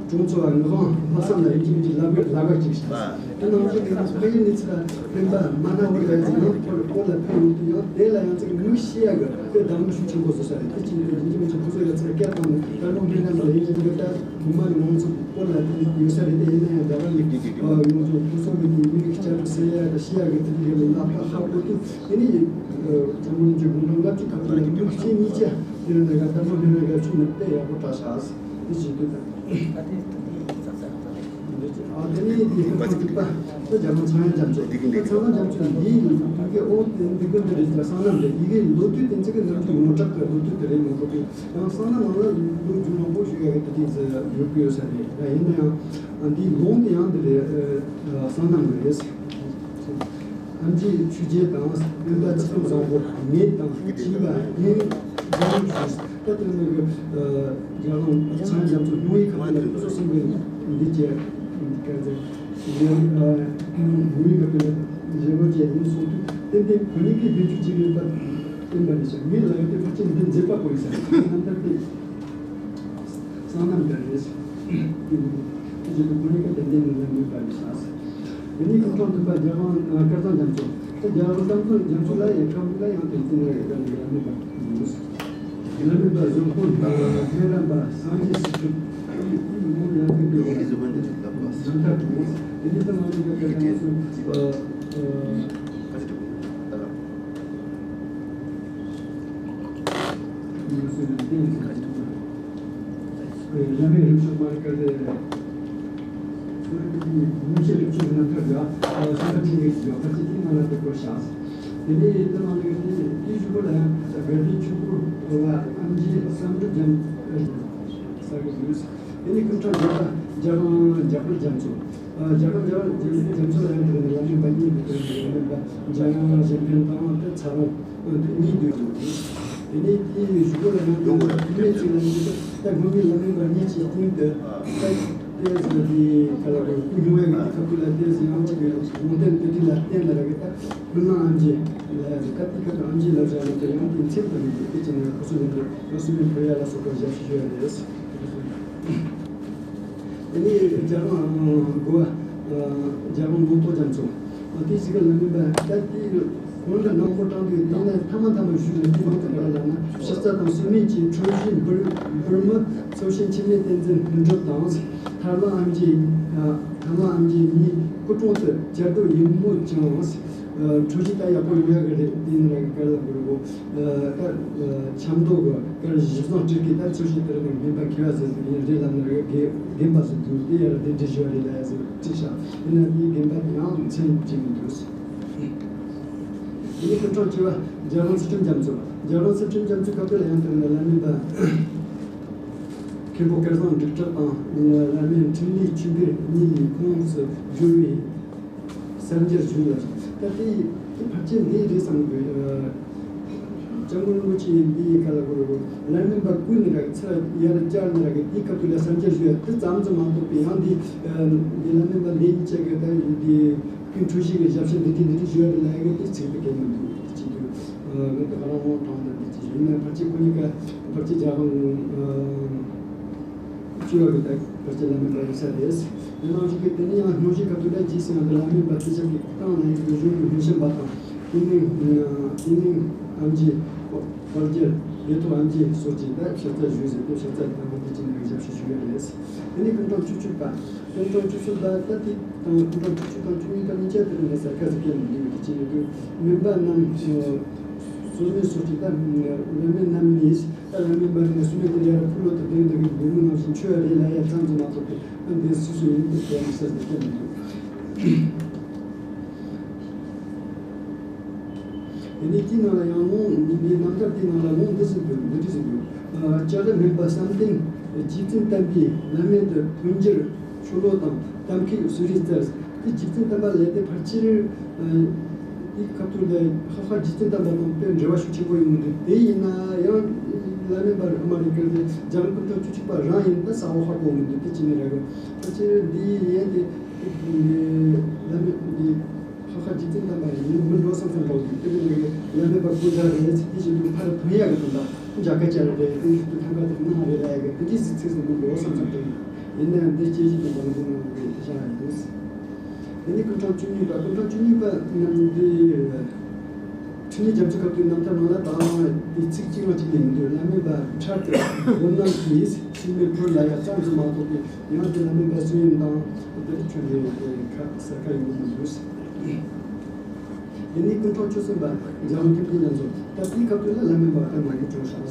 ཀྲུང་ཚོ་ངག་དབང་ལྷག་བསམ་ལ་ཡིན་གཅིག་མིན་གཅིག་ལབ་དགོས་ལབ་དགོས་གཅིག་བྱས། དེ་ནང་བཞིན་དེ་ནི་ཕ་ཡུལ་ནས་ཚུར་སྤེན་པ་མ་ན་འོ་ར་ཅིག་ནང་ཁོ་ལ་ཁོ་ལ་ཕེབས་ཡོང་དུས་ཡང་དེ་ལ་ཡང་ཅིག་མིག་ཤེས་ཡ་གི་དེ་གདམ་ཤུགས་ཆེན་པོ་བཟོ་ས་རེད། དེ་ཅི་ཡིན་དུས་ཡིན་གཅིག་མིན་གཅིག་ཁོ་ཚོ་ཡ་ཚུར་སྐད་བཏང་ནས་ད་ལོ་སྨན་ཁང་ལ་ཡིན་གཅིག་མིན་གཅིག་ད་ངོ་མ་ནས་ང་ཚོ་བོད་ལ་དེ་ཡོད་ས་རེད། དེ་ཡིན་ན་ཡང་རྒྱ་གར་ནས་ཡོང་ཚོ་ཁོ་ཚོ་གི་དེ་མིག་བསྐྱར་དུ་གསལ་ཡ་དང་ཤེས་ཡ་གི་དེ་འདྲ་ལ་ལབ་ད་ཧ་གོ་དུས། དེ་ནས་ཀྲུང་གུང་གི་དགུང་གྲངས་ལྔ་བཅུ་ཁ་ཐུག་ལ་མི་གཅིག་གཉིས་ཀྱིས་དེ་རིང་ནས་ཀ་ལྟད་མོ་སྣེ་ལེན་རྒྱབ་ཤུགས་ནས་དཔེ་ཡག་པོ་བཀྲ་ཤག་དེ་བྱེད་དུས་དང་། ཨ་དེ་ནས་དེ་ཧེ་ཕང་ཐུག་པ་དེ་རྒྱ་གར་ཚངས་དབྱངས་རྒྱ་མཚོ་དེ་ཚངས་དབྱངས་རྒྱ་མཚོ་འདིའི་ཐུག་གི་ཨོ་དེ་འདི་ཀུན་དེ་རེད། ཀྱང་སང་ནམ་རེད། ཡི་གེ་ལོ་དུས་དེ་ཚིག་གི་ནམ་རྒྱུན་ངོ་དྲག་གི་ལོ་དུས་དེ་རེད་མ་གཏོགས་ཀྱི་ཡང་སང་ན་ནང་ལ་ལོ་རྒྱུས་མང་པོ་ཞིག་ཡག་གི་དེ་དེ་ཡོད་ཀྱི་ཡོད་ས་རེད། ཡིན་ན་ཡང་འདིའི་ལུང་དེ་ཡང་འདི་རེད། སང་ནམ་རེད། ཨེམ་ཆི་ཆོས་རྒྱལ་དང་སྤེན་པ་ཚེ་རིང་བཟང་པོ་ངེད་དང་བྱིས་པ་ངེད་རྒྱལ་ཡུམ་ཞུས། ད་དེ་ནི་གི་རྒྱལ་དབང་ཚངས་རྒྱ་མཚོ་ཉུང་བའི་ཁ་ཐུག་ལ་སོ་སོ་སེམས་པའི་འདི་བཅས་སྐལ་རྩེ་ཉུང་བའི་ཁ་ཐུག་ལ་བཞེས་སྒོ་བཅས་ཡིན་གསུངས་དུས་ཏན་ཏན་བོད་ཡིག་གི་བདེ་སྐྱིད་ཅིག་ཡོད་པ་སྟོན་པ་རེད་ཤག་ངེད་ལ་ཡོད་དེ་ཕལ་ཆེར་འདི་མཛེས་པ་པོ་ཡིན་ས་རེད། རྣམ་ཐར་དེ། སང་གནངས་དེར་རེད། དེ་བཞིན་དུ་ཁོ་གཉིས་ཀ་དེ་འདྲའི་ནང་ལ་མོས་པ་རེད་ཤག་དེ་ནས་སྐུ་ཕྲེང་བདུན་པ་རྒྱལ་དབང་སྐལ་བཟང་རྒྱ་མཚོ། དེ་རྒྱལ་དབང་སྐལ་བཟང་རྒྱ་མཚོ་ལ་ཡང་ཁམས་ལ་ཡང་དེ་ཚེ་ན་རེ་ཀ་ནས་ཡང་མོས་པ་ཡིན། ལམ་མེ་པ་གཟུགས་ཕུང་དང་ལྷ་རམས་པ་སངས་རྒྱས་སི་ཁྲོན་མོ་ཡང་དེ་འདྲའི་ཡང་དེ་འདྲའི་ཡང་དེ་འདྲའི་དེ་ནས་དེ་ནང་ལ་ཡང་དེ་འདྲའི་ཡང་སུ། བླ་མའི་རིགས་སུ་མ་ཀ་ལེ། མུ་ཁྱེད་རིགས་སུ་རྣམ་ཐར་ཡ། སེམས་ཁམས་ཆེན་གྱི་ཡོ་ག་ཅིག་དེ་ང་ལ་དེ་སྐོར་བྱ། དེ་ནས་དེ་ནང་ལས་དེ་དེ་བཞུགས་པ་ལ་ཡང་དགའ་ལྡན་ཆོས་འཁོར་ལ་ཨམ་ཆི་བསམ་གྲུབ་རྒྱ་ས་གི་ཡུལ། དེ་ནས་སྐུ་ཕྲེང་བརྒྱད་པ་རྒྱལ་དབང་འཇམ་དཔལ་རྒྱ་མཚོ། རྒྱལ་དབང་འཇམ་དཔལ་རྒྱ་མཚོ་ལ་ཡང་དེ་ནས་བླ་མའི་པ་གཉིས་ཀྱི་དེ་ནས་བླ་མའི་པ་འཇམ་དབྱངས་གཞན་ཕན་དང་དེ་ཚ་རོང་དེ་གཉིས་འདུས་ཀྱི་འདུག་དེ་ནས་དེའི་གཞུག་གུ་ལ་ཡང་དེ་ནས་དེ་ནས་ཅིག་ལ་ཡང་དེ་ད་སྔོན་མའི་བླ་མའི་པ་གཉིས་ཀྱི་སྟེང་དུ་ད་ཏོག་ཙམ་དེ་ག་ལ་གོ་སྐུ་ཉུང་བའི་གི་ཁ་ཐུག་ལ་ཏོག་ཙམ་ཡང་ཅིག་ལུང་བསྟན་དེ་དེ་ལ་བརྟེན་ལ་ར་གི་ད་ཀུན་སློང་ཨམ་ཆི་ལ་ཡང་ད་དེ་ཁ་ཐུག་ཨམ་ཆི་ལ་བཞག་ན་དེ་ཡང་དེ་མཚན་དུ་མི་འདུག་དེ་ཅི་ནས་ཁོ་ཚོ་ཡང་དེ་ཡང་སུ་མི་འཕོ་ཡ་ལ་སོགས་པ་ཞབས་ཞུ་ཞུ་ཡ་རེད། དེ་ནས་རྒྱལ་དབང་དགུ་བ་རྒྱལ་དབང་མངོན་རྟོགས་རྒྱ་མཚོ། དེ་གཅིག་གི་ལམ་མིན་པ་ད་དེ་གོང་དུ་ནང་པོ་དྲངས་དུས་དེ་ནས་ཐ་མ་ཐ་མ་ཞུས་ནས་དེ་མང་དུ་བར་ལ་ན་ཕྱག་རྩལ་དང་སྲོལ་རྙིང་གི་འཁྲུལ་གཞི་འབུར་འབུར་མི་ཚོ་ཞིང་འཆི་མེད་བསྟན་འཛིན་ལྷུན་གྲུབ་དང་ཐར་ལམ་ཨམ་ཆི། ཐར་ལམ་ཨམ་ཆི་གཉིས་སྐུ་དྲུང་དུ་བཅར་འདོད་ཡིན་མོད་ཀྱང་། འཁྲུལ་གཞི་ད་ཡག་པོ་ཡོང་ཡ་གི་རེད། དེ་ནི་ར་གི་ག་ལ་གོ་རེ་གོ་ད་ཆབ་མདོ་གི་གར་གཞི་བཟང་སྤྲུལ་སྐུའི་ད་ཚོད་ཤེས་དེ་རིང་དགོན་པ་མཁས་པ་ཟེར་དུས་ཡིན་རེད་ལབ་ན་ར་གི་རྒན་པ་ཟེར་དུས་དེ་ཡ་ར་དེ་འདྲི་ཞུ་བ་རེད་ལ་ཡ་ཟེར་ཅིག་ཤག་ཡིན་ན་དེའི་རྒན་པ་དེ་ཡང་མཚན་ཅིག་མི་འདུག་དེ་ནས་སྐུ་ཕྲེང་བཅུ་པ་རྒྱལ་དབང་ཚུལ་ཁྲིམས་རྒྱ་མཚོ། རྒྱལ་དབང་ཚུལ་ཁྲིམས་རྒྱ་མཚོའི་སྐབས་དེ་ལ་ཡང་དེ་རིང་ལ་བླ་མའི་པ་མཁན་པོ་སྐལ་བཟང་འབྲུག་གྲགས་དང་བླ་མའི་འཕྲིན་ལས་ཆོས་འཕེལ་གཉིས་ཀྱི་ཁོངས་སུ་གྱུར་བའི་གསར་འགྱུར་བྱུང་ལ། ད་དེ་དེ་ཕལ་ཆེར་འདི་རེད་བསམ་གི། སྐྱབས་མགོན་རིན་པོ་ཆེ་འདི་ཡི་ག་ལ་གོ་རེ་གོ་བླ་མའི་པ་ཀུན་ནས་ར་ཚུར་ཡར་བཅར་ནས་ར་གི་དེའི་སྐབས་དུ་ལ་གསར་འགྱུར་ཞུ་ཡ་དེ་ཙམ་ཙམ་མ་གཏོགས་པའི་ཡང་འདི་འདི་བླ་མའི་པ་འདི་ཡི་ཆ་གི་ད་འདི་ཀུན་འཁྲུལ་ཞིག་གི་ཞབས་ཕྱི་འདི་འདི་འདི་འདི་ཞུ་ཡ་དེ་ལ་ཡ་གི་དེ་ཚིག་དེ་གལ་མི་འདུག་ཅི་འདུག་ངས་དེ་ག་རང་དབང་དྲངས་ནས་འདི་ཅི་ཞུ་ཡིན་ན་ཕལ་ཆེར་ཁོ་གཉིས་ཀ་ཕལ་ཆེར་རྒྱ་གང་། སྤྱི་བ་གི་ད་བར་ཆད་ལ་མེད་པ་ཡིན་ས་རེད། དེ་ནང་བཞིན་གྱི་དེ་ནས་ཡང་སྙུང་གཞི་ཁ་ཐུག་ལ་རྗེས་སུ་ཡང་དེ་ལ་མེད་པ་དེ་ཆགས་ཀྱི་སྟངས་ལ་ཡིན་གྱི་གཞུང་གི་སྙན་ཞུ་འབའ་དང་དེ་ནས་དེ་ནས་ཨམ་ཆི་དཔལ་རྒྱལ་བདེ་ཐོག་ཨམ་ཆི་སོགས་ཀྱིས་ད་ཕྱག་རྩལ་ཞུས་ཟེར་ཏེ་ཕྱག་རྩལ་དང་དེ་ཅི་ནས་ཞབས་ཞུ་ཞུ་ཡ་རེད། དེ་ནས་སྐུ་ཕྲེང་བཅུ་གཅིག་པ་སྐུ་ཕྲེང་བཅུ་གསུམ་པ་ད་དེ་དང་སྐུ་ཕྲེང་བཅུ་གཅིག་དང་བཅུ་གཉིས་པ་གཉིས་ཆ་དེ་རིང་ལ་ས་ཁ་ཟིག་གེ་མི་འདུག་དེ་ཅི་ནས་དུ་མེན་པ་རྣམས་སོ་སོའི་སོགས་ཀྱིས་ད་བླ་མའི་རྣམ་སྨིན། ད་ལ་མིན་པ་ནི་སུ་མེད་དེ་ཡར་ཕུ་ལོ་དང་ལྡན་འདུག་གི་འདུག་མི་ནང་བཞིན་ཆོས་རེ་ལ་ཡ་ཙམ་ཙམ་མ་གཏོགས་པའི་ཨ་འདི་སུ་སུ་ཡིན་དེ་དེ་མི་ཟེར་དེ་སྐད་མི་འདུག་དེ་ནས་དེའི་ནང་ལ་ཡང་ལུང་འདི་རྣམ་ཐར་དེའི་ནང་ལ་ལུང་འདི་ཟིན་འདུག་འདི་འདྲ་ཟིན་འདུག་ཨ་བཅག་ལས་མེད་པ་བསམ་གཏན་ རྗེ་བཙུན་བསྟན་པའི་བླ་མེད་དུ་མཐུན་འགྱུར་ཆོ་ལོ་དང་གཏམ་ཁའི་གསོལ་རས་བསྩལ། དེ་རྗེ་བཙུན་བསྟན་པ་ལས་དེ་ཕལ་ཆེར་དེའི་སྐབས་དུ་ལས་ཧ་ཧ་རྗེ་བཙུན་བསྟན་པ་དང་དཔེ་འབྲེལ་བ་ཤུགས་ཆེན་པོ་ཡོང་གི་འདུག་དེ་ཡིན་ན་ཡང་བླ་མེད་པ་ཨ་མ་རི་ཀར་དེ་རྒྱ་རམ་སྐུ་ཕྲེང་བཅུ་གཅིག་པ་རང་ཡིན་ད་ས་འོག་ཧ་གོ་མི་འདུག་དེ་ཅི་ནས་རེད་གི་ཕལ་ཆེར་འདིའི་ཡན་དེ་བླ་མེད་འདི། ཁ་ཁ་ཇི་ཙམ་དམ་པ་ཡིན་མི་འགྲོ་བསམ་བསམ་འགྲོ་གི་དེ་ནས་ལས་ལས་མེད་པ་ཀུན་བཟང་རེད་ཚིག་དེ་བཞིན་དུ་ཕར་ཐོན་ཡག་གི་དོན་དག་འཇག་ཀ་ཅར་རེད་དེ་བཞིན་དུ་ཐང་ཀ་དེ་ནང་རེད་ལ་ཡག་གི་དེ་འདྲའི་ཚིག་ཚིག་ཟིན་མི་འགྲོ་བསམ་བསམ་འགྲོ་ཡིན། ཡིན་ནའང་འདི་སྐྱེ་གཞི་དང་བང་སྒོ་ནང་རེད་དེ་བཞག་ཡིན། དེ་ནས་སྐུ་ཕྲེང་བཅུ་གཉིས་པ་སྐུ་ཕྲེང་བཅུ་གཉིས་པ་རྣམས་འདི། འཕྲིན་ལས་རྒྱ་མཚོའི་སྐབས་དུས་རྣམ་ཐར་ནང་ལ་དང་དེ་ཚིག་གཅིག་རང་གཅིག་ནས་མི་འདུག་བླ་མེད་པ་འཕྲལ་དུ་སྒོ་ནང་གིས་ཕྱི་མའི་བོད་ལ་ཡ་ཙམ་དུ་མ་གཏོགས་པའི་ཡང་དེ་བླ་མེད་པ་གསུང་ཡུམ་དང་དེ་ཁྱོད་ཀྱི་ཁ་གསལ་ཁ་ཡོང་གི་མི་འདུག་དེ་ནས་སྐུ་ཕྲེང་བཅུ་གསུམ་པ་འཇམ་དབྱངས་ཐེག་པ་ཆེན་རྣམ་གསུམ་ད་དེའི་སྐབས་དུས་ལ་བླ་མེད་པ་ཕན་མ་གི་བྱུང་ཤག་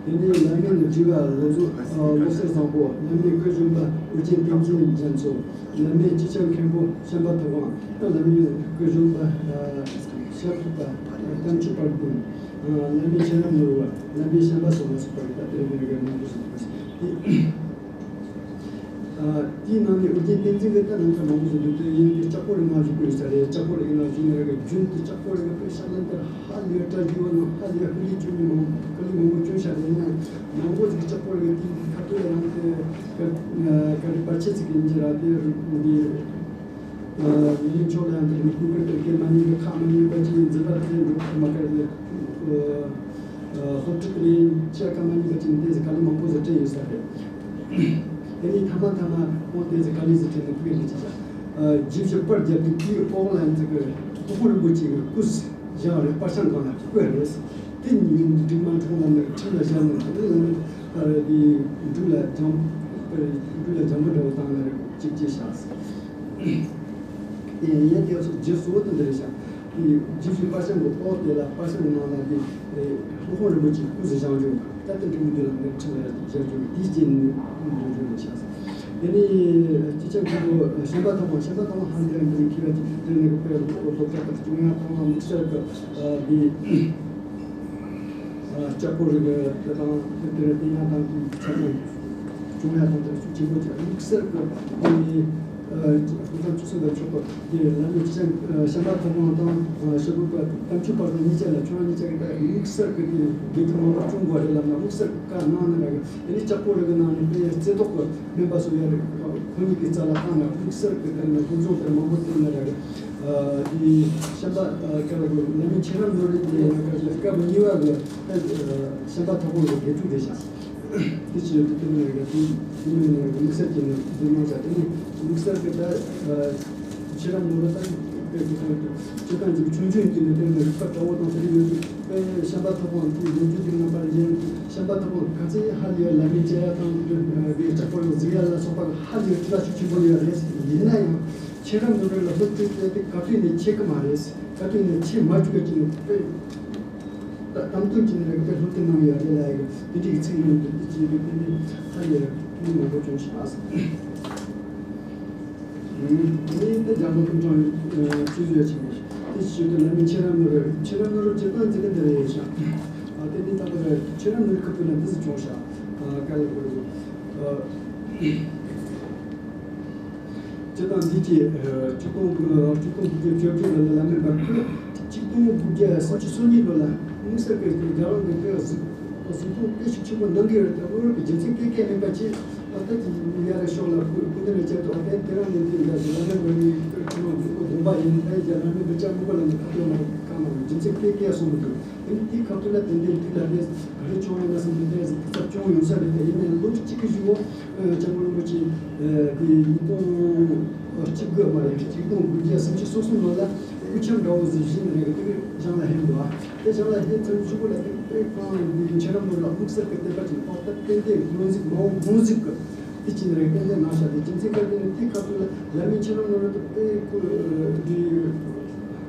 དེ་ནས་བླ་མེད་ནི་དྲི་བ་བློ་བཟང་བློ་གསལ་བཟང་པོ་བླ་མེད་སྐུ་གཞོན་པ་ཨོ་རྒྱན་བསྟན་འཛིན་རྒྱ་མཚོ། བླ་མེད་སྤྱི་ཁྱབ་མཁན་པོ་བྱམས་པ་ཐུབ་དབང་། བླ་མེད་སྐུ་གཞོན་པ་ཞབས་ཐུབ་པ་དམ་ཆོས་དཔལ་ལྡན། བླ་མེད་ཁྱེད་རང་ནོར་བ། བླ་མེད་བྱམས་པ་སོགས་ལ་སོགས་པ་གི་ད་དེ་རིང་གི་མང་པོ་ཞིག་འདུག་དེའི་ནང་ནས་ཨོ་རྒྱན་བསྟན་འཛིན་གྱི་ད་རྣམ་ཐར་མང་པོ་ཞིག་འདུག་དེ་ཡིན་གྱི་ལྕགས་པོ་རི་ནང་བཞུགས་པའི་ས་རེད། ལྕགས་པོ་རི་ནང་བཞུགས་ནས་རྒྱུན་དུ་ལྕགས་པོ་རི་གི་དཔེ་ཤ་ལན་ལྟར་ཧ་ལས་བཀྲ་ཤིས་པ་ནང་ཧ་ལས་ཀུ་ལི་བྱུང་ནས་མང་ཀུ་ལི་མང་པོ་བྱུང་ཤག་དེ་ཡིན་ན་མང་པོ་ཞིག་ལྕགས་པོ་རི་གི་དེའི་ཁ་ཐུག་ལ་ཡང་དེ། ཀ་ཀ་རི་པར་ཆས་ཚིག་གི་འཇིར་ར་དེ་རུ་འདི། ངའི་ཕྱོགས་ལ་ཡང་དེ་རུ་ཀུ་ཀུ་ཏེ་ཀེ་མ་ཉིན་གི་ཁ་མ་ཉིན་པ་ཅི་ཡིན་འཛིན་པ་དེ་འགྲོ་མ་ཀ་རི། ཧོབ་ཁྲིད་དེ་ཆ་ཀ་མ་ཉིན་པ་ཅི་ཡིན་དེ་ཟི་ག་ལི་མང་པོ་ཟི་སྤྲད་ཡོད་ས་རེད། དེ་ནི་ཐ་མ་ཐ་མ་ཁོང་དེ་ཟི་ག་ལི་ཟི་སྤྲད་ནས་ཕུགས་ལི་ཅི་ཆ། རྗེས་ཕྱི་པར་རྒྱབ་དུས་དེའི་འོག་ལ་ཡང་ཚིག་གི་ཧོ་ཧོ་རིན་པོ་ཆེ་གི་སྐུ་གཟི། ཞང་རེ་པར་ཤང་གང་ལ་ཐུག་པ་རེད། དེ་ཉིན་འབྲིང་མ་འཁྲུངས་ལ་ནི་ཁྲིམས་ལ་བཞག་ནས་དེ་ལ་ནི་ཨ་རེ་དེ་འབྲུག་ལ་འཇམ་འབྲུག་ལ་འཇམ་པོ་འདྲ་བོ་བཏང་ལ་རེ་གཅིག་གཅིག་བཞག་ཡིན་ཡིན་དེ་སོ་རྗེས་སུ་དེ་འདྲ་བཞག་དེ་རྗེས་སུ་པར་ཤང་གི་ཨོ་དེ་ལ་པར་ཤང་གི་ནང་ལ་དེ་ཧོ་ཧོ་རིན་པོ་ཆེ་སྐུ་གཟི་བཞེངས་བྱུང་། ད་ལྟ་འབྲི་མི་འདུག་ལ་ངས་ཁྲིད་ལ་བཞག་རྒྱུ་དེའི་རྗེས་ནས་འགྲོ་རྒྱུ་རེད་ཤག་དེ་ནས་སྤྱི་ཁྱབ་མཁན་པོ་ཤན་པ་ཐོག་མ་ཤན་པ་ཐོག་མ་ཧང་དེ་རིང་འདི་ནས་ཁྱེད་རང་ཅིག་དེ་ནས་ཁོ་པའི་སློབ་གྲྭ་དང་སྐྱོང་ཡ་ཐོག་མ་དམིགས་བསལ་གྱི་འདི་ལྕགས་པོ་རི་གི་དེ་དང་དེ་དེ་རེད་དེ་ཡང་དང་དེ་ཆ་ཚང་སྐྱོང་ཡ་དང་དེ་ཤུགས་ཆེན་པོ་ཅིག་དམིགས་བསལ་གྱི་དེ་ནས། སྐུ་ཚབ་བཅུ་གསུམ་པ་མཆོག་གི་ལམ་ལུགས་ཅན་ཤམ་པ་ཐུབ་དབང་དང་ཞི་བ་པ་དམ་ཆོས་དཔལ་ལྡན་གཉིས་ཆ་ལ་ཁྱོད་རང་གཉིས་ཆ་གི་ད་དམིགས་བསལ་གི་དེ་དགེ་ཕྲུག་མང་པོ་བྱུང་དགོས་རེད་ལབ་ན་དམིགས་བསལ་གི་བཀའ་གནང་ནི་རེད། དེ་ནས་ལྕགས་པོ་རི་གི་ནང་ནས་དཔེ་རྩེ་ཏོག་གི་སྨན་པ་སུ་ཡ་རེད། ཁོ་གཉིས་ཀྱི་རྩ་ལ་བཏང་ན་དམིགས་བསལ་གི་དེ་ནས་སློབ་སྦྱོང་དེ་མང་པོ་བསྟན་ནི་རེད། དེ་ཤམ་པ་ཀ་ལ་གི་ལམ་མི་ཁྱེད་རང་ནོར་རེད་དེ་ཡང་ན་སྐབས་གཉིས་པ་གི་ཤམ་པ་ཐུབ་དབང་གི་དགེ་ཕྲུག་རེད་ཤག་དེ་ཕྱིར་དུ་དེ་ནས་རེ་དེ་དེ་ནས་དམིགས་བསལ་གྱི་ནི་དེ་མ་བྱ་དེ་ནས་དམིགས་བསལ་གྱི་ད་ཁྱེད་རང་ནོར་ལ་ད་དཔེ་དེ་ཚོ་སྤྱི་བཏང་གི་ཆུང་ཆུང་དེ་ནས་དེ་ནས་རིག་པ་དྲ་བོ་དང་དེ་ཡོད་དུས་དཔེ་ཤམ་པ་ཐུབ་དབང་དེ་ལོ་རྒྱུས་དེ་རྣམ་པར་ཡིན་ཤམ་པ་ཐུབ་དབང་ག་ཚད་ཧ་ལས་ལ་མི་བྱ་ཡ་དང་དེ་ལྕགས་པོ་ཡོད་གཟིགས་ཡ་ལ་སོགས་པ་ཧ་ལས་ཁྲི་ལ་ཤུགས་ཆེན་པོ་ཡོད་རེད། ཡིན་ན་ཡང་ཁྱེད་རང་ནོར་ལ་སློབ་ཁྲིད་དེ་ག་དུས་ནས་ཆེ་གི་མ་རེད། ག་དུས་ནས་ཆེ་མ་བཅུག་གི་ནས་དཔེ། ད་དམ་དོན་གྱི་ནི་རེ་གི་དེ་སློབ་སྟོན་གནང་ཡོད་རེད་ལ་ཡི་གི་དེ་འདྲའི་གི་ཚིག་ཡོད་འདུག་དེ་ཅི་གི་དེ་ནི་ཧ་ཡི་རེ་མི་མང་པོ་བྱུང་ཤག་ཨ་ནི་དེ་རྒྱ་མཚོ་སྐུ་ཕྲེང་བཅུ་བཞི་ཡ་ཆེན་པོ་དེ་ཞུ་དུ་ལ་ནི་ཁྱེད་རང་ནོར་རེ་ཁྱེད་རང་ནོར་རེ་ཇི་ལྟར་འཛིན་གི་འདི་རེད་ཤག་ཨ་དེ་ནི་ད་ག་རེ་ཁྱེད་རང་ནོར་རེ་ཁ་ཐུག་ལ་འདི་སུ་བྱུང་ཤག་ཨ་ག་ལ་གོ་རེ་ཨ། སྤྱི་དང་འདི་གྱི་ཆིག་སྟོང་ཆིག་སྟོང་དགུ་བརྒྱ་བཅོ་བརྒྱད་ལོ་ལ་བླ་མེད་པ་ཁོས་ཆིག་སྟོང་དགུ་བརྒྱ་སུམ་ཅུ་སོ་གཉིས་ལོ་ལ་དམིགས་བསལ་གྱི་རྒྱ་རང་གི་དཔེ་གཟིགས་གཟིགས་མཐོང་དཔེ་ཤུགས་ཆེན་པོ་གནང་གི་ཡོད་རེད། དེ་བོད་ཀྱི་རྒྱུ་མཚན་སྐད་སྐད་མེད་པ་ཅི་ཨ་ད་ཀྱི་ཡ་ར་ཤོག་ལ་ཁོས་ཁོ་ནས་ལ་བཅར་དུ་ཨ་ད་དེ་རང་ནས་འདི་འདྲ་ཞིག་བླ་མེད་པ་ནི་ཁོས་ཁོ་མ་ཁོ་དགོངས་པ་ཡིན་ད་ཡ་བླ་མེད་པ་ཅག་མི་གོ་ལ་ནི་ཁ་ཐོག་མ་ཁ་མ་རྒྱུ་མཚན་སྐད་སྐད་གསུང་མི་འདུག་དེ་ནི་དེའི་ཁ་ཐུག་ལ་ཏན་ཏན་དེ་ལ་དེ་ག་རེ་བྱུང་ཡོད་ན་བསམ་དུས་དེ་ཚབ་བྱུང་ཡོང་ས་རེད། དེ་ཡིན་ནའི་ལོ་གཅིག་གི་གཞུག་གུ་སྐྱབས་མགོན་རིན་པོ་ཆེ་དེ་ཉིས་སྟོང་གཅིག་དགུ་མ་རེད། ཆིག་སྟོང་དགུ་བརྒྱ་སུམ་ཅུ་སོ་གསུམ་ལོ་ལ་སྐུ་ཁྱབ་འདྲ་བོ་ཟིག་བཞེས་ནས་རེད། དེ་གི་ཞང་ལ་ཧེ་འདུག་དེ་ཞང་ལ་ཧེ་ཚུན་ཆུ་བོ་ལ་དེ་དཔེ་གང་དེ་ཁྱེད་རང་མོ་ལ་དམིགས་བསལ་གི་བསྟན་པ་ཅིག་ཕོག་ད་ཏན་ཏན་མོ་ཟིག་མོ་མོ་ཟིག་གི་དེ་ཅི་ནས་རེད། ཏན་ཏན་ན་ཤ་དེ་རྒྱུ་མཚན་ག་དེ་ནི་དེ་ཁ་ཐུག་ལ་བླ་མེད་ཁྱེད་རང་ནོར་རེ་དེ་དཔེ་ཁོ་དེ། སྐུ་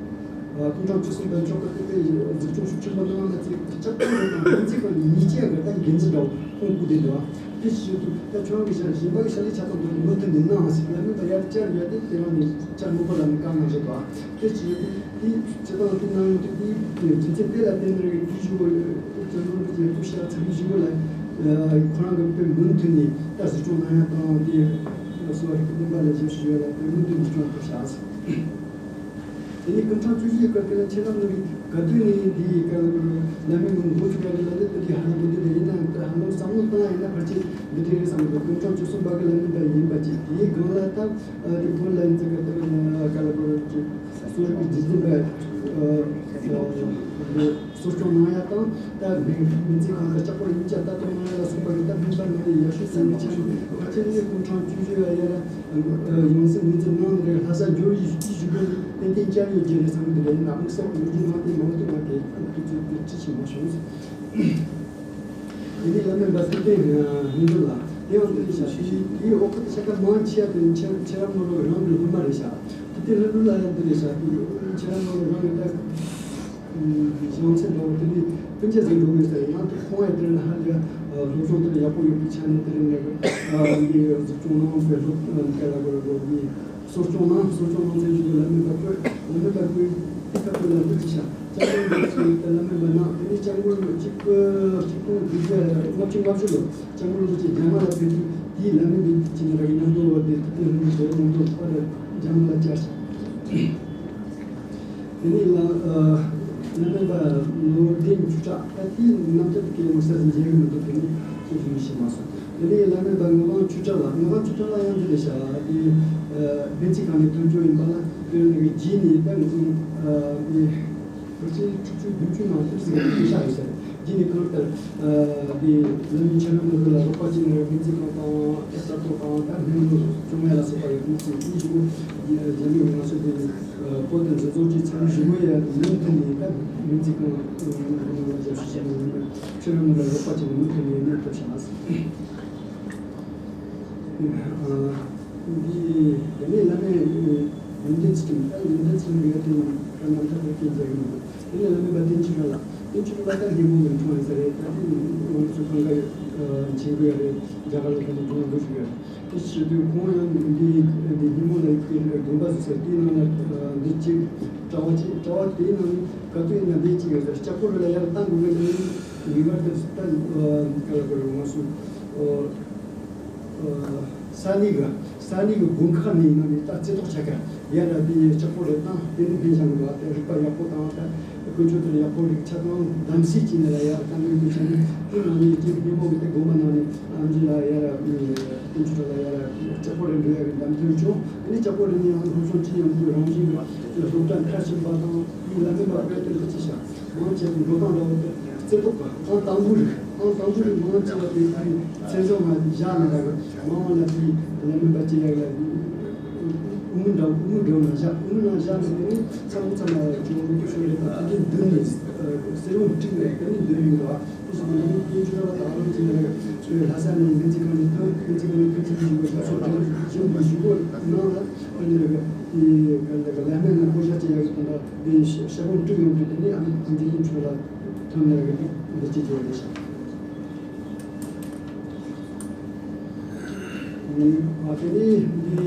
ཕྲེང་བཅུ་གསུམ་པ་མཆོག་གི་དེ་དཔེ་གཟིགས་སྐྱོང་ཤུགས་ཆེན་པོ་གནང་ན་ཚེ་ལྕགས་པོ་རེད་དང་འགན་འཛིན་གང་ཉིས་བརྒྱ་གི་ད་འགན་འཛིན་འདྲ་བོ་ཁོང་སྐུ་དེ་འདུག་དེ་ཞུ་དུས་ད་ཁྱོད་རང་གི་ཞལ་གཞན་པ་གི་ཞལ་ལས་ཆ་ཚང་དུ་མུ་མཐུད་ནས་གནང་ཟེར་བླ་མེད་པ་ཡར་བཅར་ཡོད་དེ་དེ་རང་ནས་བཅར་མི་དགོས་ལ་ནི་བཀའ་གནང་བཞག་འདུག་དེ་ཞུ་དུས་དེ་སྤྱི་བཏང་དེ་གནང་ཡོང་དུས་དེ་རྒྱུ་མཚན་དེ་ལ་བརྟེན་ནས་དེ་ཞུ་དགོས་ཀྱི་ལོ་རྒྱུས་ཀྱི་ཐུགས་ཤ་ཚ་གི་ཞུ་དགོས་ལ། ཁོ་རང་གི་དཔེ་མུ་མཐུད་ནས་ད་གཟིགས་སྐྱོང་གནང་ཡ་དང་དེ་སོགས་ཀྱི་བདེན་པ་ལ་ཞིབ་ཞུ་ཡ་ལ་དཔེ་མུ་མཐུད་ནས་སྐྱོང་ཐུབ་བྱ། དེ་ནས་སྐུ་ཕྲེང་བཅུ་བཞི་སྐབས་དེ་ལ་ཁྱེད་རང་ནི་ག་དུས་ནས་འདིའི་སྐབས་ལ་བླ་མའི་ངོ་འགོ་ཚུགས་ཡ་རེད་ལ་ནི་དེ་འདྲའི་ཧ་ལམ་མི་འདུག་ལ། ཡིན་ནའང་ད་ཧ་ལམ་བསམ་བློ་བཏང་ཡིན་ན་ཕལ་ཆེར་འདི་འདྲའི་རེད་བསམ་གི་འདུག་སྐུ་ཕྲེང་བཅུ་གསུམ་པ་གི་བླ་མའི་བར་ཡིན་པ་ཅིག་དེའི་སྒང་ལ་ད་དེ་བོད་ལ་ཡིན་ཚེ་ག་དུས་ནས་ག་ལ་བོད་ཀྱི་གསོ་རིག་གི་རྗེས་འཛིན་པ། གསོ་སྐྱོང་གནང་ཡ་དང་ད་སྨན་སྨན་རྩིས་ཁང་དུ་ལྕགས་པོ་ཡིན་ཅག་ལྟ་རྟོག་གནང་ཡ་ལ་སོགས་པ་གི་ད་སྨན་པ་ནང་ནས་ཡག་ཤོས་ཙམ་གྱི་ཆ་ནས་ཕལ་ཆེར་ནས་སྐུ་ཕྲེང་བཅུ་བཞི་བ་ཡ་ལ་ཡང་སྲིད་ངོས་འཛིན་གནང་ནས་ལྷ་ས་འབྱོར་ཡིག་ཅིག་ཞུ་དགོས་ཏན་ཏན་བསྐྱར་ཡོད་ཀྱི་རེད་བསམ་གི་འདུག་ཡིན་ནའང་དམིགས་བསལ་ངོས་འཛིན་གནང་སྟེ་མ་ཐུབ་པ་དེ་ཁྱེད་ཚོས་དེ་ཅི་ཞིག་མ་བྱུང་། དེ་ནས་བླ་མའི་བར་དུས་དེ་སྔོན་འགྲོ་ལ་དེ་ཡང་དེ་བྱ་ཞིག་དེའི་འོག་གི་ཆ་ཀ་མང་ཆེ་བ་དེ་ཁྱེད་ཁྱེད་རང་མོ་རང་གི་སློབ་མ་རེད་ཤག་དེ་དེ་སློབ་ཕྲུག་ལ་ཡང་དེ་རེད་ཤག་དེ་ཁྱེད་རང་མོ་རང་གི་ད། བྱང་སེམས་འདྲ་བོ་དེ་ནི་སྤུན་མཆེད་ཟིག་འགྲོ་དགོས་ཟེར་ཡང་དེ་ཁོང་ཡང་དེ་ན་ཧ་ལས་སློབ་སྦྱོང་དེ་ཡག་པོ་ཡོད་པའི་ཆ་ནས་དེ་རིང་ནས་འདི་གཟིགས་སྐྱོང་གནང་བའི་སློབ་སྐལ་ལ་དགོས་ལ་དགོས་པའི་གསོ་སྐྱོང་གནང་། གསོ་སྐྱོང་གནང་ཚན་ཞིག་ལ་མེད་པ་བཀོད་ལ་མེད་པ་བཀོད་དེ་ཁ་ཐུག་ལ་འདི་ཅི་བྱ་སྐྱབས་མགོན་རིན་པོ་ཆེ་ལ་མེད་པ་ན་དེ་ནི་སྐྱབས་མགོན་གཅིག་གཅིག་སྟོང་དགུ་བརྒྱ་ལྔ་བཅུ་ང་བཅུ་ལོ་སྐྱབས་མགོན་རིན་པོ་ཆེ་རྒྱ་ནག་ལ་ཕེབས་དུས་དེའི་ལ་མེད་པའི་ཅི་ནས་ར་གི་མཉམ་དུ་བ་དེ་དེ་ལྷུན་གྱིས་དེ་མཉམ་དུ་ཕ་ར་རྒྱ་ནག་ལ་བཅར་ཞིང་། དེ་ནས་ལ་ཨ་ལ་མེད་པ་ལོ་བདུན་བཅུ་ཕྲག་ད་དེའི་ནམ་ཐོག་ཏུ་སྐད་མོ་ས་ཟིན་མཇལ་གི་མི་འདུག་དེ་ནས་ཁྱེད་ཀྱིས་མི་ཤེས་མ་སོང་། དེ་ནས་ལ་མེད་པ་ངག་དབང་ཆོས་གྲགས་ལགས། ངག་དབང་ཆོས་གྲགས་ལགས་ཡང་འདི་རེད་ཤག་དེ་ཨ་སྨན་རྩིས་ཁང་ནས་ཐོན་རྒྱུ་ཡིན་པ་ལ་དེ་ནས་རྗེས་ནས་ད་ངག་དབང་ཨ་དེ་ཕལ་ཆེར་དྲུག་ཅུ་བདུན་ཅུ་ནང་དུ་ཟིན་པ་ཤག་ཡོད་ས་རེད། རྗེས་ནས་གང་ལྟར་ཨ་དེ་ལ་མི་ཆ་ན་མི་རུ་ལ་རོགས་པ་བྱས་ནས་སྨན་རྩིས་ཁང་དང་ཨེ་ས་ཐོག་དང་ད་སྨན་ལུགས་བཅོ་ལྔ་ལ་སོགས་པ་ཡོད་དུས་ཚེ་དེའི་གཞུག་གུ་རྒྱ་མི་ང་ཚོ་དེ་བོད་དུ་འཛིན་བཟུང་བྱས་ཚར་བའི་གཞུག་གུ་ཡང་མུ་མཐུད་ནས་ད་སྨན་རྩིས་ཁང་ནང་ལ་ཞབས་ཞུ་བྱས་ནས་ཡིན་པ་ཕྱི་རོལ་ནང་ལ་རོགས་པ་བྱས་ནས་མུ་མཐུད་ནས་གནས་ཐུབ་བྱུང་བ། འདི་དེ་ནས་བླ་མས་ཡོན་ཏན་ཚུལ་ཁྲིམས། ད་ཡོན་ཏན་ཚུལ་ཁྲིམས་ཡོད་དེ་ཡང་ཁ་ནང་ཐག་རིག་གི་མཛད་ཡིན། དེ་ནས་བླ་མའི་བ་བསྟན་ཆོས་སྒྲོན་ལགས། བསྟན་ཆོས་སྒྲོན་ལགས་ད་སྙེ་མོ་གི་འཁྲུངས་ཡིན་ས་རེད། ད་དེ་ང་ཚོ་གང་ག་མཁྱེན་གི་ཡ་རེད། རྒྱ་གར་ལ་ཕེབས་ནས་འཁྲུངས་ཡག་འགོ་ཞུགས་ཡ་རེད། དེ་བྱེད་དུས་ཁོང་ཡང་འདི་འདི་སྙེ་མོ་ལ་ཡི་གེ་དགོན་པ་ཟེར་དེའི་ནང་ལ་འདི་གཅིག་གྲྭ་བ་གཅིག་གྲྭ་བ་དེའི་ནང་ག་དུས་ཡིན་ན་འདི་གཅིག་ཡོད་ས་ལྕགས་ཕོར་ལ་ཡར་བཏང་དགོས་ཀྱི་འདུག་ངེས་པར་དུ་ད་ག་ལ་དགོས་རེད་ང་ཚོ། ས་གནས་ཀྱི་ས་གནས་ཀྱི་དགོན་ཁག་ནས་ཡིན་ན་ནི་ད་རྩེ་ཏོག་ཆ་ག་ཡ་ར་དེ་ལྕགས་ཕོར་རེ་བཏང་དེ་ནི་སྨན་བཞག་གི་འདུག་དེ་རིག་པ་ཡག་པོ་དང་ད་དཀོན་མཆོག་དེར་ཡག་པོ་རིག་ཆ་དང་གདམ་གསེས་བྱས་ནས་ལ་ཡ་ར་བཏང་གི་ཡོད་པའི་ཆ་ནས་དེ་ནང་ནས་དེ་སྙེ་མོ་གི་དེ་དགོན་པ་ནང་ནས་ཨམ་ཆི་ལ་ཡ་ར་དཀོན་མཆོག་ལ་ཡ་ར་ལྕགས་ཕོར་རེ་འབུལ་ཡ་གི་གདམ་དོན་བྱུང་། དེ་ནས་ལྕགས་ཕོར་རེ་ནས་ཡང་སློབ་སྦྱོང་ཅི་ཡང་དུ་རང་བཞིན་གྱི་སློབ་གྲྭ་མཐར་ཕྱིན་པ་དང་དེའི་བླ་མའི་བར་བར་དེར་ལ་ཅི་བྱ། མང་ཆེ་བ་འགྲོ་སྟངས་འདྲ་བོ་དེ་རྩེ་ཏོག་ག་ཨང་དང་པོ་རིགས་ཨང་དང་པོ་རིགས་མང་ཆེ་བ་དེ་དེའི་མཚན་བཟང་ང་བཞག་ནས་ར་མང་བ་ལ་དེའི་ལ་མིན་པ་ཅི་ཡག་ལ་དབུ་མའི་འདྲ་དབུ་མའི་འདྲ་བོ་ན་བཞག་དབུ་མའི་ནང་བཞག་ནས་དེ་ནས་ཚང་མ་ཚང་མ་ལ་ཅུང་ལོ་ཀུ་ཤོར་རེད་པ་དེ་འདྲའི་མདུན་ནས་གསེར་བུམ་བསྒྲིགས་ནས་དེ་ནས་འདོན་ཡོང་གི་བ། དེ་སོང་ནས་དེའི་ཕྱོགས་ལ་ད་རུང་ཅི་ཡག་ལ་ལྷ་ས་ནས་སྨན་རྩིས་ཁང་ནས་ཐོན་སྨན་རྩིས་ཁང་ནས་ཕན་ཚུན་གྱི་བཞུགས་པ་ཞབས་སོར་དྲན་གཞུང་གི་ཞུ་སྒོ་གནང་ལ་དེ་ནས་དེ་ག་ལ་ག་ལ་སྨན་ལ་བསྐོ་བཞག་ཅི་ཡག་གི་དོན་དག་དེ་ཤ་ཤ་བོ་འཁྲུག་ཡོང་དུས་དེ་ནས་ཨ་ནི་འདི་ཡིན་ཆོས་ལ་ཐོན་ནས་རེད་འདི་ཅི་བྱས་རེད་ཤག་ཨ་དེ་ནས་འདི་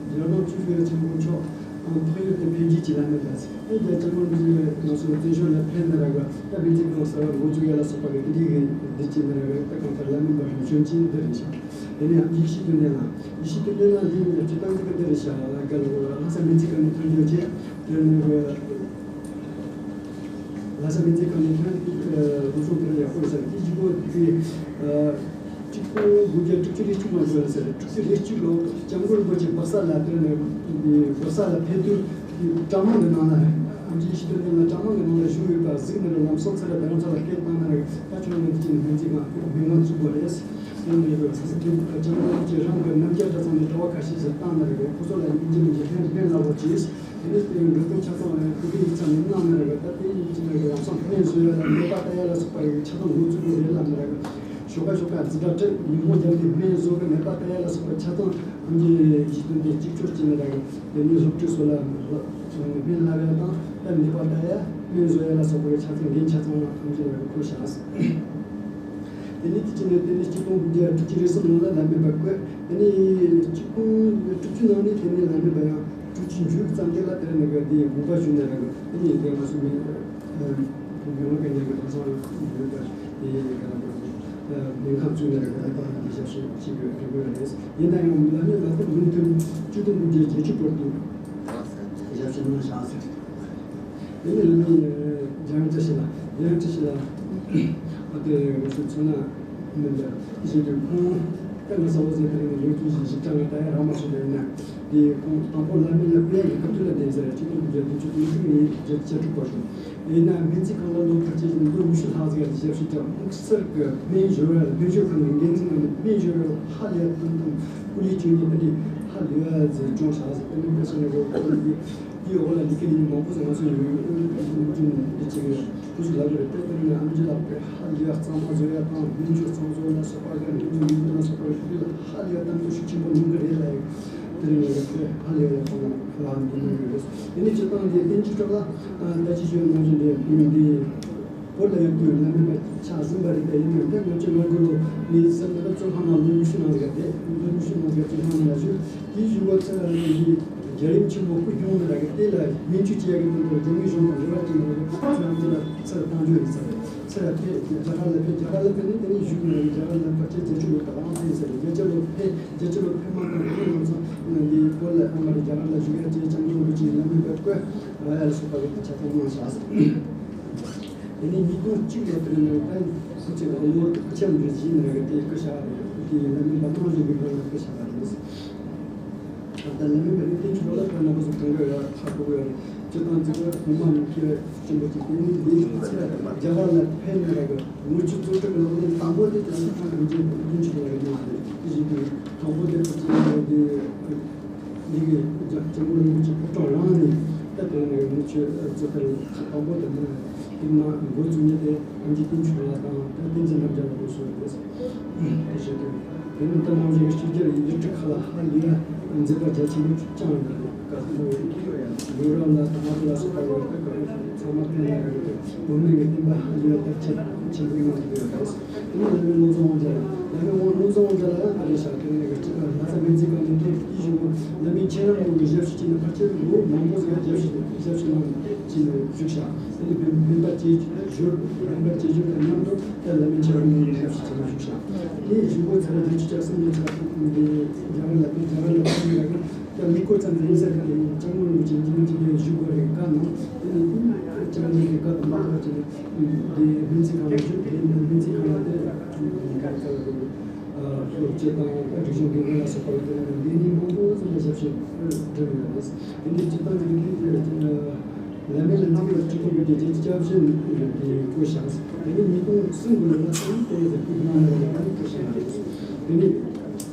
རྒྱལ་དབང་ཆོས་རྒྱལ་ཆེན་པོ་མཆོག་འཕགས་ཡུལ་དུ་ཕེབས་རྗེས་ཀྱི་བླ་མའི་བར་ཨེ་རྒྱལ་ཆེན་པོ་འདི་ང་ཚོ་བཙན་བྱོལ་ལ་ཕེབས་ནས་ར་ག་ད་སྨན་རྩིས་ཁང་གསར་བ་འགོ་བཙུགས་ཡ་ལ་སོགས་པ་གི་འདི་གི་འདི་བྱས་ནས་ར་ག་ད་གང་ལྟར་བླ་མའི་བར་བྱོན་ཅིང་འདི་རེད་ཤག་དེ་ནས་ཡང་ཡེ་ཤེས་དོན་ལྡན་ལ་ཡེ་ཤེས་དོན་ལྡན་ལ་འདི་ཡང་སྤྱི་བཏང་འདི་གི་འདི་རེད་ཤག་ལ་ག་ལ་གོ་ལ་ལྷ་ས་སྨན་རྩིས་ཁང་ནས་ཐོན་རྒྱུ་བྱས། དེ་ནས་ལྷ་ས་སྨན་རྩིས་ཁང་ནས་ཐོན་ཏེ་སློབ་སྦྱོང་དེ་ལ་ཡག་པོ་ཡོད་ས་རེད། དེ་གཅིག་པོ་དེ་གཅིག་པོ་དགུ་བརྒྱ་དྲུག་ཅུ་རེ་གཅིག་ལོ་ཡོད་ས་རེད། དྲུག་ཅུ་རེ་གཅིག་ལོ་སྐྱབས་མགོན་རིན་པོ་ཆེ་སྦག་ས་ལ་དེ་ནས་སྦག་ས་ལ་ཕེབས་དུས་གྲྭ་མང་གི་ནང་ལ་ཨམ་ཆི་ཡེ་ཤེས་དོན་ལྡན་ལ་གྲྭ་མང་གི་ནང་ལ་བཞུགས་ཡོད་པ་གཟིགས་ནས་ལམ་སང་ཚུར་ལ་དེ་རང་ཚོ་ལ་སྐད་བཏང་ན་རེད། ད་ཁྱོད་རང་གི་དེ་ནས་སྨན་རྩིས་ཁང་སྨན་ཁང་བཙུགས་པ་རེད། སྐྱབས་མགོན་རིན་པོ་ཆེ་རང་གི་རྣམ་རྒྱལ་གྲྭ་ཚང་ནས་གྲྭ་བ་ཁ་ཤས་ཤིག་བཏང་ན་རེད། ཁོ་ཚོ་ལ་སྙིང་རྗེ་མི་འཇིགས་ལྷན་ལྷན་ལ་བོ་བྱས། དེ་ནས་དེ་འགྲོ་དོན་ཆ་ཚང་ལ་སྐུ་ཕྲེང་ཡིག་ཚང་མི་གནང་ན་རེད། ད་དེ་ཡིན་གཅིག་ན་རེད། ལམ་སང་སྨན་བཟོ་ཡ་ལ་ནད་པ་ལྟ་ཡ་ལ་སོགས་པ་ཡི་ཆ་ཚང་འགོ་བཙུགས་དགོས་རེད་ལབ་ན་རེད། ཞོགས་ཀ་ཞོགས་ཀ་འཛིན་གྲྭ་ཁྲིད་ཉིན་མོ་རྒྱབ་ནས་སྨན་བཟོ་གི་ནད་པ་ལྟ་ཡ་ལ་སོགས་པ་ཆ་ཚང་ཨམ་ཆི་ཡེ་ཤེས་དོན་ལྡན་གཅིག་གྱུར་བྱས་ན་རེད། དེ་ནས་སློབ་ཕྲུག་ཚོ་ལ་སྨན་བསླབ་ཡ་དང་ད་ནད་པ་ལྟ་ཡ་སྨན་བཟོ་ཡ་ལ་སོགས་པ་ཡི་ཆ་ཚང་འགན་ཆ་ཚང་ཨམ་ཆི་ལ་བཀོད་བཞག་དེ་ནས་དེ་བྱས་ནས་དེ་ནས་གཅིག་སྟོང་དགུ་བརྒྱ་དྲུག་ཅུ་རེ་གསུམ་ལོ་ལ་བླ་མའི་བར་བཀོད། དེ་ནས་གཅིག་སྟོང་དྲུག་ཅུ་ནང་ནས་དེ་ནས་བླ་མའི་བར་ཡང་དྲུག་ཅུ་མཇུག་ཙམ་དེ་ལ་དེ་ནས་ག་དེ་དགོངས་པ་ཞུས་ནས་ར་ག་དེ་ནས་དེ་ང་ཚོ་མི་མི་ལོ་ག་ཉེ་གི་ད་སང་ཡོད་པ་དེ་ཡིན་ག་ལ་དགོས། སྨན་ཁང་བཙུགས་ནས་རེད། ད་ལྟ་ཞབས་ཞུ་བྱེད་དགོས་རེད། ཡིན་ན་ཡང་བླ་མའི་བླ་སྟོད་མུ་མཐུད་བཅུ་སྟོང་དགུ་བརྒྱ་བརྒྱད་ཅུ་བར་དུ་ཞབས་ཞུ་གནང་བཞག་ཟེར། དེ་ནས་བླ་མའི་རྒྱལ་དབང་བཀྲ་ཤིས་ལགས། རྒྱལ་དབང་བཀྲ་ཤིས་ལགས་ཨ་དེ་ང་ཚོ་མཚོ་སྣ་མི་འདྲ་བཞིན་དུ་ཁོང་ད་ང་ཚོ་བོད་ཟེར་དེ་རིང་ལོ་རྒྱུས་ཀྱི་ཞིབ་ཕྲ་ང་ད་ཡང་རག་མ་སོང་། དེ་ཡིན་ན་དེ་ཁོང་དང་པོ་བླ་མའི་བླ་སྟོད་ཀྱི་སྐབས་དུས་ལ་བསྡད་ཟེར། གཅིག་སྟོང་དགུ་བརྒྱ་བདུན་ཅུ་དོན་དྲུག་ནས་བརྒྱད་ཅུ་གྱ་དྲུག་བར་བྱུང་། ཡིན་ན་སྨན་རྩིས་ཁང་ལ་ལོ་ཁ་ཆེ་ཞིང་ལོ་ཉི་ཤུ་ལྷག་ཙམ་ཞབས་ཞུ་བྱས། དམིགས་བསལ་གྱི་སྨན་སྦྱོར་བ་སྨན་སྦྱོར་ཁང་གི་འགན་འཛིན་ངོས་ནས་སྨན་སྦྱོར་བ་ཧ་ལས་ཏན་ཏན་སྐུ་ལས་བསྐྱོན་ནས་ཨ་ནི་ཧ་ལས་པ་ཟིག་སྦྱོང་བཞག་ཟེར། དེ་ནས་དཔེ་མཚོན་ན་འདིའི་འོག་ལ་འདི་གའི་མི་མང་པོ་ཟིག་ང་ཚོ་ཡོད་ཀྱི་འདི་བྱེད་ཀྱི་ཡོད། ཁོ་ཚོས་ལབ་ཀྱི་རེད། དཔེར་ན་ཨེམ་ཆི་ལགས་དཔེ་ཧ་ལས་པ་གཙང་མ་བཟོ་ཡ་དང་སྨན་སྦྱོར་ཚོང་བཟོ་ལ་སོགས་པ་གི་སྨན་སྦྱོར་ལས་དོན་ལ་སོགས་པ་གི་ཁོ་ཚོས་ཧ་ལས་པ་གཏམ་བཟོ་ཤུགས་ཆེན་པོ་གནང་གི་རེད་ལ། དེ་རིང་ངས་དཔེ་ཧ་ལས་པ་ཁོང་ལ་འདི་གནང་གི་ཡོད། དེ་ནས་སྤྱིར་བཏང་གི་བསྟན་བཅོས་ཁྲོད་ལ་ད་ཅི་ཞུ་ནང་བཞིན་དེ་འདི་བོད་ལ་ཡོད་དུས་བླ་མའི་བར་ཆད་ཟིན་པ་རེད། ད་ཡིན་ནའང་ད་ང་ཚོའི་ང་རྒྱལ་ལོ་ནས་བསམ་ན་གཙོ་ཁང་ནང་ལོ་ཉི་ཤུ་ནང་ཟིག་བསྡད། ལོ་ཉི་ཤུ་ནང་ཟིག་གཙོ་ཁང་ནང་ལ་བཞུགས། དེའི་གཞུག་གུ་ཚེ་རིང་གི་རྒྱལ་རིམ་ཆེན་པོ་སྐུ་གསུངས་ནས་ར་གི་དེ་ལ་སྨན་བཅོས་བྱེད་ཡག་གི་དོན་དུ་རྒྱ་མིའི་གཞུང་དང་འབྲེལ་བ་བྱས་ནས་ཚེ་རིང་ཚེ་ལ་ཚེ་ར་བཏང་རྒྱུ་ཡིན་ཟེར། ཚེ་ར་ཕེབས། རྒྱ་གར་ལ་ཕེབས། རྒྱ་གར་ལ་ཕེབས་ནས་དེ་ནས་བཞུགས་ནས་རྒྱ་གར་ལ་ཕལ་ཆེར་བརྒྱད་ཅུ་ལོ་དང་ཨང་ཕེབས་ཟེར། བརྒྱད་ཅུ་ལོ་ཕེབས། བརྒྱད་ཅུ་ལོ་ཕེབས་མ་ཐག་ཁོང་ང་ཚོ་འདི་བོད་ལ་ཨ་མ་རི་རྒྱ་གར་ལ་བཞུགས་ཡ་བཅས་སྐྱབས་མགོན་རིན་པོ་ཆེའི་བླ་མའི་བཀའ་བཀོད་ཨ་ཡ་ལ་སོགས་པ་གི་ཆ་ཚང་གནང་བཞག་ཟེར། དེ་ནས་ཉིས་སྟོང་གཅིག་ལོ་དེ་ནས་ད་ཁོ་ཚོས་ལོ་ཁ་ཆེམས་འདི་བཞིན་རེད། དེ་སྐུ་ཞབས་རེད། དེ་ཡིན་ན་མི་འདི་མང་ཞིག་གི་ལོ་ལ་སྐུ་ཞབས་རེད། ད་ལྟ་ལས་མི་འདི་བསྟན་བཅོས་ལ་ཁོ་ན་པ་སུ་གང་ག་ཡོད་ཧ་གོ་གི་ཡོད་རེད། སྤྱིར་བཏང་ཅིག་ཧོ་མ་མི་ཁྱེར་ཆེན་པོ་ཅིག་དེ་ནི་འདི་ཚེ་རྒྱ་གར་ལ་ཕེབས་ནས་རེད། ལོ་ཆུ་ཚོད་དྲུག་ལོ་ནས་དང་པོ་དེ་དེ་སུ་ཁང་ཡོང་རྗེས་བསྟན་བཅོས་ལ་ཡོད་མ་རེད། དེ་བཞིན་དུ་དང་པོ་དེ་ཁོ་ཚོས་དེ། འདི་གི་སྐྱབས་མགོན་རིན་པོ་ཆེ་ཕོ་བྲང་རང་ནས་ད་དེ་ནས་མི་ཆོས་རྩོད་པར་དང་པོ་དེ་ནས་དེ་ན་འགོ་བཙུགས་ནས་དེ་ཨེམ་ཆི་བསྟན་བཅོས་ལ་དང་ད་བསྟན་འཛིན་རྣམ་རྒྱལ་ལ་དགོངས་སུ་ཡོད་དེ་བཞིན་དུ་དེ་ནས་ད་ནང་བཞིན་ཕྱི་རྒྱལ་ཡུལ་གྲུ་ཁག་ལ་ཧ་ལས་ཡ་མཛད་པ་རྒྱ་ཆེན་པོ་བཅངས་ཡོད་རེད། བོད་རང་ལ་དང་ང་ཚོ་ལ་སོགས་པ་ཡོད་པའི་ཚང་མ་ཕན་ལ་ཡོད་དེ་བོད་སྨན་གྱི་བསྟན་པ་ཧ་ལས་ཡ་དར་ཁྱབ་ཆེན་པོ་ཡོང་གི་ཡོད་རེད། དེ་ནས་བླ་མའི་བློ་བཟང་དབང་རྒྱལ་ལགས། བླ་མའི་དབང་བློ་བཟང་དབང་རྒྱལ་ལགས་ཡང་ད་རེས་ཤག་དེ་ནས་གཅིག་ལ་ལྷ་ས་སྨན་རྩིས་ཁང་ནས་ཐོན། དེའི་གཞུག་གུ་བླ་མའི་མཁྱེན་རབ་སྔོན་གྱི་ཞབས་ཕྱི་བྱས་ནས་ཕལ་ཆེར་ལོ་མང་པོ་ཟིག་ཞབས་ཕྱི་ཞབས་ཕྱི་གནང་བྱས་ནས་བཞུགས་ཤག་དེ་ནས་བོད་བོད་པ་བཅས་ཞུ་བོད་པ་བཅས་ཞུ་དང་མཉམ་དུ་ད་བླ་མའི་མཁྱེན་རབ་སྔོན་གྱི་ཞབས་ཕྱི་བྱས་ནས་བཞུགས་ཤག་དེའི་གཞུག་གུ་ཚེ་རབས་བདུན་ཅུ་གྱ་གསུམ་ནས་ཚེ་རབས་དྲུག་ཅུ་ནས་རྒྱ་གར་ལ་ཕེབས། རྒྱ་གར་ལ་ཕེབས་ནས་ད་མི་སྐོར་ཙམ་ཟིག་ཡིན་ས་རེད། སྐྱབས་མགོན་རིན་པོ་ཆེ་འཇིགས་མེད་བཅོམ་ལྡན་འདས་བཞུགས་དགོས་རེད་བཀའ་གནང་། དེ་ནས་དེ་བཅར་འདྲི་གི་བཀའ་དང་མ་གཏོགས་བྱས་ནས་དེ་སྨན་རྩིས་ཁང་ལ་བཞུགས། དེ་ནས་སྨན་རྩིས་ཁང་ལ་དེ་ག་རེ་ཟེར་དགོས་རེད། སློབ་སྤྱི་དང་སྒྲིག་གཞུང་འགན་འཛིན་ལ་སོགས་པ་དེ་ནས་འདི་ནས་མང་པོ་ཙམ་ལ་ཞབས་ཞུ་བསྒྲུབས་ཡོད་རེད། དེ་ནས་སྤྱིར་བཏང་གི་དེ་བླ་མའི་ལ་ནང་ལ་སྤྱི་ཁོག་གི་དེ་རྒྱལ་སྤྱི་སྐྱབས་ཞུ་དེ་བསྐོས་ཤག་དེ་ནས་ཉིས་སྟོང་གསུམ་གི་ལོ་ལ་ཚང་དེ་ཟེར་སྐུ་གནང་ནས་ལ་ནང་བསྐོས་ཤག་དེ་ནས།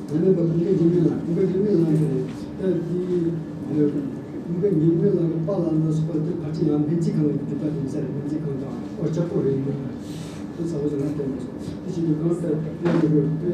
ང་ནི་བ་ཀུན་དགའ་འཇིགས་མེད་ལགས། ཀུན་དགའ་འཇིགས་མེད་ལགས་ཀྱིས་ད་དེ་ཀུན་དགའ་འཇིགས་མེད་ལགས་ཀྱི་པཱ་ལགས་ལ་སོགས་པ་དེ་ཕལ་ཆེར་ཡང་སྨན་རྩིས་ཁང་གི་རྒྱུད་པ་དེ་མི་ཟེར། སྨན་རྩིས་ཁང་དང་ཨོ་ལྕགས་པོ་རེད་མ་དེ་ཚ་བོ་ཟེར་ན་བསྟན་པ་སོགས་དེ་བཞིན་དུ་གང་ལྟར་དེ་ནི་དཔེ་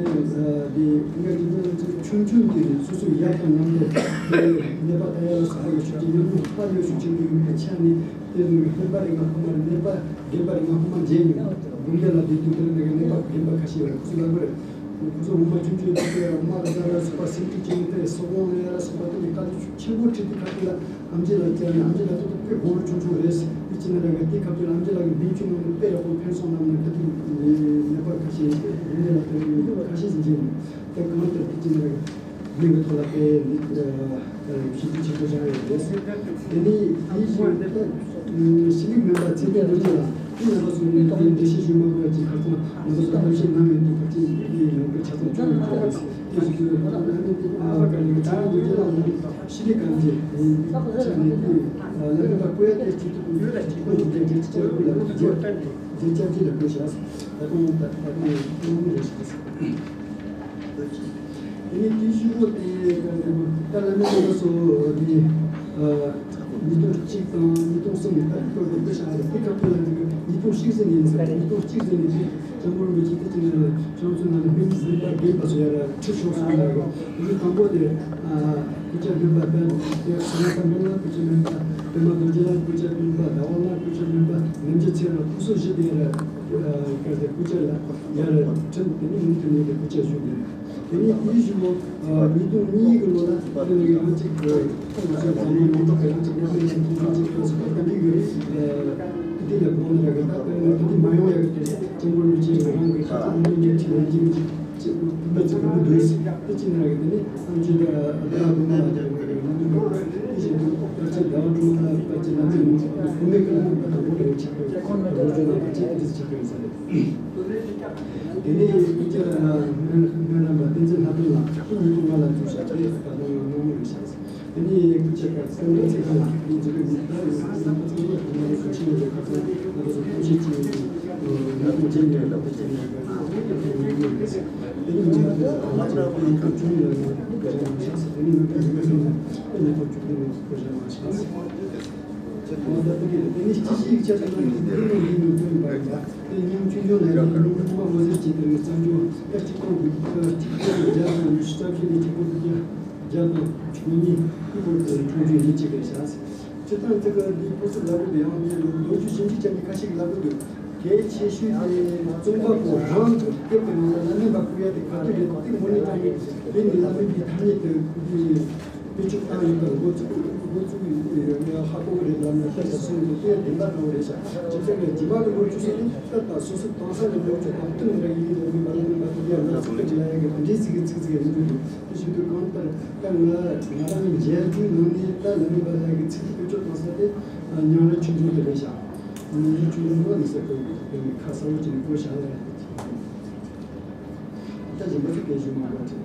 དེ་ཀུན་དགའ་འཇིགས་མེད་ལགས་ཚོས་ཆུང་ཆུང་དུས་ནས་སོ་སོའི་ཡབ་དང་མཉམ་དུ་དེ་ནད་པ་ལྟ་ཡ་ལ་སོགས་པ་ལ་ཤུགས་ཀྱིས་ཉམས་མྱོང་ཧ་ལས་ཤུགས་ཆེན་པོ་ཡོད་པའི་ཆ་ནས་དེ་ནི་ཧོན་པ་རིགས་ལ་ཁོ་མར་ནད་པ་རྒན་པ་རིགས་ལ་ཁོ་མར་མཇལ་མྱོང་། དགོན་སྡེ་ལ་བསྡད་དུས་དེ་ནི་ནད་པ་རྒན་པ་ཁ་ཤས་ཡོད་རེད། ཁོ་ཚོ་ལ་དགོས་རེད། ཁོ་ཚོ་ངོ་མ་ཆུང་ཆུང་དུས་ཀྱི་དམག་གི་ཟླ་ར་སོགས་པ་སེམས་ཁྲལ་ཅན་དེ་སོག་པོ་ལ་ཡ་ར་སོགས་པ་དེ་ནི་དཀའ་ལས་ཤུགས་ཆེན་པོ་ཁྲིད་དུས་ཁ་ཐུག་ལ་ཨམ་ཆི་ལ་བཅར་ནས་ཨམ་ཆི་ལ་དེ་དུས་དཔེ་དགུང་ལོ་ཆུང་ཆུང་རེད། དེ་ཅི་ནས་ར་གི་དེ་སྐབས་དུས་ལ་ཨམ་ཆི་ལ་གི་སྨན་བཅོས་གནང་ནས་དཔེ་ཡག་པོ་ཕན་སོང་ལབ་ནས་དེ་དུས་ནད་པ་ཁ་ཤས་དགོན་སྡེ་ལ་ཕེབས་ཡོང་དུས་ཁ་ཤས་ཟིན་གྱི་ཡིན། དེ་གང་ལྟར་དེ་ཅི་ནས་ར་གི་སྨན་གྱི་ཐོག་ལ་དཔེ་ནི་ཤེས་ཚད་ཆེན་པོ་བཞག་ཡོད་རེད། དེ་ནས་དེའི་ཞིང་དེ་ཤི་ལིག་མེད་པ་ཚེ་འདས་རྡོ་རྗེ་ལ་དེ་ནང་པ་སོང་ནས་དེ་འགྲེལ་བཤད་ཞུ་མ་དགོས་ཀྱི་ཁར་ཚང་ནང་པ་སོང་གཏམ་བཤད་གནང་ཡོད་དུས་ཁོ་ཚོས་དེ་ཡོང་པའི་ཆ་ཚང་བྱུང་ཡོད་ཀྱི་རེད། དེ་བཞིན་དུ་ཨ་ནི་དེ་ཨ་ཀ་ནས་ཚེ་འདས་རྡོ་རྗེ་ལ་ནི་ཤི་ལིག་གང་བྱས་དེ་ཆ་ནས་དེ་ལ་མེད་པ་བཀོད་ཡ་དེ་སྤྱི་ཐུབ་ཀྱི་ཁོང་གི་འགྲེལ་བཤད་ལ་བཀོད་ལ་བརྒྱད་བརྒྱད་ཅར་གྱི་ལ་བཀོད་བྱས། ད་དུང་ད་ད་དུང་གནང་མུས་རེད་ཤག་དེ་ནས་དེའི་གཞུག་གུ་དེ་ད་བླ་མའི་སྐུ་གསུང་དེ་ཉིས་སྟོང་གཅིག་དང་ཉིས་སྟོང་གསུམ་ནས་ད་སྐོར་དེ་སྐུ་ཞབས་རེད། དེ་སྐབས་དེ་ལ་ཉིས་སྟོང་གཅིག་ཟིན་ཡིན་ཟེར། ཉིས་སྟོང་གཅིག་ཟིན་ནས་དེ་སྐྱབས་མགོན་རིན་པོ་ཆེ་དེ་ཅི་ནས་ཁྱོད་ཚོ་ནང་ནས་སྨན་སྨན་པ་རྒན་པ་ཚོ་ཡར་ཁྲིད་ཤོག་གསུངས་ལ། དེ་དུས་དང་པོ་དེ་སྐུ་ཚབ་སྨན་པ་དཔལ་དེ་ས་ན་ད་སྨན་ལ་སྐུ་ཚབ་སྨན་པ་པདྨ་རྡོ་རྗེ་ལ་སྐུ་ཚབ་སྨན་པ་ཟླ་བ་ལ་སྐུ་ཚབ་སྨན་པ་ངན་སྐྱེས་ཚེ་རིང་ལ་ཁོ་ཚོ་བཞི་དེ་ཡར་སྐུ་ཚབ་ལ། ཡར་ཁྲིད་དེ་ནི་མུ་མཐུད་ནས་དེ་སྐུ་ཚབ་ཞུས་ཏེ། དེ་ནས་དེའི་གཞུག་ལོ་ཉིས་སྟོང་གཉིས་ཀྱི་ལོ་ལ་དེ་ནས་ཡང་གཅིག་ཁོང་ཚོའི་འཛམ་གླིང་ཡོངས་རྫོགས་ཀྱི་ཡང་གཅིག་མཉམ་འབྲེལ་གྱི་མཐུན་ཚོགས་གཅིག་ཐོག་སུ་བཀའ་འདྲི་ཡོད་རེད། དེ་ལ་གོང་ནས་ར་གི་ད་དཔེར་ན་དེ་མ་ཡོང་ཡ་གི་དེ་སྐྱབས་མགོན་རིན་པོ་ཆེ་རང་གི་ཤ་ཚ་མ་ཡོང་གི་ཁྲིད་ལན་གྱི་ཅི་མི་ཚེ་གི་མི་འདུག་ཟེར། དེ་ཅི་ནས་ར་གི་དེ་ནི་ཨམ་ཆི་ད་ད་དགོང་མོ་ལ་ཅི་མི་འདུག་དེ་བཞིན་དུ་ད་ཅི་ཟླ་བ་དྲུག་ལ་ད་ཅི་ལ་ཅི་མི་འདུག་བུད་མེད་ཀྱི་ལ་ད་དང་པོ་དང་ཆགས་པའི་རོ་ཅོ་ན་ད་ཅི་དེ་ཆགས་པའི་ས་རེད། དེ་ནས་སྐུ་ཕྱྭ་སྨན་རམས་པ་བསྟན་འཛིན་ལྷ་ལྡན་ལགས་ཉིས་སྟོང་ལྔ་ལ་བཙུགས་ཤག་དེ་ད་དུང་ཡང་གནང་མུས་རེད་ཤག་དེ་ནས་སྐུ་ཕྱྭ་བཀའ་བསམ་འགྲུབ་ཚེ་རིང་ལགས་ཀྱིས་མཛད་པའི་མི་ལྟར་ཡང་རྣམ་པ་ཚང་མ་དུ་མ་རེད་ཤག་ཆེན་མོ་རེད་ཁ་སང་ང་ཚོ་ཐུགས་རྗེ་ཆེ་ཡོད་ཀྱི་ང་ཚོ་རྗེས་ནས་ལག་པ་བྱས་ནས་དགའ་སྤྲོ་ཡོད་ཀྱི་རེད། དེ་ནས་ང་ཚོ་ང་ཚོ་ཁོང་ཚོ་ཡང་ཡང་བཀའ་བཅུ་ཡང་ཡང་བཀའ་བཅུ་ཡང་ཤག་དེ་ནས་ང་ཚོ་མི་ཚང་མ་ཉིས་སྟོང་བཅུ་བདུན་ནས་བསྐོ་བཞག་གནང་ཤག་དེ་ནས་སྤྱི་བྱེའི་ཡིག་ཆ་དེ་ནང་གི་འདི་ནང་ཡིན་ནོ་དོན་པ་ཡིན་ལ། དེ་ཉིན་ཆུང་ཆུང་ལས་ཀྱི་ལུང་ཐུང་བ་མོ་ཟེར་གྱི་དེ་ནི་གཙང་ཆུང་ད་གཅིག་སྟོང་དགུ་བརྒྱ་གཅིག་སྟོང་དགུ་བརྒྱ་དང་ཉི་ཤུ་རྩ་བཞི་ནས་གཅིག་སྟོང་དགུ་བརྒྱ་བརྒྱ་དང་དྲུག་ཅུ་གཉིས་ཀྱི་བར་དུ་འཁྲུངས་རྒྱུ་ཡིན་གཅིག་རེད་ཤག་སྤྱིར་བཏང་ཅིག་གི་འདིའི་སྐུ་གཟུགས་ལ་རུ་དེ་ཡང་ངས་ལོ་རྒྱུས་ཞིབ་འཇུག་བྱས་ནས་ཁ་ཤས་ཀྱིས་ལབ་ཀྱི་འདུག་གལ་ཆེ་ཤོས་དེ་རྩོམ་པ་པོ་རང་གི་དེབ་ཀྱི་ནང་ལ་བླ་མའི་བཀའ་ཡ་དེ་ག་དུས་རེད་དེ་དངོས་གནས་དྲང་གནས་དེ་ནི་བླ་མའི་བཀའ་ཐ་སྙད་དུ་འདི། བེད་སྤྱོད་བཏང་ཡོད་པར་འགོ་ཚུགས་འགོ་ཚུགས་ཡོད་ཡོད་ཧ་གོ་གི་རེད་ལབ་ནས་ལྷད་དུ་སོང་འདུག་དེ་བདེན་པ་འདྲ་བོ་རེད་ཤག་སྤྱི་ཚོགས་ནས་རྗེས་མ་གི་ལོ་རྒྱུས་སོགས་ནི་ལྟ་དང་སོ་སོའི་དེང་སང་གི་ལོ་རྒྱུས་དང་བསྟུན་རེ་ཡིན་ལས་མིན་པ་ལ་མིན་པ་དེ་ཡང་ལ་ཚིག་གི་ལ་ཡ་གི་དེ་འདྲའི་ཚིག་གི་ཚིག་ཚིག་ཡིན་འདུག་དེ་བཞིན་དུ་གང་ལྟར་ད་ང་ང་རང་གི་མཇལ་རྒྱུའི་ནང་ནས་ད་ལ་མིན་པ་ལ་གི་ཚིག་གི་བེད་སྤྱོད་གཏོང་ས་དེ་ཉང་རལ་ཆོས་འབྱུང་དེ་རེད་ཤག་ཉང་རལ་ཆོས་འབྱུང་ནང་ནས་ས་ཁོ་ཁ་གསལ་བོ་ཅིག་བཀོད་བཞག་ལ་རེད། ད་གཞན་པ་ཚོ་སྐད་ཤུགས་མང་པོ་ཅིག་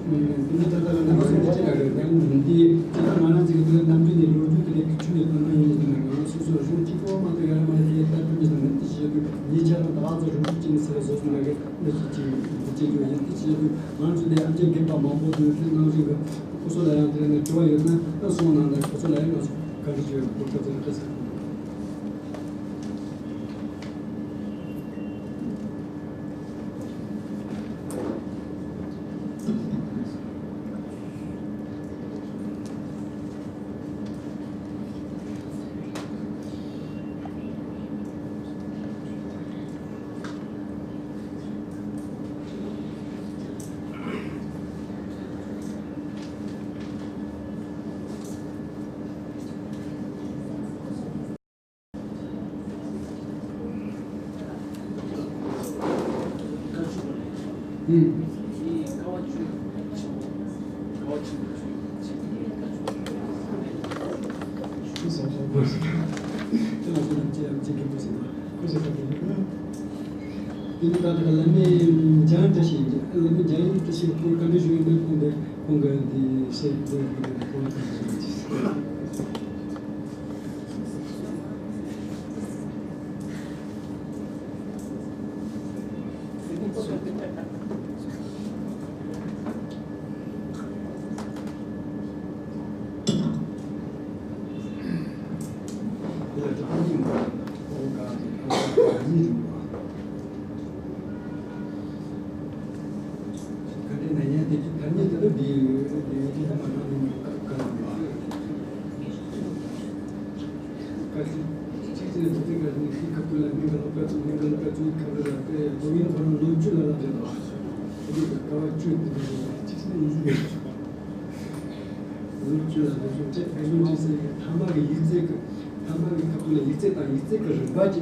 འདི་ནི་ད་ལྟ་ལ་ནང་སྲིད་འདི་ཅི་ལ་རེད་དམ། འདི་ད་ལྟ་ང་རང་ཚོའི་འདི་ནམ་རྒྱུན་ནས་ལོ་རྒྱུས་དེ་ལས་ཀྱི་ཆུ་ནས་དོན་དག་ཡིན་ནི་ང་རང་སོ་སོ་རང་གཅིག་པོ་མ་གཏོགས་ཡར་མར་དེ་ལྟ་གྲུབ་ཀྱི་དང་འདི་ཞེས་དུས་ཉེ་ཆར་ལ་ད་ཚོ་རང་གཅིག་ནས་ཟེར་བཟོ་སོང་ལ་གི་འདི་ཞིག་ཅིག་འདི་ཅིག་ཡོད་ཡིན། འདི་ཞེས་དུས་ང་ཚོ་ལས་ཨམ་ཅོག་རྒན་པ་མང་པོ་འདུག་དེ་ནང་བཞིན་གི་ཁོ་ཚོ་ལ་ཡང་དེ་ནས་དྲི་བ་ཡོད་ན་ད་སོང་ནང་ལ་ཁོ་ཚོ་ལ་ཡང་ང་ཚོ་ག་འདྲ་ཞིག་ཡོད་ཁོ་ཚོ་ཚོ་ལ་ད་ཟེར། དེ་ནི་ད་ལྟ་བླ་མའི་འཇང་བཀྲ་ཤིས་ཡིན། བླ་མའི་འཇང་ཡིན་བཀྲ་ཤིས་ཁོང་བཀའ་འདྲི་ཞུ་ཡོང་དུས་ཁོང་གིས་ཁོང་གི་འདི་བཤད་དགོས་ཡོད་པ་ཁོང་གིས་ལོ་བཅུ་ལ་འདི་ཚོ་ཚེ་བཟུང་ཅི་ཟེར་ཡི་ཐ་མ་གི་ཡིག་ཚད་ཀྱི་ཐ་མ་གི་ཁ་ཐུག་ལ་ཡིག་ཚད་དང་ཡིག་ཚད་ཀྱི་རིམ་པ་ཅིག